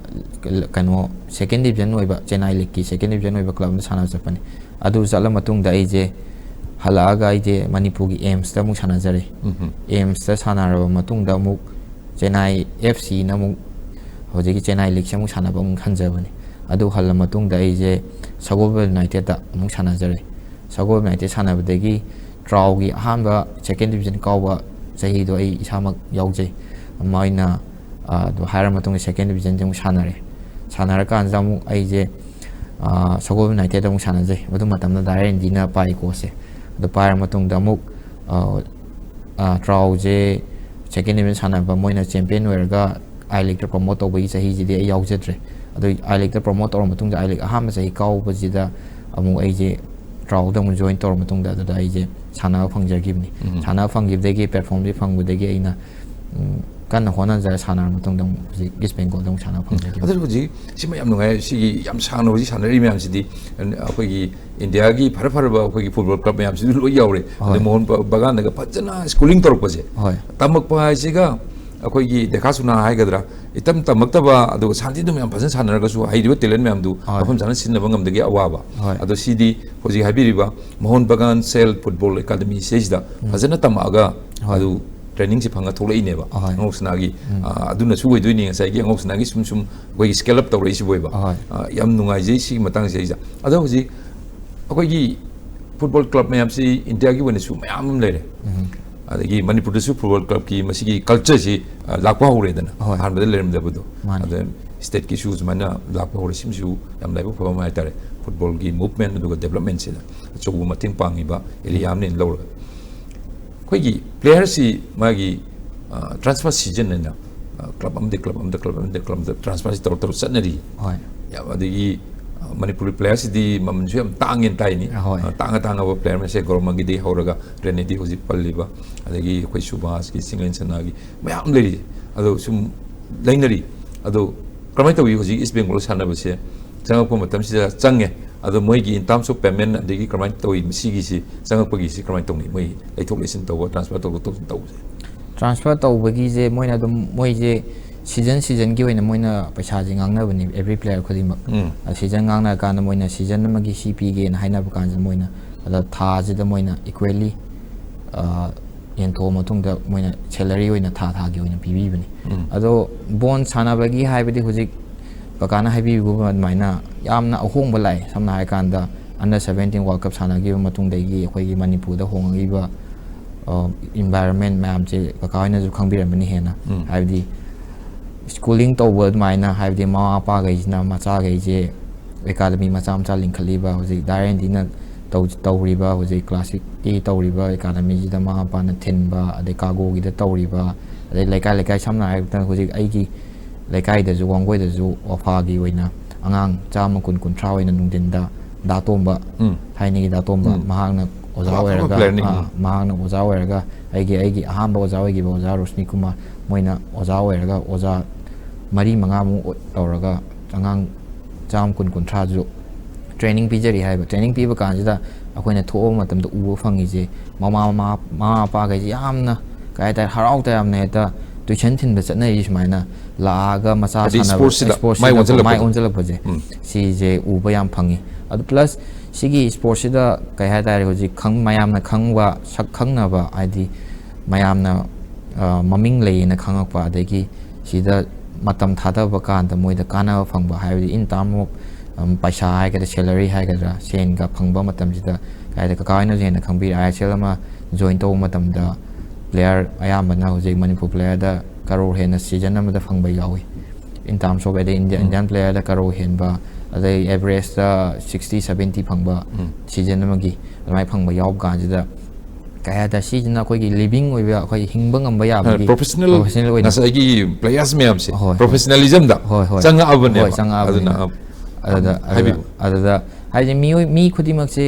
ꯀꯩꯅꯣ, ꯁꯦꯀꯦꯟ ꯗꯤꯕꯤꯖꯟ ꯑꯣꯏꯕ, ꯆꯦꯟꯅꯥꯏ ꯂꯤꯛꯀꯤ ꯁꯦꯀꯦꯟ ꯗꯤꯕꯤꯖꯟ ꯑꯣꯏꯕ ꯀ꯭ꯂꯕ ꯑꯃꯗ ꯁꯥꯟꯅꯕ ꯆꯠꯄꯅꯤ꯫ ꯑꯗꯨ ꯆꯠꯂ ꯃꯇꯨꯡꯗ ꯑꯩꯁꯦ ꯍꯜꯂꯛꯑꯒ ꯑꯩꯁꯦ ꯃꯅꯤꯄꯨꯔꯒꯤ ꯑꯦꯝꯁꯇ ꯑꯃꯨꯛ ꯁꯥꯟꯅꯖꯔꯦ꯫ ꯎꯝ. ꯑꯦꯝꯁꯇ ꯁꯥꯟꯅꯔꯕ ꯃꯇꯨꯡꯗ ꯑꯃꯨꯛ ꯆꯦꯟꯅꯥꯏ ꯑꯦꯐ ꯁꯤꯅ ꯑꯃꯨꯛ ꯍꯧꯖꯤꯛꯀꯤ ꯆꯦꯟꯅꯥꯏ ꯂꯤꯛꯁꯦ ꯑꯃꯨꯛ ꯁꯥꯟꯅꯕ ꯑꯃꯨꯛ ꯍꯟꯖꯕꯅꯤ꯫ ꯑꯗꯨ ꯍꯜꯂ ꯃꯇꯨꯡꯗ ꯑꯩꯁꯦ ꯁꯒꯣꯜꯕꯟ ꯌꯨꯅꯥꯏꯇꯦꯠꯇ ꯑꯃꯨꯛ ꯁꯥꯟꯅꯖꯔꯦ꯫ ꯁꯒꯣꯜꯕꯟ ꯌꯨꯅꯥꯏꯇꯦꯠ ꯁꯥꯟꯅꯕꯗꯒꯤ ꯇ꯭ꯔꯥꯎꯒꯤ ꯑꯍꯥꯟꯕ ꯁꯦꯀꯦꯟ ꯗꯤꯕꯤꯖꯟ ꯀꯥꯎꯕ ꯆꯍꯤꯗꯣ ꯑꯩ ꯏꯁꯥꯃꯛ ꯌꯥꯎꯖꯩ꯫ ꯃꯣꯏꯅ, ꯑ, ꯑꯗꯨ ꯍꯥꯏꯔ ꯃꯇꯨꯡꯗ ꯁꯦꯀꯦꯟ ꯗꯤꯕꯤꯖꯟꯁꯦ ꯑꯃꯨꯛ ꯁꯥꯟꯅꯔꯦ꯫ ꯁꯥꯟꯅꯔꯀꯥꯟꯁꯤꯗ ꯑꯃꯨꯛ ꯑꯩꯁꯦ, ꯑ, ꯁꯒꯣꯜꯕꯟ ꯌꯨꯅꯥꯏꯇꯦꯠꯇ ꯑꯃꯨꯛ ꯁꯥꯟꯅꯖꯩ꯫ ꯑꯗꯨ ꯃꯇꯝꯗ ꯗꯥ ꯑꯦꯟꯗꯤꯅ ꯄꯥꯏ ꯀꯣꯁꯁꯦ꯫ ꯑꯗꯨ ꯄꯥꯏꯔ ꯃꯇꯨꯡꯗ ꯑꯃꯨꯛ, ꯑ, ꯑ, ꯇ꯭ꯔꯥꯎꯁꯦ ꯁꯦꯀꯦꯟ ꯗꯤꯕꯤꯖꯟ ꯁꯥꯟꯅꯕ ꯃꯣꯏꯅ ꯆꯦꯝꯄꯤꯌꯟ ꯑꯣꯏꯔꯒ ꯑꯥꯏ ꯂꯤꯛꯇ ꯄ꯭ꯔꯣꯃꯣꯠ ꯇꯧꯕꯒꯤ ꯆꯍꯤꯁꯤꯗꯤ ꯑꯩ ꯌꯥꯎꯖꯗ꯭ꯔꯦ꯫ ꯑꯗꯨ ꯑꯥꯏ ꯂꯤꯛꯇ ꯄ꯭ꯔꯣꯃꯣꯠ ꯇꯧꯔ ꯃꯇꯨꯡꯗ ꯑꯥꯏ ꯂꯤꯛ ꯑꯍꯥꯟꯕ ꯆꯍꯤ ꯀꯥꯎꯕꯁꯤꯗ ꯑꯃꯨꯛ ꯑꯩꯁꯦ ꯇ꯭ꯔꯥꯎꯗ ꯑꯃꯨꯛ ꯖꯣꯏꯟ ꯇꯧꯔ ꯃꯇꯨꯡꯗ ꯑꯗꯨꯗ ꯑꯩꯁꯦ ꯁꯥꯟꯅꯕ ꯐꯪꯖꯈꯤꯕꯅꯤ꯫ ꯎꯝ. ꯁꯥꯟꯅꯕ ꯐꯪꯈꯤꯕꯗꯒꯤ, ꯄ꯭ꯂꯦꯠꯐꯣꯝꯁꯤ ꯐꯪꯕꯗꯒꯤ ꯑꯩꯅ, ꯎꯝ, ꯀꯟꯅ ꯍꯣꯠꯅꯖꯔ ꯁꯥꯟꯅꯔ ꯃꯇꯨꯡꯗ ꯑꯃꯨꯛ ꯍꯧꯖꯤꯛ ꯏꯁ ꯕꯦꯡꯒꯣꯜꯗ ꯑꯃꯨꯛ ꯁꯥꯟꯅꯕ ꯐꯪꯖꯈꯤꯕꯅꯤ꯫ ꯑꯗꯨ ꯍꯧꯖꯤꯛ ꯁꯤꯃ ꯌꯥꯝ ꯅꯨꯡꯉꯥꯏ꯫ ꯁꯤꯒꯤ ꯌꯥꯝ ꯁꯥꯡꯅ ꯍꯧꯖꯤꯛ ꯁꯥꯟꯅꯔꯤ ꯃꯌꯥꯝꯁꯤꯗꯤ ꯑꯩꯈꯣꯏꯒꯤ ꯏꯟꯗꯤꯌꯥꯒꯤ ꯐꯔ ꯐꯔꯕ ꯑꯩꯈꯣꯏꯒꯤ ꯐꯨꯠꯕꯣꯜ ꯀ꯭ꯂꯕ ꯃꯌꯥꯝꯁꯤꯁꯨ ꯂꯣꯏ ꯌꯥꯎꯔꯦ꯫ ꯍꯣꯏ. ꯑꯗꯩ ꯃꯣꯍꯟ ꯕ-, ꯕꯒꯥꯟꯗꯒ ꯐꯖꯅ ꯁ꯭ꯀꯨꯂꯤꯡ ꯇꯧꯔꯛꯄꯁꯦ, ꯍꯣꯏ. ꯇꯝꯃꯛꯄ ꯍꯥꯏꯁꯤꯒ ꯑꯩꯈꯣꯏꯒꯤ ꯗꯦꯈꯥ ꯁꯨꯅꯥ ꯍꯥꯏꯒꯗ꯭ꯔꯥ, ꯏꯇꯝ ꯇꯝꯃꯛꯇꯕ, ꯑꯗꯨꯒ ꯁꯥꯟꯇꯤ ꯑꯗꯨꯝ ꯌꯥꯝ ꯐꯖꯅ ꯁꯥꯟꯅꯔꯒꯁꯨ ꯍꯩꯔꯤꯕ ꯇꯦꯂꯦꯟ ꯃꯌꯥꯝꯗꯨ ꯍꯣꯏ. ꯃꯐꯝ ꯆꯥꯅ ꯁꯤꯖꯤꯟꯅꯕ ꯉꯝꯗꯒꯤ ꯑꯋꯥꯕ꯫ ꯍꯣꯏ. ꯑꯗꯣ ꯁꯤꯗꯤ ꯍꯧꯖꯤꯛ ꯍꯥꯏꯕꯤꯔꯤꯕ ꯃꯣꯍꯟ ꯕꯒꯥꯟ ꯁꯦꯜ ꯐꯨꯠꯕꯣꯜ ꯑꯦꯀꯥꯗꯃꯤ ꯁꯤꯗꯩꯁꯤꯗ ꯎꯝ. ꯐꯖꯅ ꯇꯝꯃꯛꯑꯒ ꯍꯣꯏ. ꯑꯗꯨ ꯇ꯭ꯔꯦꯅꯤꯡꯁꯦ ꯐꯪꯉ ꯊꯣꯛꯂꯛꯏꯅꯦꯕ꯫ ꯍꯣꯏ. ꯑꯉꯧꯁꯅꯥꯒꯤ, ꯎꯝ. ꯑ, ꯑꯗꯨꯅꯁꯨ ꯑꯣꯏꯗꯣꯏꯅꯤ ꯉꯁꯥꯏꯒꯤ ꯑꯉꯧꯁꯅꯥꯒꯤ ꯁꯨꯝ ꯁꯨꯝ ꯑꯩꯈꯣꯏꯒꯤ ꯁ꯭ꯀꯦꯜ ꯑꯞ ꯇꯧꯔꯛꯏꯁꯤꯕꯨ ꯑꯣꯏꯕ꯫ ꯍꯣꯏ. ꯑ, ꯌꯥꯝ ꯅꯨꯡꯉꯥꯏꯖꯩ ꯁꯤꯒꯤ ꯃꯇꯥꯡꯁꯤꯗꯩꯁꯤꯗ꯫ ꯑꯗꯣ ꯍꯧꯖꯤꯛ ꯑꯩꯈꯣꯏꯒꯤ ꯐꯨꯠꯕꯣꯜ ꯀ꯭ꯂꯕ ꯃꯌꯥꯝꯁꯤ ꯏꯟꯗꯤꯌꯥꯒꯤ ꯑꯣꯏꯅꯁꯨ ꯃꯌꯥꯝ ꯑꯃ ꯂꯩꯔꯦ꯫ ꯎꯝ. ꯑꯗꯒꯤ ꯃꯅꯤꯄꯨꯔꯗꯁꯨ ꯐꯨꯠꯕꯣꯜ ꯀ꯭ꯂꯕꯀꯤ ꯃꯁꯤꯒꯤ ꯀꯜꯆꯔꯁꯤ, ꯑ, ꯂꯥꯛꯄ ꯍꯧꯔꯦꯗꯅ꯫ ꯍꯣꯏ. ꯑꯍꯥꯟꯕꯗ ꯂꯩꯔꯝꯗꯕꯗꯣ꯫ ꯃꯥꯅꯤ. ꯑꯗ ꯁ꯭ꯇꯦꯠꯀꯤꯁꯨ ꯁꯨꯃꯥꯏꯅ ꯂꯥꯛꯄ ꯍꯧꯔꯦ꯫ ꯁꯤꯃꯁꯨ ꯌꯥꯝ ꯂꯥꯏꯕꯛ ꯐꯕ ꯑꯃ ꯍꯥꯏꯇꯥꯔꯦ꯫ ꯐꯨꯠꯕꯣꯜꯒꯤ ꯃꯨꯚꯃꯦꯟ ꯑꯗꯨꯒ ꯗꯦꯕꯂꯞꯃꯦꯟꯁꯤꯗ ꯑꯆꯧꯕ ꯃꯇꯦꯡ ꯄꯥꯡꯉꯤꯕ ꯑꯦꯔꯤꯌꯥ ꯑꯃꯅꯦꯅ ꯂꯧꯔꯒ꯫ ꯑꯩꯈꯣꯏꯒꯤ ꯄ꯭ꯂꯦꯌꯔꯁꯤ ꯃꯥꯒꯤ, ꯑ, ꯇ꯭ꯔꯥꯟꯁꯐꯔ ꯁꯤꯖꯟ ꯍꯥꯏꯅ, ꯑ, ꯀ꯭ꯂꯕ ꯑꯃꯗꯒꯤ ꯀ꯭ꯂꯕ ꯑꯃꯗ, ꯀ꯭ꯂꯕ ꯑꯃꯗꯒꯤ ꯀ꯭ꯂꯕ ꯑꯃꯗ ꯇ꯭ꯔꯥꯟꯁꯐꯔꯁꯤ ꯇꯧꯔ ꯇꯧꯔ ꯆꯠꯅꯔꯤ꯫ ꯍꯣꯏ. ꯌꯥꯝ, ꯑꯗꯒꯤ ꯃꯅꯤꯄꯨꯔꯤ ꯄ꯭ꯂꯦꯌꯔꯁꯤꯗꯤ ꯃꯃꯜꯁꯨ ꯌꯥꯝ ꯇꯥꯡꯉꯦꯅ ꯇꯥꯏꯅꯤ꯫ ꯍꯣꯏ꯫ ꯑ, ꯇꯥꯡꯉ ꯇꯥꯡꯉꯕ ꯄ꯭ꯂꯦꯌꯔ ꯃꯁꯦ ꯒꯧꯔꯃꯒꯤꯗꯒꯤ ꯍꯧꯔꯒ ꯔꯦꯅꯦꯗꯤ ꯍꯧꯖꯤꯛ ꯄꯜꯂꯤꯕ, ꯑꯗꯒꯤ ꯑꯩꯈꯣꯏ ꯁꯨꯕꯥꯁꯀꯤ, ꯁꯤꯡꯂꯦꯟ ꯁꯅꯥꯒꯤ ꯃꯌꯥꯝ ꯂꯩꯔꯤ꯫ ꯑꯗꯣ ꯁꯨꯝ ꯂꯩꯅꯔꯤ꯫ ꯑꯗꯣ ꯀꯔꯝꯍꯥꯏꯅ ꯇꯧꯏ ꯍꯧꯖꯤꯛ ꯏꯁ ꯕꯦꯡꯒꯣꯜ ꯁꯥꯟꯅꯕꯁꯦ ꯆꯪꯉꯛꯄ ꯃꯇꯝꯁꯤꯗ ꯆꯪꯉꯦ꯫ ꯑꯗꯣ ꯃꯣꯏꯒꯤ in terms of payment ꯑꯗꯒꯤ ꯀꯔꯝꯍꯥꯏꯅ ꯇꯧꯏ ꯃꯁꯤꯒꯤꯁꯤ ꯆꯪꯉꯛꯄꯒꯤꯁꯤ ꯀꯔꯝꯍꯥꯏꯅ ꯇꯧꯅꯤ? ꯃꯣꯏ ꯂꯩꯊꯣꯛ ꯂꯩꯁꯤꯟ ꯇꯧꯕ, transfer ꯇꯧꯊꯣꯛ ꯇꯧꯁꯤꯟ ꯇꯧꯕꯁꯦ꯫ Transfer ꯇꯧꯕꯒꯤꯁꯦ ꯃꯣꯏꯅ ꯑꯗꯨꯝ, ꯃꯣꯏꯁꯦ season seasonꯒꯤ ꯑꯣꯏꯅ ꯃꯣꯏꯅ ꯄꯩꯁꯥꯁꯦ ꯉꯥꯡꯅꯕꯅꯤ, every player ꯈꯨꯗꯤꯡꯃꯛ꯫ ꯎꯝ꯫ ꯑ, season ꯉꯥꯡꯅꯔꯀꯥꯟꯗ ꯃꯣꯏꯅ season ꯑꯃꯒꯤ ꯁꯤ ꯄꯤꯒꯦꯅ ꯍꯥꯏꯅꯕ ꯀꯥꯟꯁꯤꯗ ꯃꯣꯏꯅ ꯑꯗ ꯊꯥꯁꯤꯗ ꯃꯣꯏꯅ equally, ꯑ, ꯌꯦꯟꯊꯣꯛꯑ ꯃꯇꯨꯡꯗ ꯃꯣꯏꯅ salary ꯑꯣꯏꯅ ꯊꯥ ꯊꯥꯒꯤ ꯑꯣꯏꯅ ꯄꯤꯕꯤꯕꯅꯤ꯫ ꯎꯝ꯫ ꯑꯗꯣ ꯕꯣꯜ ꯁꯥꯟꯅꯕꯒꯤ ꯍꯥꯏꯕꯗꯤ ꯍꯧꯖꯤꯛ ꯀꯀꯥꯅ ꯍꯥꯏꯕꯤꯕ ꯑꯗꯨꯃꯥꯏꯅ ꯌꯥꯝꯅ ꯑꯍꯣꯡꯕ ꯂꯥꯛꯑꯦ꯫ ꯁꯝꯅ ꯍꯥꯏꯔꯀꯥꯟꯗ under seventeen World Cup ꯁꯥꯟꯅꯈꯤꯕ ꯃꯇꯨꯡꯗꯒꯤ ꯑꯩꯈꯣꯏꯒꯤ ꯃꯅꯤꯄꯨꯔꯗ ꯍꯣꯡꯉꯛꯏꯕ, ꯑ, environment ꯃꯌꯥꯝꯁꯦ ꯀꯀꯥ ꯍꯣꯏꯅꯁꯨ ꯈꯪꯕꯤꯔꯝꯃꯅꯤ ꯍꯦꯟꯅ꯫ ꯎꯝ꯫ ꯍꯥꯏꯕꯗꯤ schooling ꯇꯧꯕ ꯑꯗꯨꯃꯥꯏꯅ, ꯍꯥꯏꯕꯗꯤ ꯃꯃꯥ ꯃꯄꯥꯈꯩꯁꯤꯅ ꯃꯆꯥꯈꯩꯁꯦ academy ꯃꯆꯥ ꯃꯆꯥ ꯂꯤꯡꯈꯠꯂꯤꯕ, ꯍꯧꯖꯤꯛ ꯗꯥ ꯔꯦꯟꯗꯤꯅ ꯇꯧ-, ꯇꯧꯔꯤꯕ, ꯍꯧꯖꯤꯛ classicꯀꯤ ꯇꯧꯔꯤꯕ academyꯁꯤꯗ ꯃꯃꯥ ꯃꯄꯥꯅ ꯊꯤꯟꯕ, ꯑꯗꯩ ꯀꯥꯒꯣꯒꯤꯗ ꯇꯧꯔꯤꯕ, ꯑꯗꯩ ꯂꯩꯀꯥꯏ ꯂꯩꯀꯥꯏ ꯁꯝꯅ ꯍꯥꯏꯔꯕꯗ ꯍꯧꯖꯤꯛ ꯑꯩꯒꯤ ꯂꯩꯀꯥꯏꯗꯁꯨ, ꯋꯥꯡꯒꯣꯏꯗꯁꯨ ꯋꯥꯐꯥꯒꯤ ꯑꯣꯏꯅ ꯑꯉꯥꯡ ꯆꯥꯝꯃ, ꯀꯨꯟ, ꯀꯨꯟꯊ꯭ꯔꯥ ꯑꯣꯏꯅ ꯅꯨꯡꯊꯤꯟꯗ ꯗꯥ ꯇꯣꯝꯕ, ꯊꯥꯏꯅꯒꯤ ꯗꯥ ꯇꯣꯝꯕ, ꯎꯝ꯫ ꯃꯍꯥꯛꯅ ꯑꯣꯖꯥ ꯑꯐꯕ ꯑꯣꯏꯔꯒ, playerꯅꯤ꯫ ꯑꯥ, ꯎꯝ꯫ ꯃꯍꯥꯛꯅ ꯑꯣꯖꯥ ꯑꯣꯏꯔꯒ, ꯑꯩꯒꯤ, ꯑꯩꯒꯤ ꯑꯍꯥꯟꯕ ꯑꯣꯖꯥ ꯑꯣꯏꯈꯤꯕ ꯑꯣꯖꯥ ꯔꯣꯁꯅꯤ ꯀꯨꯃꯥꯔ, ꯃꯣꯏꯅ ꯑꯣꯖꯥ ꯑꯣꯏꯔꯒ, ꯑꯣꯖꯥ ꯃꯔꯤ ꯃꯉꯥꯃꯨꯛ ꯑꯣꯏ-, ꯇꯧꯔꯒ ꯑꯉꯥꯡ ꯆꯥꯝꯃ, ꯀꯨꯟ, ꯀꯨꯟꯊ꯭ꯔꯥꯁꯨ training ꯄꯤꯖꯔꯤ ꯍꯥꯏꯕ꯫ Training ꯄꯤꯕ ꯀꯥꯟꯁꯤꯗ ꯑꯩꯈꯣꯏꯅ ꯊꯣꯛꯑꯕ ꯃꯇꯝꯗ ꯎꯕ ꯐꯪꯉꯤꯁꯦ, ꯃꯃꯥ, ꯃꯃꯥ, ꯃꯃꯥ ꯃꯄꯥꯈꯩꯁꯦ ꯌꯥꯝꯅ, ꯀꯩ ꯍꯥꯏꯇꯥꯔꯦ, ꯍꯔꯥꯎ ꯇꯌꯥꯝꯅ ꯍꯦꯛꯇ tuition ꯊꯤꯟꯕ ꯆꯠꯅꯔꯤ꯫ ꯁꯨꯃꯥꯏꯅ ꯂꯥꯛꯑꯒ ꯃꯆꯥ ꯍꯥꯏꯗꯤ ꯁꯥꯟꯅꯕ, sportsꯁꯤꯗ sportsꯁꯤꯗ ꯃꯥꯏ ꯃꯥꯏ ꯑꯣꯟꯁꯤꯜꯂꯛꯄꯗꯣ꯫ ꯑꯣꯟꯁꯤꯜꯂꯛꯄꯁꯦ, ꯎꯝ꯫ ꯁꯤꯁꯦ ꯎꯕ ꯌꯥꯝ ꯐꯪꯉꯤ꯫ ꯑꯗꯨ plus ꯁꯤꯒꯤ sportsꯁꯤꯗ, ꯀꯩ ꯍꯥꯏꯇꯥꯔꯦ, ꯍꯧꯖꯤꯛ ꯈꯪ-, ꯃꯌꯥꯝꯅ ꯈꯪꯕ, ꯁꯛ ꯈꯪꯅꯕ, ꯍꯥꯏꯗꯤ ꯃꯌꯥꯝꯅ, ꯑ, ꯃꯃꯤꯡ ꯂꯩꯌꯦꯅ ꯈꯪꯉꯛꯄ, ꯑꯗꯒꯤ ꯁꯤꯗ ꯃꯇꯝ ꯊꯥꯗꯕ ꯀꯥꯟꯗ ꯃꯣꯏꯗ ꯀꯥꯟꯅꯕ ꯐꯪꯕ, ꯍꯥꯏꯕꯗꯤ in term of, ꯎꯝ, ꯄꯩꯁꯥ ꯍꯥꯏꯒꯗ꯭ꯔꯥ, salary ꯍꯥꯏꯒꯗ꯭ꯔꯥ, ꯁꯦꯟꯒ ꯐꯪꯕ ꯃꯇꯝꯁꯤꯗ, ꯀꯩ ꯍꯥꯏꯇꯥꯔꯦ, ꯀꯀꯥ ꯍꯣꯏꯅꯁꯨ ꯍꯦꯟꯅ ꯈꯪꯕꯤꯔꯦ, I S L ꯑꯃ join ꯇꯧꯕ ꯃꯇꯝꯗ player ꯑꯌꯥꯝꯕꯅ ꯍꯧꯖꯤꯛ ꯃꯅꯤꯄꯨꯔ playerꯗ ꯀꯔꯣꯔ ꯍꯦꯟꯅ season ꯑꯃꯗ ꯐꯪꯕ ꯌꯥꯎꯏ꯫ In terms of ꯑꯗꯩ India-, ꯎꯝ꯫ Indian playerꯗ ꯀꯔꯣꯔ ꯍꯦꯟꯕ, ꯑꯗꯩ averageꯇ sixty, seventy ꯐꯪꯕ ꯎꯝ꯫ season ꯑꯃꯒꯤ ꯑꯗꯨꯃꯥꯏꯅ ꯐꯪꯕ ꯌꯥꯎꯕ ꯀꯥꯟꯁꯤꯗ, ꯀꯩ ꯍꯥꯏꯇꯥꯔꯦ, ꯁꯤꯁꯤꯅ ꯑꯩꯈꯣꯏꯒꯤ living ꯑꯣꯏꯕ, ꯑꯩꯈꯣꯏꯒꯤ ꯍꯤꯡꯕ ꯉꯝꯕ ꯌꯥꯕꯒꯤ Professional, professional ꯑꯣꯏꯅ ꯉꯁꯥꯏꯒꯤ players ꯃꯌꯥꯝꯁꯦ ꯍꯣꯏ, ꯍꯣꯏ꯫ Professionalismꯗ ꯍꯣꯏ, ꯍꯣꯏ꯫ ꯆꯪꯉꯛꯑꯕꯅꯦꯕ꯫ ꯍꯣꯏ, ꯆꯪꯉꯛꯑꯕꯅꯦꯕ꯫ ꯑꯗꯨꯅ ꯑꯗꯨꯗ ꯍꯥꯏꯕꯤꯌꯨ꯫ ꯑꯗꯨꯗ ꯍꯥꯏꯗꯤ ꯃꯤꯑꯣꯏ ꯃꯤ ꯈꯨꯗꯤꯡꯃꯛꯁꯦ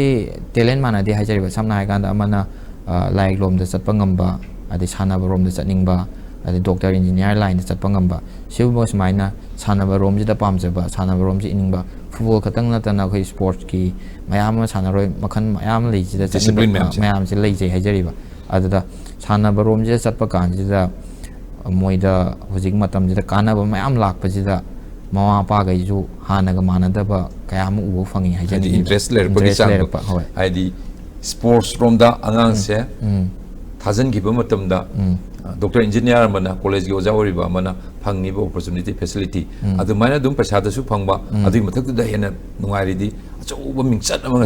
ꯇꯦꯂꯦꯟ ꯃꯥꯟꯅꯗꯦ ꯍꯥꯏꯖꯔꯤꯕ꯫ ꯁꯝꯅ ꯍꯥꯏꯔꯀꯥꯟꯗ ꯑꯃꯅ ꯑ, ꯂꯥꯏꯔꯤꯛ ꯂꯣꯝꯗ ꯆꯠꯄ ꯉꯝꯕ, ꯑꯗꯩ ꯁꯥꯟꯅꯕ ꯔꯣꯝꯗ ꯆꯠꯅꯤꯡꯕ, ꯑꯗꯩ ꯗꯣꯛꯇꯔ ꯏꯟꯖꯤꯅꯤꯌꯥꯔ ꯂꯥꯏꯟꯗ ꯆꯠꯄ ꯉꯝꯕ, ꯁꯤꯒꯨꯝꯕ ꯁꯨꯃꯥꯏꯅ ꯁꯥꯟꯅꯕ ꯔꯣꯝꯁꯤꯗ ꯄꯥꯝꯖꯕ, ꯁꯥꯟꯅꯕ ꯔꯣꯝꯁꯤ ꯏꯅꯤꯡꯕ, ꯐꯨꯠꯕꯣꯜ ꯈꯛꯇꯪ ꯅꯠꯇꯅ ꯑꯩꯈꯣꯏ ꯁ꯭ꯄꯣꯔꯠꯁꯀꯤ ꯃꯌꯥꯝ ꯑꯃ ꯁꯥꯟꯅꯔꯣꯏ ꯃꯈꯜ ꯃꯌꯥꯝ ꯑꯃ ꯂꯩꯁꯤꯗ ꯆꯠꯅꯤꯡꯕ Discipline ꯃꯌꯥꯝꯁꯦ꯫ ꯃꯌꯥꯝꯁꯦ ꯂꯩꯖꯩ ꯍꯥꯏꯖꯔꯤꯕ꯫ ꯑꯗꯨꯗ ꯁꯥꯟꯅꯕ ꯔꯣꯝꯁꯤꯗ ꯆꯠꯄ ꯀꯥꯟꯁꯤꯗ ꯃꯣꯏꯗ ꯍꯧꯖꯤꯛ ꯃꯇꯝꯁꯤꯗ ꯀꯥꯟꯅꯕ ꯃꯌꯥꯝ ꯂꯥꯛꯄꯁꯤꯗ ꯃꯃꯥ ꯃꯄꯥꯈꯩꯁꯨ ꯍꯥꯟꯅꯒ ꯃꯥꯟꯅꯗꯕ ꯀꯌꯥ ꯑꯃ ꯎꯕ ꯐꯪꯉꯤ ꯍꯥꯏꯗꯤ ꯍꯥꯏꯖꯅꯤꯡꯉꯤ꯫ ꯏꯟꯇꯔꯦꯁ ꯂꯩꯔꯛꯄꯒꯤ ꯏꯟꯇꯔꯦꯁ ꯆꯥꯡꯗꯣ꯫ ꯂꯩꯔꯛꯄ, ꯍꯣꯏ꯫ ꯍꯥꯏꯗꯤ ꯁ꯭ꯄꯣꯔꯠꯁ ꯔꯣꯝꯗ ꯑꯉꯥꯡꯁꯦ ꯎꯝ꯫ ꯊꯥꯖꯤꯟꯈꯤꯕ ꯃꯇꯝꯗ ꯎꯝ꯫ ꯗꯣꯛꯇꯔ ꯏꯟꯖꯤꯅꯤꯌꯥꯔ ꯑꯃꯅ, ꯀꯣꯂꯦꯖꯀꯤ ꯑꯣꯖꯥ ꯑꯣꯏꯔꯤꯕ ꯑꯃꯅ ꯐꯪꯉꯤꯕ ꯑꯣꯄꯣꯔꯆꯨꯅꯤꯇꯤ, ꯐꯦꯁꯤꯂꯤꯇꯤ, ꯎꯝ꯫ ꯑꯗꯨꯃꯥꯏꯅ ꯑꯗꯨꯝ ꯄꯩꯁꯥꯗꯁꯨ ꯐꯪꯕ, ꯎꯝ꯫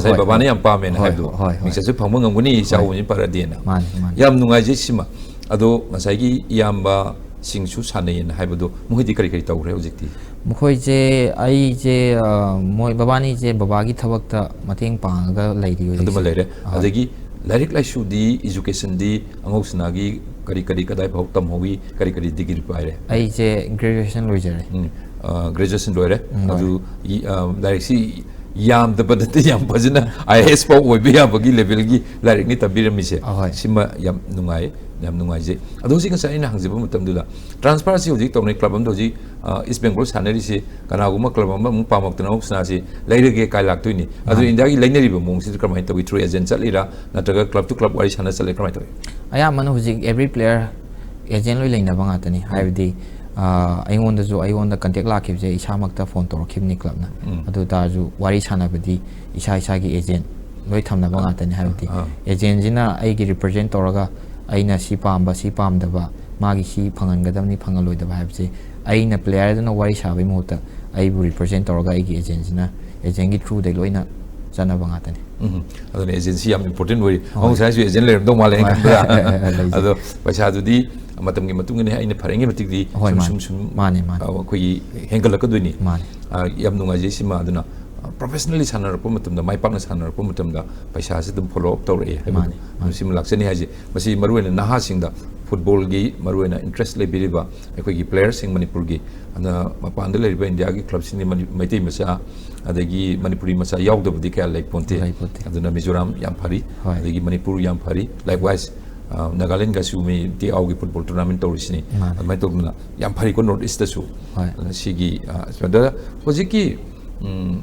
ꯍꯣꯏ, ꯕꯕꯥꯅ ꯍꯣꯏ꯫ ꯌꯥꯝ ꯄꯥꯝꯃꯦꯅ ꯍꯣꯏ, ꯍꯥꯏꯕꯗꯣ, ꯍꯣꯏ, ꯍꯣꯏ꯫ ꯃꯤꯡꯆꯠꯁꯦ ꯐꯪꯕ ꯉꯝꯒꯅꯤ, ꯏꯆꯥ ꯍꯣꯏ꯫ ꯍꯣꯏꯅ ꯐꯔꯗꯤꯅ꯫ ꯃꯥꯅꯤ, ꯃꯥꯅꯤ꯫ ꯌꯥꯝ ꯅꯨꯡꯉꯥꯏꯖꯩ ꯁꯤꯃ꯫ ꯑꯗꯣ ꯉꯁꯥꯏꯒꯤ ꯏꯌꯥꯝꯕꯁꯤꯡꯁꯨ ꯁꯥꯟꯅꯩꯌꯦꯅ ꯍꯥꯏꯕꯗꯣ, ꯃꯈꯣꯏꯗꯤ ꯀꯔꯤ ꯀꯔꯤ ꯇꯧꯈ꯭ꯔꯦ ꯍꯧꯖꯤꯛꯇꯤ? ꯃꯈꯣꯏꯁꯦ, ꯑꯩꯁꯦ, ꯑ, ꯃꯣꯏ ꯕꯕꯥꯅꯤꯁꯦ ꯕꯕꯥꯒꯤ ꯊꯕꯛꯇ ꯃꯇꯦꯡ ꯄꯥꯡꯉꯒ ꯂꯩꯔꯤ ꯍꯧꯖꯤꯛꯁꯦ꯫ ꯑꯗꯨꯃ ꯂꯩꯔꯦ꯫ ꯑꯍꯣꯏ꯫ ꯑꯗꯒꯤ ꯂꯥꯏꯔꯤꯛ ꯂꯥꯏꯁꯨꯗꯤ, ꯏꯖꯨꯀꯦꯁꯟꯗꯤ ꯑꯉꯧꯁꯅꯥꯒꯤ ꯀꯔꯤ ꯀꯔꯤ ꯀꯗꯥꯏ ꯐꯥꯎ ꯇꯝꯍꯧꯏ, ꯀꯔꯤ ꯀꯔꯤ ꯗꯤꯒ꯭ꯔꯤ ꯄꯥꯏꯔꯦ? ꯑꯩꯁꯦ ꯒ꯭ꯔꯦꯖꯨꯑꯦꯁꯟ ꯂꯣꯏꯖꯔꯦ꯫ ꯎꯝ, ꯑ, ꯒ꯭ꯔꯦꯖꯨꯑꯦꯁꯟ ꯂꯣꯏꯔꯦ꯫ ꯎꯝ, ꯂꯣꯏꯔꯦ꯫ ꯑꯗꯨ ꯏ-, ꯑ, ꯂꯥꯏꯔꯤꯛꯁꯤ ꯌꯥꯝꯗꯕ ꯅꯠꯇꯦ, ꯌꯥꯝ ꯐꯖꯅ ꯑꯥꯏ ꯑꯦ ꯑꯦꯁ ꯐꯥꯎ ꯑꯣꯏꯕ ꯌꯥꯕꯒꯤ ꯂꯦꯚꯦꯜꯒꯤ ꯂꯥꯏꯔꯤꯛꯅꯤ ꯇꯝꯕꯤꯔꯝꯃꯤꯁꯦ꯫ ꯑꯍꯣꯏ꯫ ꯁꯤꯃ ꯌꯥꯝ ꯅꯨꯡꯉꯥꯏ, ꯌꯥꯝ ꯅꯨꯡꯉꯥꯏꯖꯩ꯫ ꯑꯗꯣ ꯍꯧꯖꯤꯛ ꯉꯁꯥꯏ ꯑꯩꯅ ꯍꯪꯖꯕ ꯃꯇꯝꯗꯨꯗ, ꯇ꯭ꯔꯥꯟꯁꯐꯔꯁꯤ ꯍꯧꯖꯤꯛ ꯇꯧꯅꯩ, ꯀ꯭ꯂꯕ ꯑꯃꯗ ꯍꯧꯖꯤꯛ, ꯑ, ꯏꯁ ꯕꯦꯡꯒ꯭ꯂꯣꯔ ꯁꯥꯟꯅꯔꯤꯁꯤ, ꯀꯅꯥꯒꯨꯝꯕ ꯀ꯭ꯂꯕ ꯑꯃ ꯑꯃꯨꯛ ꯄꯥꯝꯃꯛꯇꯅ ꯑꯃꯨꯛ ꯁꯅꯥꯁꯤ ꯂꯩꯔꯒꯦ ꯀꯥꯏ ꯂꯥꯛꯇꯣꯏꯅꯤ꯫ ꯑꯗꯨ ꯃꯥꯅꯤ꯫ ꯏꯟꯗꯤꯌꯥꯒꯤ ꯂꯩꯅꯔꯤꯕ ꯃꯑꯣꯡꯁꯤꯗ ꯀꯔꯝꯍꯥꯏꯅ ꯇꯧꯏ? ꯊ꯭ꯔꯨ ꯑꯦꯖꯦꯟ ꯆꯠꯂꯤꯔꯥ, ꯅꯠꯇ꯭ꯔꯒ ꯀ꯭ꯂꯕ ꯇꯨ ꯀ꯭ꯂꯕ ꯋꯥꯔꯤ ꯁꯥꯟꯅ ꯆꯠꯂꯦ, ꯀꯔꯝꯍꯥꯏꯅ ꯇꯧꯏ? ꯑꯌꯥꯝꯕꯅ ꯍꯧꯖꯤꯛ ꯑꯦꯚ꯭ꯔꯤ ꯄ꯭ꯂꯦꯌꯔ ꯑꯦꯖꯦꯟ ꯂꯣꯏ ꯂꯩꯅꯕ ꯉꯥꯛꯇꯅꯤ꯫ ꯍꯥꯏꯕꯗꯤ, ꯑ, ꯑꯩꯉꯣꯟꯗꯁꯨ, ꯑꯩꯉꯣꯟꯗ ꯀꯟꯇꯦꯛ ꯂꯥꯛꯈꯤꯕꯁꯦ ꯏꯁꯥꯃꯛꯇ ꯐꯣꯟ ꯇꯧꯔꯛꯈꯤꯕꯅꯤ ꯀ꯭ꯂꯕꯅ꯫ ꯎꯝ꯫ ꯑꯗꯨ ꯑꯣꯏ ꯇꯥꯔꯁꯨ ꯋꯥꯔꯤ ꯁꯥꯟꯅꯕꯗꯤ ꯏꯁꯥ ꯏꯁꯥꯒꯤ ꯑꯦꯖꯦꯟ ꯂꯣꯏ ꯊꯝꯅꯕ ꯉꯥꯛꯇꯅꯤ꯫ ꯍꯥꯏꯕꯗꯤ ꯑꯥ꯫ ꯑꯦꯖꯦꯟꯁꯤꯅ ꯑꯩꯒꯤ ꯔꯤꯄ꯭ꯔꯖꯦꯟ ꯇꯧꯔꯒ ꯑꯩꯅ ꯁꯤ ꯄꯥꯝꯕ, ꯁꯤ ꯄꯥꯝꯗꯕ, ꯃꯥꯒꯤ ꯁꯤ ꯐꯪꯍꯟꯒꯗꯕꯅꯤ, ꯐꯪꯍꯜꯂꯣꯏꯗꯕ ꯍꯥꯏꯕꯁꯦ ꯑꯩꯅ ꯄ꯭ꯂꯦꯌꯔꯗꯨꯅ ꯋꯥꯔꯤ ꯁꯥꯕꯒꯤ ꯃꯍꯨꯠꯇ ꯑꯩꯕꯨ ꯔꯤꯄ꯭ꯔꯖꯦꯟ ꯇꯧꯔꯒ ꯑꯩꯒꯤ ꯑꯦꯖꯦꯟꯁꯤꯅ, ꯑꯦꯖꯦꯟꯒꯤ ꯊ꯭ꯔꯨꯗꯩ ꯂꯣꯏꯅ ꯆꯠꯅꯕ ꯉꯥꯛꯇꯅꯤ꯫ ꯎꯝ, ꯑꯗꯨꯅ ꯑꯦꯖꯦꯟꯁꯤ ꯌꯥꯝ ꯏꯝꯄꯣꯔꯇꯦꯟ ꯑꯣꯏꯔꯤ꯫ ꯍꯣꯏ꯫ ꯉꯁꯥꯏꯁꯨ ꯑꯦꯖꯦꯟ ꯂꯩꯔꯝꯗꯧ ꯃꯥꯜꯂꯦ ꯑꯩꯅ ꯍꯣꯏ꯫ ꯈꯟꯕꯗ꯫ ꯂꯩꯖꯩ꯫ ꯑꯗꯣ ꯄꯩꯁꯥꯗꯨꯗꯤ ꯃꯇꯝꯒꯤ ꯃꯇꯨꯡ ꯏꯟꯅ ꯑꯩꯅ ꯐꯔꯤꯉꯩ ꯃꯇꯤꯛꯇꯤ ꯍꯣꯏ, ꯁꯨꯝ, ꯃꯥꯅꯦ꯫ ꯁꯨꯝ, ꯁꯨꯝ, ꯃꯥꯅꯦ, ꯃꯥꯅꯦ꯫ ꯑ, ꯑꯩꯈꯣꯏꯒꯤ ꯍꯦꯟꯒꯠꯂꯛꯀꯗꯣꯏꯅꯤ꯫ ꯃꯥꯅꯦ꯫ ꯑ, ꯌꯥꯝ ꯅꯨꯡꯉꯥꯏꯖꯩ ꯁꯤꯃ꯫ ꯑꯗꯨꯅ, ꯑ, ꯄ꯭ꯔꯣꯐꯦꯁꯅꯦꯜꯂꯤ ꯁꯥꯟꯅꯔꯛꯄ ꯃꯇꯝꯗ, ꯃꯥꯏ ꯄꯥꯛꯅ ꯁꯥꯟꯅꯔꯛꯄ ꯃꯇꯝꯗ ꯄꯩꯁꯥꯁꯤ ꯑꯗꯨꯝ ꯐꯣꯂꯣ ꯑꯞ ꯇꯧꯔꯛꯑꯦ ꯍꯥꯏꯕꯗꯣ꯫ ꯃꯥꯅꯦ, ꯃꯥꯅꯦ꯫ ꯁꯤꯃ ꯂꯥꯛꯆꯅꯤ ꯍꯥꯏꯁꯦ꯫ ꯃꯁꯤ ꯃꯔꯨꯑꯣꯏꯅ ꯅꯍꯥꯁꯤꯡꯗ ꯐꯨꯠꯕꯣꯜꯒꯤ ꯃꯔꯨꯑꯣꯏꯅ ꯏꯟꯇꯔꯦꯁ ꯂꯩꯕꯤꯔꯤꯕ ꯑꯩꯈꯣꯏꯒꯤ ꯄ꯭ꯂꯦꯌꯔꯁꯤꯡ ꯃꯅꯤꯄꯨꯔꯒꯤ, ꯑꯗꯨꯅ ꯃꯄꯥꯟꯗ ꯂꯩꯔꯤꯕ ꯏꯟꯗꯤꯌꯥꯒꯤ ꯀ꯭ꯂꯕꯁꯤꯡꯗꯤ ꯃꯅꯤ-, ꯃꯩꯇꯩ ꯃꯆꯥ ꯑꯗꯒꯤ ꯃꯅꯤꯄꯨꯔꯤ ꯃꯆꯥ ꯌꯥꯎꯗꯕꯗꯤ ꯀꯌꯥ ꯂꯩꯄꯣꯟꯇꯦ꯫ ꯂꯩꯄꯣꯟꯇꯦ꯫ ꯑꯗꯨꯅ ꯃꯤꯖꯣꯔꯥꯝ ꯌꯥꯝ ꯐꯔꯤ, ꯍꯣꯏ꯫ ꯑꯗꯒꯤ ꯃꯅꯤꯄꯨꯔ ꯌꯥꯝ ꯐꯔꯤ, ꯂꯥꯏꯛꯋꯥꯏꯁ ꯅꯥꯒꯥꯂꯦꯟꯒꯁꯨ ꯃꯤ ꯇꯤ ꯑꯥꯎꯒꯤ ꯐꯨꯠꯕꯣꯜ ꯇꯣꯔꯅꯥꯃꯦꯟ ꯇꯧꯔꯤꯁꯤꯅꯤ꯫ ꯃꯥꯅꯦ꯫ ꯑꯗꯨꯃꯥꯏꯅ ꯇꯧꯗꯅ ꯌꯥꯝ ꯐꯔꯤꯀꯣ ꯅꯣꯔꯠ ꯏꯁꯇꯁꯨ꯫ ꯍꯣꯏ꯫ ꯑꯗꯨꯅ ꯁꯤꯒꯤ, ꯑ, ꯁꯨꯃꯥꯏꯅ ꯍꯧꯖꯤꯛꯀꯤ, ꯎꯝ,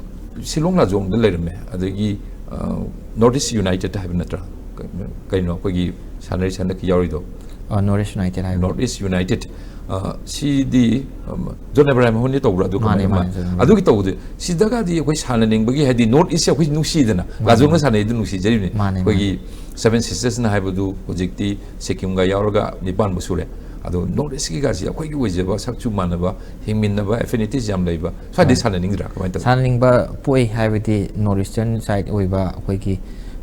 ꯁꯤꯂꯣꯡ ꯂꯥꯖꯣꯡꯗ ꯂꯩꯔꯝꯃꯦ, ꯑꯗꯒꯤ, ꯑ, ꯅꯣꯔꯠ ꯏꯁ ꯌꯨꯅꯥꯏꯇꯦꯠ ꯍꯥꯏꯕ ꯅꯠꯇ꯭ꯔꯥ? ꯀ-, ꯀꯩꯅꯣ ꯑꯩꯈꯣꯏꯒꯤ ꯁꯥꯟꯅꯔꯤ ꯍꯟꯗꯛꯀꯤ ꯌꯥꯎꯔꯤꯗꯣ? ꯑ, ꯅꯣꯔꯠ ꯏꯁ ꯌꯨꯅꯥꯏꯇꯦꯠ ꯍꯥꯏꯕ꯫ North east united. ꯑ, ꯁꯤꯗꯤ, ꯎꯝ, ꯖꯣꯟ ꯑꯕ꯭ꯔꯥꯍꯝ ꯍꯣꯏꯅ ꯇꯧꯕ꯭ꯔꯥ? ꯑꯗꯨ ꯃꯥꯅꯦ, ꯀꯃꯥꯏꯅ ꯃꯥꯅꯦ, ꯃꯥ-, ꯖꯣꯟ ꯑꯕ꯭ꯔꯥꯍꯝ꯫ ꯑꯗꯨꯒꯤ ꯇꯧꯕꯗꯤ, ꯁꯤꯗꯒꯗꯤ ꯑꯩꯈꯣꯏ ꯁꯥꯟꯅꯅꯤꯡꯕꯒꯤ, ꯍꯥꯏꯗꯤ ꯅꯣꯔꯠ ꯏꯁꯁꯦ ꯑꯩꯈꯣꯏ ꯅꯨꯡꯁꯤꯗꯅ, ꯃꯥꯅꯦ, ꯂꯥꯖꯣꯡꯅ ꯃꯥꯅꯦ꯫ ꯁꯥꯟꯅꯩꯗꯨ ꯅꯨꯡꯁꯤꯖꯔꯤꯕꯅꯤ꯫ ꯃꯥꯅꯦ, ꯑꯩꯈꯣꯏꯒꯤ ꯃꯥꯅꯦ꯫ ꯁꯚꯦꯟ ꯁꯤꯁꯇꯔꯁꯅ ꯍꯥꯏꯕꯗꯨ ꯍꯧꯖꯤꯛꯇꯤ ꯁꯤꯛꯀꯤꯝꯒ ꯌꯥꯎꯔꯒ ꯅꯤꯄꯥꯟꯕꯨ ꯁꯨꯔꯦ꯫ ꯑꯗꯣ ꯅꯣꯔꯠ ꯏꯁꯀꯤꯒꯁꯤ ꯑꯩꯈꯣꯏꯒꯤ ꯑꯣꯏꯖꯕ ꯁꯛꯁꯨ ꯃꯥꯟꯅꯕ, ꯍꯤꯡꯃꯤꯟꯅꯕ, ꯑꯦꯐꯤꯅꯤꯇꯤꯁ ꯌꯥꯝ ꯂꯩꯕ, ꯁ꯭ꯋꯥꯏꯗꯩ ꯍꯣꯏ꯫ ꯁꯥꯟꯅꯅꯤꯡꯗ꯭ꯔꯥ? ꯀꯃꯥꯏꯅ ꯇꯧꯏ? ꯁꯥꯟꯅꯅꯤꯡꯕ ꯄꯣꯛꯏ, ꯍꯥꯏꯕꯗꯤ ꯅꯣꯔꯠ ꯏꯁꯇꯔꯟ ꯁꯥꯏꯠ ꯑꯣꯏꯕ ꯑꯩꯈꯣꯏꯒꯤ,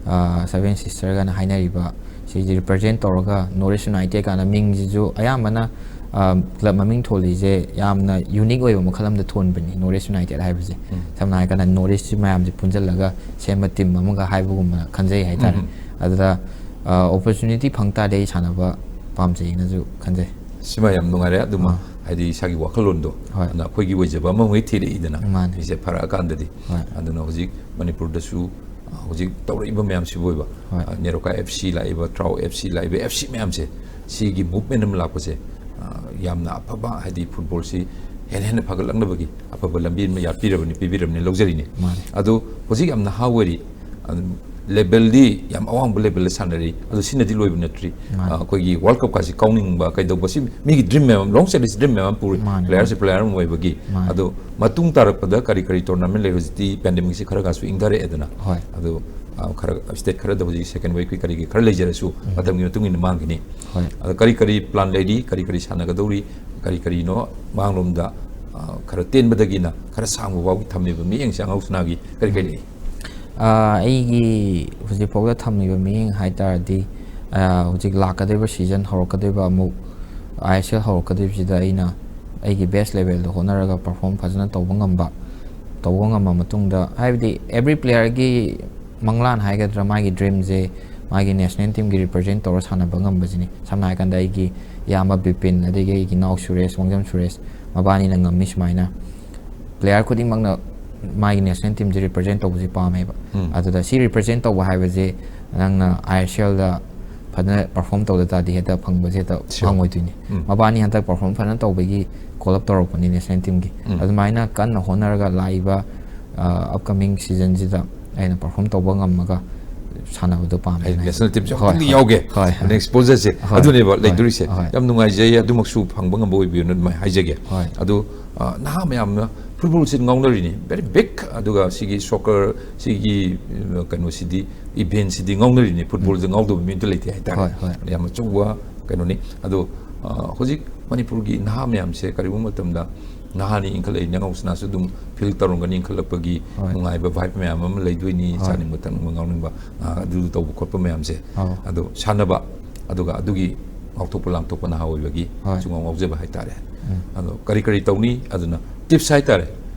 ꯑ, ꯁꯚꯦꯟ ꯁꯤꯁꯇꯔꯒꯅ ꯍꯥꯏꯅꯔꯤꯕ ꯁꯤꯁꯦ ꯔꯤꯄ꯭ꯔꯖꯦꯟ ꯇꯧꯔꯒ ꯅꯣꯔꯠ ꯏꯁ ꯌꯨꯅꯥꯏꯇꯦꯠ ꯀꯥꯏꯅ ꯃꯤꯡꯁꯤꯁꯨ ꯑꯌꯥꯝꯕꯅ, ꯑ, ꯀ꯭ꯂꯕ ꯃꯃꯤꯡ ꯊꯣꯜꯂꯤꯁꯦ ꯌꯥꯝꯅ ꯌꯨꯅꯤꯛ ꯑꯣꯏꯕ ꯃꯈꯜ ꯑꯃꯗ ꯊꯣꯟꯕꯅꯤ, ꯅꯣꯔꯠ ꯏꯁ ꯌꯨꯅꯥꯏꯇꯦꯠ ꯍꯥꯏꯕꯁꯦ꯫ ꯎꯝ꯫ ꯁꯝꯅ ꯍꯥꯏꯔꯀꯥꯟꯗ ꯅꯣꯔꯠ ꯏꯁꯁꯤ ꯃꯌꯥꯝꯁꯦ ꯄꯨꯟꯁꯤꯜꯂꯒ ꯁꯦꯝꯕ ꯇꯤꯝ ꯑꯃꯒ ꯍꯥꯏꯕꯒꯨꯝꯕ ꯈꯟꯖꯩ ꯍꯥꯏꯇꯥꯔꯦ꯫ ꯎꯝ꯫ ꯑꯗꯨꯗ, ꯑ, ꯑꯣꯄꯣꯔꯆꯨꯅꯤꯇꯤ ꯐꯪ ꯇꯥꯔꯗꯤ ꯑꯩ ꯁꯥꯟꯅꯕ ꯄꯥꯝꯖꯩꯅꯁꯨ ꯈꯟꯖꯩ꯫ ꯁꯤꯃ ꯌꯥꯝ ꯅꯨꯡꯉꯥꯏꯔꯦ꯫ ꯑꯗꯨꯃ ꯑꯥ꯫ ꯍꯥꯏꯗꯤ ꯏꯁꯥꯒꯤ ꯋꯥꯈꯜꯂꯣꯟꯗꯣ, ꯍꯣꯏ꯫ ꯑꯗꯨꯅ ꯑꯩꯈꯣꯏꯒꯤ ꯑꯣꯏꯖꯕ ꯑꯃꯃꯨꯛ ꯍꯦꯛ ꯊꯤꯔꯛꯏꯗꯅ, ꯃꯥꯅꯦ꯫ ꯃꯤꯁꯦ ꯐꯔꯛꯑꯀꯥꯟꯗꯗꯤ꯫ ꯍꯣꯏ꯫ ꯑꯗꯨꯅ ꯍꯧꯖꯤꯛ ꯃꯅꯤꯄꯨꯔꯗꯁꯨ, ꯑ, ꯍꯧꯖꯤꯛ ꯇꯧꯔꯛꯏꯕ ꯃꯌꯥꯝꯁꯤꯕꯨ ꯑꯣꯏꯕ, ꯍꯣꯏ꯫ ꯑ, ꯅꯦꯔꯣꯀꯥ ꯑꯦꯐ ꯁꯤ ꯂꯥꯛꯏꯕ, ꯇ꯭ꯔꯥꯎ ꯑꯦꯐ ꯁꯤ ꯂꯥꯛꯏꯕ, ꯑꯦꯐ ꯁꯤ ꯃꯌꯥꯝꯁꯦ, ꯁꯤꯒꯤ ꯃꯨꯚꯃꯦꯟ ꯑꯃ ꯂꯥꯛꯄꯁꯦ, ꯑ, ꯌꯥꯝꯅ ꯑꯐꯕ, ꯍꯥꯏꯗꯤ ꯐꯨꯠꯕꯣꯜꯁꯤ ꯍꯦꯟꯅ ꯍꯦꯟꯅ ꯐꯒꯠꯂꯛꯅꯕꯒꯤ ꯑꯐꯕ ꯂꯝꯕꯤ ꯑꯃ ꯌꯥꯠꯄꯤꯔꯕꯅꯤ, ꯄꯤꯕꯤꯔꯕꯅꯤ, ꯂꯧꯖꯔꯤꯅꯤ꯫ ꯃꯥꯅꯦ꯫ ꯑꯗꯣ ꯍꯧꯖꯤꯛ ꯌꯥꯝ ꯅꯍꯥ ꯑꯣꯏꯔꯤ, ꯑꯗꯨꯝ ꯂꯦꯕꯦꯜꯗꯤ ꯌꯥꯝ ꯑꯋꯥꯡꯕ ꯂꯦꯕꯦꯜꯗ ꯁꯥꯟꯅꯔꯤ, ꯑꯗꯣ ꯁꯤꯅꯗꯤ ꯂꯣꯏꯕ ꯅꯠꯇ꯭ꯔꯤ꯫ ꯃꯥꯅꯦ꯫ ꯑ, ꯑꯩꯈꯣꯏꯒꯤ ꯋꯥꯔꯜ ꯀꯞꯀꯥꯁꯤ ꯀꯥꯎꯅꯤꯡꯕ, ꯀꯩꯗꯧꯕ, ꯁꯤ ꯃꯤꯒꯤ ꯗ꯭ꯔꯤꯝ ꯃꯌꯥꯝ, ꯂꯣꯡ ꯆꯠꯂꯤꯁꯤ ꯗ꯭ꯔꯤꯝ ꯃꯌꯥꯝ ꯑꯃ ꯄꯨꯔꯤ꯫ ꯃꯥꯅꯦ, ꯄ꯭ꯂꯦꯌꯔꯁꯤ ꯃꯥꯅꯦ꯫ ꯄ꯭ꯂꯦꯌꯔ ꯑꯃ ꯑꯣꯏꯕꯒꯤ꯫ ꯃꯥꯅꯦ꯫ ꯑꯗꯣ ꯃꯇꯨꯡ ꯇꯥꯔꯛꯄꯗ ꯀꯔꯤ ꯀꯔꯤ ꯇꯣꯔꯅꯥꯃꯦꯟ ꯂꯩ? ꯍꯧꯖꯤꯛꯇꯤ ꯄꯦꯟꯗꯦꯃꯤꯛꯁꯤ ꯈꯔ ꯈꯔꯁꯨ ꯏꯪꯊꯔꯛꯑꯦꯗꯅ꯫ ꯍꯣꯏ꯫ ꯑꯗꯣ, ꯑ, ꯈꯔ ꯁ꯭ꯇꯦꯠ ꯈꯔꯗ ꯍꯧꯖꯤꯛ ꯁꯦꯀꯦꯟ ꯋꯦꯕꯀꯤ ꯀꯔꯤꯒꯤ ꯈꯔ ꯂꯩꯖꯔꯁꯨ, ꯎꯝ꯫ ꯃꯇꯝꯒꯤ ꯃꯇꯨꯡ ꯏꯟꯅ ꯃꯥꯡꯈꯤꯅꯤ꯫ ꯍꯣꯏ꯫ ꯑꯗꯣ ꯀꯔꯤ ꯀꯔꯤ ꯄ꯭ꯂꯥꯟ ꯂꯩꯔꯤ? ꯀꯔꯤ ꯀꯔꯤ ꯁꯥꯟꯅꯒꯗꯧꯔꯤ? ꯀꯔꯤ ꯀꯔꯤꯅꯣ ꯃꯥꯡꯂꯣꯝꯗ, ꯑ, ꯈꯔ ꯇꯦꯟꯕꯗꯒꯤꯅ ꯈꯔ ꯁꯥꯡꯕ ꯐꯥꯎꯒꯤ ꯊꯝꯃꯤꯕ ꯃꯤꯠꯌꯦꯡꯁꯦ ꯑꯉꯥꯎ ꯁꯅꯥꯒꯤ ꯀꯔꯤ ꯀꯔꯤ ꯂꯩ? ꯑ, ꯑꯩꯒꯤ ꯍꯧꯖꯤꯛꯐꯥꯎꯗ ꯊꯝꯃꯤꯕ ꯃꯤꯠꯌꯦꯡ ꯍꯥꯏ ꯇꯥꯔꯗꯤ, ꯑ, ꯍꯧꯖꯤꯛ ꯂꯥꯛꯀꯗꯧꯔꯤꯕ ꯁꯤꯖꯟ ꯍꯧꯔꯛꯀꯗꯧꯔꯤꯕ ꯑꯃꯨꯛ ꯑꯥꯏ ꯑꯦꯁ ꯑꯦꯜ ꯍꯧꯔꯛꯀꯗꯧꯔꯤꯕꯁꯤꯗ ꯑꯩꯅ ꯑꯩꯒꯤ ꯕꯦꯁ ꯂꯦꯕꯦꯜꯗ ꯍꯣꯠꯅꯔꯒ ꯄꯔꯐꯣꯔꯝ ꯐꯖꯅ ꯇꯧꯕ ꯉꯝꯕ, ꯇꯧꯕ ꯉꯝꯃ ꯃꯇꯨꯡꯗ, ꯍꯥꯏꯕꯗꯤ every playerꯒꯤ ꯃꯪꯂꯥꯟ ꯍꯥꯏꯒꯗ꯭ꯔꯥ, ꯃꯥꯒꯤ ꯗ꯭ꯔꯤꯝꯁꯦ ꯃꯥꯒꯤ ꯅꯦꯁꯅꯦꯜ ꯇꯤꯝꯒꯤ ꯔꯤꯄ꯭ꯔꯖꯦꯟ ꯇꯧꯔ ꯁꯥꯟꯅꯕ ꯉꯝꯕꯁꯤꯅꯤ꯫ ꯁꯝꯅ ꯍꯥꯏꯔꯀꯥꯟꯗ ꯑꯩꯒꯤ ꯏꯌꯥꯝꯕ ꯕꯤꯄꯤꯟ, ꯑꯗꯒꯤ ꯑꯩꯒꯤ ꯏꯅꯥꯎ ꯁꯨꯔꯦꯁ, ꯋꯥꯡꯖꯝ ꯁꯨꯔꯦꯁ, ꯃꯕꯥꯅꯤꯅ ꯉꯝꯃꯤ ꯁꯨꯃꯥꯏꯅ꯫ ꯄ꯭ꯂꯦꯌꯔ ꯈꯨꯗꯤꯡꯃꯛꯅ ꯃꯥꯒꯤ ꯅꯦꯁꯅꯦꯜ ꯇꯤꯝꯁꯦ ꯔꯤꯄ꯭ꯔꯖꯦꯟ ꯇꯧꯕꯁꯦ ꯄꯥꯝꯃꯦꯕ꯫ ꯎꯝ꯫ ꯑꯗꯨꯗ ꯁꯤ ꯔꯤꯄ꯭ꯔꯖꯦꯟ ꯇꯧꯕ ꯍꯥꯏꯕꯁꯦ ꯅꯪꯅ ꯑꯥꯏ ꯑꯦꯁ ꯑꯦꯜꯗ ꯐꯖꯅ ꯄꯔꯐꯣꯝ ꯇꯧꯗ ꯇꯥꯔꯗꯤ ꯍꯦꯛꯇ ꯐꯪꯕꯁꯦ ꯍꯦꯛꯇ Sure. ꯐꯪꯉꯣꯏꯗꯣꯏꯅꯤ꯫ ꯎꯝ꯫ ꯃꯕꯥꯅꯤ ꯍꯟꯗꯛ ꯄꯔꯐꯣꯝ ꯐꯖꯅ ꯇꯧꯕꯒꯤ ꯀꯣꯜ ꯑꯞ ꯇꯧꯔꯛꯄꯅꯤ ꯅꯦꯁꯅꯦꯜ ꯇꯤꯝꯒꯤ꯫ ꯎꯝ꯫ ꯑꯗꯨꯃꯥꯏꯅ ꯀꯟꯅ ꯍꯣꯠꯅꯔꯒ ꯂꯥꯛꯏꯕ, ꯑ, ꯑꯞꯀꯃꯤꯡ ꯁꯤꯖꯟꯁꯤꯗ ꯑꯩꯅ ꯄꯔꯐꯣꯝ ꯇꯧꯕ ꯉꯝꯃꯒ ꯁꯥꯟꯅꯕꯗꯣ ꯄꯥꯝꯃꯦ꯫ ꯑꯩ ꯅꯦꯁꯅꯦꯜ ꯇꯤꯝꯁꯦ ꯍꯣꯏ, ꯑꯃꯨꯛꯇꯪꯗꯤ ꯍꯣꯏ, ꯌꯥꯎꯒꯦ꯫ ꯍꯣꯏ, ꯍꯣꯏ꯫ ꯑꯦꯛꯁꯄꯣꯖꯔꯁꯦ ꯍꯣꯏ, ꯑꯗꯨꯅꯦꯕ ꯍꯣꯏ, ꯂꯩꯗꯣꯔꯤꯁꯦ꯫ ꯍꯣꯏ꯫ ꯌꯥꯝ ꯅꯨꯡꯉꯥꯏꯖꯩ, ꯑꯗꯨꯃꯛꯁꯨ ꯐꯪꯕ ꯉꯝꯕ ꯑꯣꯏꯕꯤꯌꯨꯅ ꯑꯗꯨꯃꯥꯏꯅ ꯍꯥꯏꯖꯒꯦ꯫ ꯍꯣꯏ꯫ ꯑꯗꯣ, ꯑ, ꯅꯍꯥ ꯃꯌꯥꯝꯅ ꯐꯨꯠꯕꯣꯜꯁꯦ ꯉꯥꯎꯅꯔꯤꯅꯤ, very big꯫ ꯑꯗꯨꯒ ꯁꯤꯒꯤ ꯁꯣꯀꯔ, ꯁꯤꯒꯤ, ꯑ, ꯀꯩꯅꯣꯁꯤꯗꯤ, ꯏꯚꯦꯟꯁꯤꯗꯤ ꯉꯥꯎꯅꯔꯤꯅꯤ꯫ ꯐꯨꯠꯕꯣꯜꯁꯦ ꯎꯝ꯫ ꯉꯥꯎꯗꯕ ꯃꯤ ꯑꯝꯇ ꯂꯩꯇꯦ ꯍꯥꯏꯇꯥꯔꯦ꯫ ꯍꯣꯏ, ꯍꯣꯏ꯫ ꯌꯥꯝ ꯑꯆꯧꯕ ꯀꯩꯅꯣꯅꯤ꯫ ꯑꯗꯣ, ꯑ, ꯍꯧꯖꯤꯛ ꯃꯅꯤꯄꯨꯔꯒꯤ ꯅꯍꯥ ꯃꯌꯥꯝꯁꯦ ꯀꯔꯤꯒꯨꯝꯕ ꯃꯇꯝꯗ ꯅꯍꯥꯅꯤ ꯏꯟꯈꯠꯂꯛꯏ, ꯅꯉꯥꯎꯁꯅꯥꯁꯨ ꯑꯗꯨꯝ ꯐꯤꯜ ꯇꯧꯔꯝꯒꯅꯤ, ꯏꯟꯈꯠꯂꯛꯄꯒꯤ ꯍꯣꯏ꯫ ꯅꯨꯡꯉꯥꯏꯕ ꯚꯥꯏꯕ ꯃꯌꯥꯝ ꯑꯃ ꯂꯩꯗꯣꯏꯅꯤ, ꯍꯣꯏ꯫ ꯆꯥꯅꯤꯡꯕ ꯊꯛꯅꯤꯡꯕ ꯉꯥꯎꯅꯤꯡꯕ, ꯑ, ꯑꯗꯨ ꯇꯧꯕ ꯈꯣꯠꯄ ꯃꯌꯥꯝꯁꯦ꯫ ꯑꯧ꯫ ꯑꯗꯣ ꯁꯥꯟꯅꯕ, ꯑꯗꯨꯒ ꯑꯗꯨꯒꯤ ꯉꯥꯎꯊꯣꯛꯄ ꯂꯥꯡꯊꯣꯛꯄ ꯅꯍꯥ ꯑꯣꯏꯕꯒꯤ ꯍꯣꯏ꯫ ꯁꯨꯝ ꯉꯥꯎꯖꯕ ꯍꯥꯏꯇꯥꯔꯦ꯫ ꯎꯝ꯫ ꯑꯗꯣ ꯀꯔꯤ ꯀꯔꯤ ꯇꯧꯅꯤ? ꯑꯗꯨꯅ ꯇꯤꯞꯁ ꯍꯥꯏꯇꯥꯔꯦ,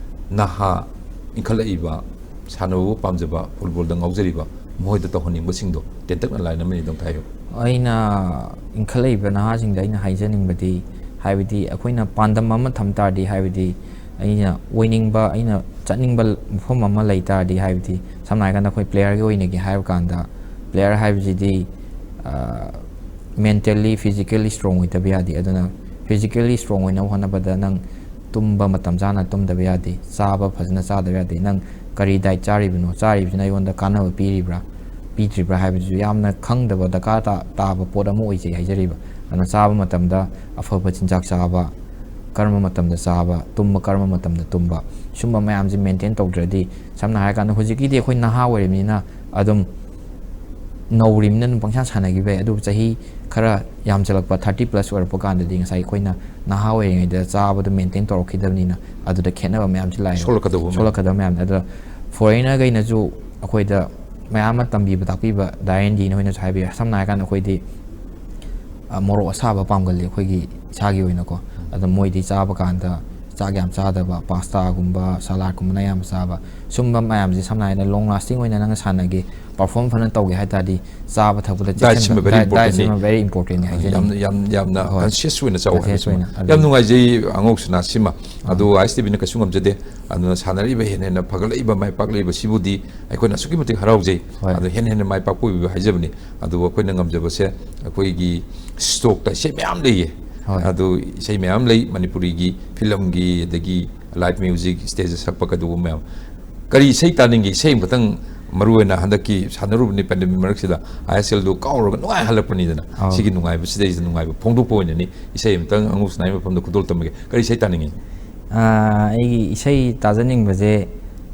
ꯅꯍꯥ ꯏꯟꯈꯠꯂꯛꯏꯕ, ꯁꯥꯟꯅꯕꯕꯨ ꯄꯥꯝꯖꯕ, ꯐꯨꯠꯕꯣꯜꯗ ꯉꯥꯎꯖꯔꯤꯕ, ꯃꯈꯣꯏꯗ ꯇꯧꯍꯟꯅꯤꯡꯕꯁꯤꯡꯗꯣ ꯇꯦꯟꯇꯛꯅ ꯂꯥꯏꯟ ꯑꯃꯅꯤꯗꯪ ꯍꯥꯏꯌꯨ꯫ ꯑꯩꯅ ꯏꯟꯈꯠꯂꯛꯏꯕ ꯅꯍꯥꯁꯤꯡꯗ ꯑꯩꯅ ꯍꯥꯏꯖꯅꯤꯡꯕꯗꯤ, ꯍꯥꯏꯕꯗꯤ ꯑꯩꯈꯣꯏꯅ ꯄꯥꯟꯗꯝ ꯑꯃ ꯊꯝ ꯇꯥꯔꯗꯤ, ꯍꯥꯏꯕꯗꯤ ꯑꯩꯅ ꯑꯣꯏꯅꯤꯡꯕ, ꯑꯩꯅ ꯆꯠꯅꯤꯡꯕ ꯃꯐꯝ ꯑꯃ ꯂꯩ ꯇꯥꯔꯗꯤ, ꯍꯥꯏꯕꯗꯤ ꯁꯝꯅ ꯍꯥꯏꯔꯀꯥꯟꯗ ꯑꯩꯈꯣꯏ ꯄ꯭ꯂꯦꯌꯔꯒꯤ ꯑꯣꯏꯅꯒꯦ ꯍꯥꯏꯕ ꯀꯥꯟꯗ, ꯄ꯭ꯂꯦꯌꯔ ꯍꯥꯏꯕꯁꯤꯗꯤ, ꯑ, ꯃꯦꯟꯇꯦꯜꯂꯤ, ꯐꯤꯖꯤꯀꯦꯜꯂꯤ ꯁ꯭ꯇꯔꯣꯡ ꯑꯣꯏꯗꯕ ꯌꯥꯗꯦ꯫ ꯑꯗꯨꯅ ꯐꯤꯖꯤꯀꯦꯜꯂꯤ ꯁ꯭ꯇꯔꯣꯡ ꯑꯣꯏꯅꯕ ꯍꯣꯠꯅꯕꯗ ꯅꯪ ꯇꯨꯝꯕ ꯃꯇꯝ ꯆꯥꯅ ꯇꯨꯝꯗꯕ ꯌꯥꯗꯦ, ꯆꯥꯕ ꯐꯖꯅ ꯆꯥꯗꯕ ꯌꯥꯗꯦ꯫ ꯅꯪ ꯀꯔꯤ ꯗꯥꯏꯠ ꯆꯥꯔꯤꯕꯅꯣ, ꯆꯥꯔꯤꯕꯁꯤꯅ ꯑꯩꯉꯣꯟꯗ ꯀꯥꯟꯅꯕ ꯄꯤꯔꯤꯕ꯭ꯔꯥ, ꯄꯤꯗ꯭ꯔꯤꯕ꯭ꯔꯥ ꯍꯥꯏꯕꯁꯤꯁꯨ ꯌꯥꯝꯅ ꯈꯪꯗꯕ ꯗꯔꯀꯥꯔ ꯇꯥ-, ꯇꯥꯕ ꯄꯣꯠ ꯑꯃ ꯑꯣꯏꯖꯩ ꯍꯥꯏꯖꯔꯤꯕ꯫ ꯑꯗꯨꯅ ꯆꯥꯕ ꯃꯇꯝꯗ ꯑꯐꯕ ꯆꯤꯟꯖꯥꯛ ꯆꯥꯕ, ꯀꯔꯝꯕ ꯃꯇꯝꯗ ꯆꯥꯕ, ꯇꯨꯝꯕ ꯀꯔꯝꯕ ꯃꯇꯝꯗ ꯇꯨꯝꯕ, ꯁꯨꯝꯕ ꯃꯌꯥꯝꯁꯦ ꯃꯦꯟꯇꯦꯟ ꯇꯧꯗ꯭ꯔꯗꯤ, ꯁꯝꯅ ꯍꯥꯏꯔꯀꯥꯟꯗ ꯍꯧꯖꯤꯛꯀꯤꯗꯤ ꯑꯩꯈꯣꯏ ꯅꯍꯥ ꯑꯣꯏꯔꯤꯕꯅꯤꯅ ꯑꯗꯨꯝ ꯅꯧꯔꯤꯕꯅꯤꯅ ꯑꯗꯨꯝ ꯄꯪꯁꯥꯟ ꯁꯥꯟꯅꯈꯤꯕ ꯌꯥꯏ꯫ ꯑꯗꯨꯕꯨ ꯆꯍꯤ ꯈꯔ ꯌꯥꯝꯁꯤꯜꯂꯛꯄ, ꯊꯥꯔꯇꯤ ꯄ꯭ꯂꯁ ꯑꯣꯏꯔꯛꯄ ꯀꯥꯟꯗꯗꯤ ꯉꯁꯥꯏ ꯑꯩꯈꯣꯏꯅ ꯅꯍꯥ ꯑꯣꯏꯔꯤꯉꯩꯗ ꯆꯥꯕꯗꯣ ꯃꯦꯟꯇꯦꯟ ꯇꯧꯔꯛꯈꯤꯗꯕꯅꯤꯅ ꯑꯗꯨꯗ ꯈꯦꯠꯅꯕ ꯃꯌꯥꯝꯁꯤ ꯂꯥꯛꯑꯦꯕ꯫ ꯁꯣꯛꯂꯛꯀꯗꯧꯕ ꯃꯌꯥꯝ꯫ ꯁꯣꯛꯂꯛꯀꯗꯕ ꯃꯌꯥꯝꯅꯤ꯫ ꯑꯗꯨꯗ ꯐꯣꯔꯦꯟꯅꯔꯈꯩꯅꯁꯨ ꯑꯩꯈꯣꯏꯗ ꯃꯌꯥꯝ ꯑꯃ ꯇꯝꯕꯤꯕ ꯇꯥꯛꯄꯤꯕ, ꯗꯥꯏꯔꯦꯟ ꯗꯤꯅ ꯍꯣꯏꯅꯁꯨ ꯍꯥꯏꯕꯤꯌꯨ꯫ ꯁꯝꯅ ꯍꯥꯏꯔꯀꯥꯟꯗ ꯑꯩꯈꯣꯏꯗꯤ, ꯑ, ꯃꯣꯔꯣꯛ ꯑꯁꯥꯕ ꯄꯥꯝꯒꯜꯂꯤ ꯑꯩꯈꯣꯏꯒꯤ ꯏꯁꯥꯒꯤ ꯑꯣꯏꯅꯀꯣ꯫ ꯑꯗꯣ ꯃꯣꯏꯗꯤ ꯆꯥꯕ ꯀꯥꯟꯗ ꯆꯥꯛ ꯌꯥꯝ ꯆꯥꯗꯕ, ꯄꯥꯁꯇꯥꯒꯨꯝꯕ ꯁꯂꯥꯗꯀꯨꯝꯕꯅ ꯑꯌꯥꯝꯕ ꯆꯥꯕ, ꯁꯨꯝꯕ ꯃꯌꯥꯝꯁꯦ ꯁꯝꯅ ꯍꯥꯏꯔꯕꯗ ꯂꯣꯡ ꯂꯥꯁꯇꯤꯡ ꯑꯣꯏꯅ ꯅꯪꯅ ꯁꯥꯟꯅꯒꯦ, ꯄꯔꯐꯣꯔꯝ ꯐꯖꯅ ꯇꯧꯒꯦ ꯍꯥꯏ ꯇꯥꯔꯗꯤ ꯆꯥꯕ ꯊꯛꯄꯗ Diet ꯁꯤꯃ very ꯆꯦꯛꯁꯤꯟꯕ, diet, diet important ꯅꯤ꯫ ꯁꯤꯃ ꯚꯦꯔꯤ ꯏꯝꯄꯣꯔꯇꯦꯟꯅꯤ ꯍꯥꯏꯖꯅꯤꯡꯉꯤ꯫ ꯌꯥꯝꯅ ꯌꯥꯝ ꯌꯥꯝꯅ ꯍꯣꯏ꯫ ꯀꯟꯁꯤꯌꯁ ꯑꯣꯏꯅ ꯆꯥꯎ Conscious ꯍꯥꯏꯕꯁꯤꯃ꯫ ꯑꯣꯏꯅ, ꯑꯗꯨ ꯌꯥꯝ ꯅꯨꯡꯉꯥꯏꯖꯩ ꯑꯉꯧꯁꯅꯥ ꯁꯤꯃ꯫ ꯑꯗꯣ ꯑꯥꯏ ꯑꯦꯁ ꯇꯤ ꯚꯤꯅ ꯀꯩꯁꯨ ꯉꯝꯖꯗꯦ꯫ ꯑꯗꯨꯅ ꯁꯥꯟꯅꯔꯤꯕ ꯍꯦꯟꯅ ꯍꯦꯟꯅ ꯐꯒꯠꯂꯛꯏꯕ, ꯃꯥꯏ ꯄꯥꯛꯂꯛꯏꯕ ꯁꯤꯕꯨꯗꯤ ꯑꯩꯈꯣꯏꯅ ꯑꯁꯨꯛꯀꯤ ꯃꯇꯤꯛ ꯍꯔꯥꯎꯖꯩ꯫ ꯍꯣꯏ꯫ ꯑꯗꯣ ꯍꯦꯟꯅ ꯍꯦꯟꯅ ꯃꯥꯏ ꯄꯥꯛꯄ ꯑꯣꯏꯕꯤꯌꯨ ꯍꯥꯏꯖꯕꯅꯤ꯫ ꯑꯗꯨꯕꯨ ꯑꯩꯈꯣꯏꯅ ꯉꯝꯖꯕꯁꯦ ꯑꯩꯈꯣꯏꯒꯤ ꯁ꯭ꯇꯣꯛꯇ ꯏꯁꯩ ꯃꯌꯥꯝ ꯂꯩꯌꯦ꯫ ꯍꯣꯏ꯫ ꯑꯗꯨ ꯏꯁꯩ ꯃꯌꯥꯝ ꯂꯩ, ꯃꯅꯤꯄꯨꯔꯤꯒꯤ ꯐꯤꯂꯝꯒꯤ, ꯑꯗꯒꯤ ꯂꯥꯏꯚ ꯃ꯭ꯌꯨꯖꯤꯛ, ꯁ꯭ꯇꯦꯖꯇ ꯁꯛꯄ ꯀꯩꯗꯧꯕ ꯃꯌꯥꯝ꯫ ꯀꯔꯤ ꯏꯁꯩ ꯇꯥꯅꯤꯡꯒꯦ? ꯏꯁꯩ ꯑꯃꯈꯛꯇꯪ, ꯃꯔꯨꯑꯣꯏꯅ ꯍꯟꯗꯛꯀꯤ ꯁꯥꯟꯅꯔꯨꯕꯅꯤ ꯄꯦꯟꯗꯦꯃꯤꯛ ꯃꯔꯛꯁꯤꯗ, ꯑꯥꯏ ꯑꯦꯁ ꯑꯦꯜꯗꯨ ꯀꯥꯎꯔꯒ ꯅꯨꯡꯉꯥꯏꯍꯜꯂꯛꯄꯅꯤꯗꯅ꯫ ꯑꯧ꯫ ꯁꯤꯒꯤ ꯅꯨꯡꯉꯥꯏꯕꯁꯤꯗꯩꯁꯤꯗ ꯅꯨꯡꯉꯥꯏꯕ ꯐꯣꯡꯗꯣꯛꯄ ꯑꯣꯏꯅꯅꯤ ꯏꯁꯩ ꯑꯃꯇꯪ ꯑꯉꯧꯁꯅꯥꯒꯤ ꯃꯐꯝꯗ ꯈꯨꯗꯣꯜ ꯇꯝꯕꯒꯦ꯫ ꯀꯔꯤ ꯏꯁꯩ ꯇꯥꯅꯤꯡꯉꯤ? ꯑꯥ, ꯑꯩꯒꯤ ꯏꯁꯩ ꯇꯥꯖꯅꯤꯡꯕꯁꯦ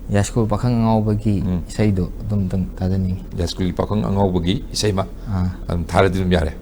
ꯌꯥꯏꯁ꯭ꯀꯨꯜ ꯄꯥꯈꯪ ꯑꯉꯥꯎꯕꯒꯤ ꯎꯝ꯫ ꯏꯁꯩꯗꯣ ꯑꯗꯨꯝꯇꯪ ꯇꯥꯖꯅꯤꯡꯉꯤ꯫ ꯌꯥꯏꯁ꯭ꯀꯨꯜꯒꯤ ꯄꯥꯈꯪ ꯑꯉꯥꯎꯕꯒꯤ ꯏꯁꯩ ꯑꯃ ꯑꯥ꯫ ꯑꯗꯨꯝ ꯊꯥꯔꯗꯤ ꯑꯗꯨꯝ ꯌꯥꯔꯦ꯫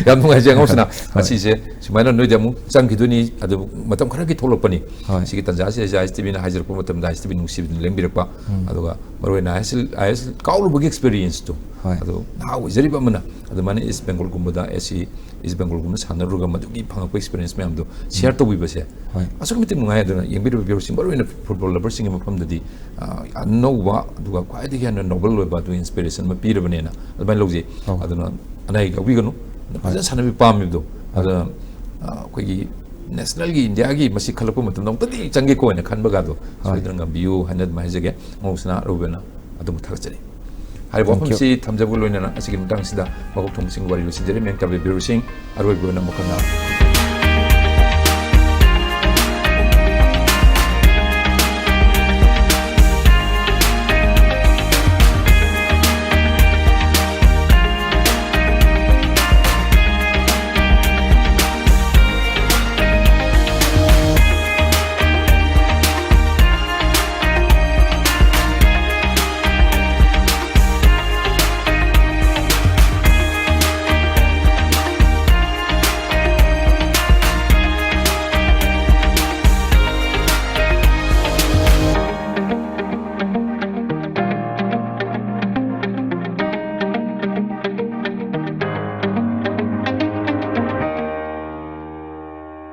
ꯌꯥꯝ ꯅꯨꯡꯉꯥꯏꯖꯩ ꯑꯉꯧꯁꯅꯥ꯫ ꯍꯣꯏ꯫ ꯉꯁꯤꯁꯦ ꯁꯨꯃꯥꯏꯅ ꯅꯣꯏꯗꯤ ꯑꯃꯨꯛ ꯆꯪꯈꯤꯗꯣꯏꯅꯤ, ꯑꯗꯨꯕꯨ ꯃꯇꯝ ꯈꯔꯒꯤ ꯊꯣꯛꯂꯛꯄꯅꯤ꯫ ꯍꯣꯏ꯫ ꯁꯤꯒꯤ ꯇꯥꯟꯖꯥꯁꯤꯗ ꯑꯥꯏ ꯑꯦꯁ ꯇꯤ ꯚꯤꯅ ꯍꯥꯏꯖꯔꯛꯄ ꯃꯇꯝꯗ ꯑꯥꯏ ꯑꯦꯁ ꯇꯤ ꯚꯤ ꯅꯨꯡꯁꯤꯕꯗꯨꯅ ꯂꯦꯡꯕꯤꯔꯛꯄ꯫ ꯎꯝ꯫ ꯑꯗꯨꯒ ꯃꯔꯨꯑꯣꯏꯅ ꯑꯥꯏ ꯑꯦꯁ ꯑꯦꯜ, ꯑꯥꯏ ꯑꯦꯁ ꯑꯦꯜ ꯀꯥꯎꯔꯨꯕꯒꯤ ꯑꯦꯛꯁꯄꯤꯔꯤꯌꯦꯟꯁꯇꯣ꯫ ꯍꯣꯏ꯫ ꯑꯗꯣ ꯅꯍꯥ ꯑꯣꯏꯖꯔꯤꯕ ꯑꯃꯅ ꯑꯗꯨꯃꯥꯏꯅ ꯏꯁ ꯕꯦꯡꯒꯣꯜꯒꯨꯝꯕꯗ, ꯑꯦꯁ ꯁꯤ ꯏꯁ ꯕꯦꯡꯒꯣꯜꯒꯨꯝꯕ ꯁꯥꯟꯅꯔꯨꯔꯒ ꯃꯗꯨꯒꯤ ꯐꯪꯉꯛꯄ ꯑꯦꯛꯁꯄꯤꯔꯤꯌꯟꯁ ꯃꯌꯥꯝꯗꯣ ꯁꯤꯌꯔ ꯇꯧꯕꯤꯕꯁꯦ ꯍꯣꯏ꯫ ꯑꯁꯨꯛꯀꯤ ꯃꯇꯤꯛ ꯅꯨꯡꯉꯥꯏ꯫ ꯑꯗꯨꯅ ꯌꯦꯡꯕꯤꯔꯤꯕ ꯚ꯭ꯌꯨꯋꯔꯁꯤꯡ, ꯃꯔꯨꯑꯣꯏꯅ ꯐꯨꯠꯕꯣꯜ ꯂꯚꯔꯁꯤꯡꯒꯤ ꯃꯐꯝꯗꯗꯤ, ꯑ, ꯑꯅꯧꯕ ꯑꯗꯨꯒ ꯈ꯭ꯋꯥꯏꯗꯒꯤ ꯍꯦꯟꯅ ꯅꯣꯕꯜ ꯑꯣꯏꯕ ꯑꯗꯨ ꯏꯟꯁꯄꯤꯔꯦꯁꯟ ꯑꯃ ꯄꯤꯔꯕꯅꯦꯅ ꯑꯗꯨꯃꯥꯏꯅ ꯂꯧꯖꯩ꯫ ꯑꯧ꯫ ꯑꯗꯨꯅ ꯑꯅꯥ ꯑꯌꯦꯛ ꯌꯥꯎꯕꯤꯒꯅꯨ꯫ ꯑꯗꯨꯅ ꯐꯖꯅ ꯁꯥꯟꯅꯕꯤ ꯄꯥꯝꯃꯤꯕꯗꯣ꯫ ꯑꯗꯨꯅ, ꯑ, ꯑꯩꯈꯣꯏꯒꯤ ꯅꯦꯁꯅꯦꯜꯒꯤ, ꯏꯟꯗꯤꯌꯥꯒꯤ ꯃꯁꯤ ꯈꯜꯂꯛꯄ ꯃꯇꯝꯗ ꯑꯃꯨꯛꯇꯗꯤ ꯆꯪꯒꯦꯀꯣ ꯍꯥꯏꯅ ꯈꯟꯕꯒꯗꯣ ꯍꯣꯏ꯫ ꯁꯣꯏꯗꯅ ꯉꯝꯕꯤꯌꯨ ꯍꯥꯏꯅ ꯑꯗꯨꯃꯥꯏꯅ ꯍꯥꯏꯖꯒꯦ꯫ ꯑꯉꯧꯁꯅꯥ ꯑꯔꯣꯏꯕꯅ ꯑꯗꯣꯝꯕꯨ ꯊꯥꯒꯠꯆꯔꯤ꯫ ꯍꯥꯏꯔꯤꯕ Thank you꯫ ꯋꯥꯐꯝꯁꯤ ꯊꯝꯖꯕꯒ ꯂꯣꯏꯅꯅ ꯑꯁꯤꯒꯤ ꯃꯇꯥꯡꯁꯤꯗ ꯃꯀꯣꯛ ꯊꯣꯡꯕꯁꯤꯡꯒꯤ ꯋꯥꯔꯤ ꯂꯣꯏꯁꯤꯟꯖꯔꯤ꯫ ꯃꯌꯥꯝ ꯇꯥꯕꯤꯕꯤꯔꯨꯁꯤꯡ ꯑꯔꯣꯏꯕ ꯑꯣꯏꯅ ꯃꯈꯜꯅ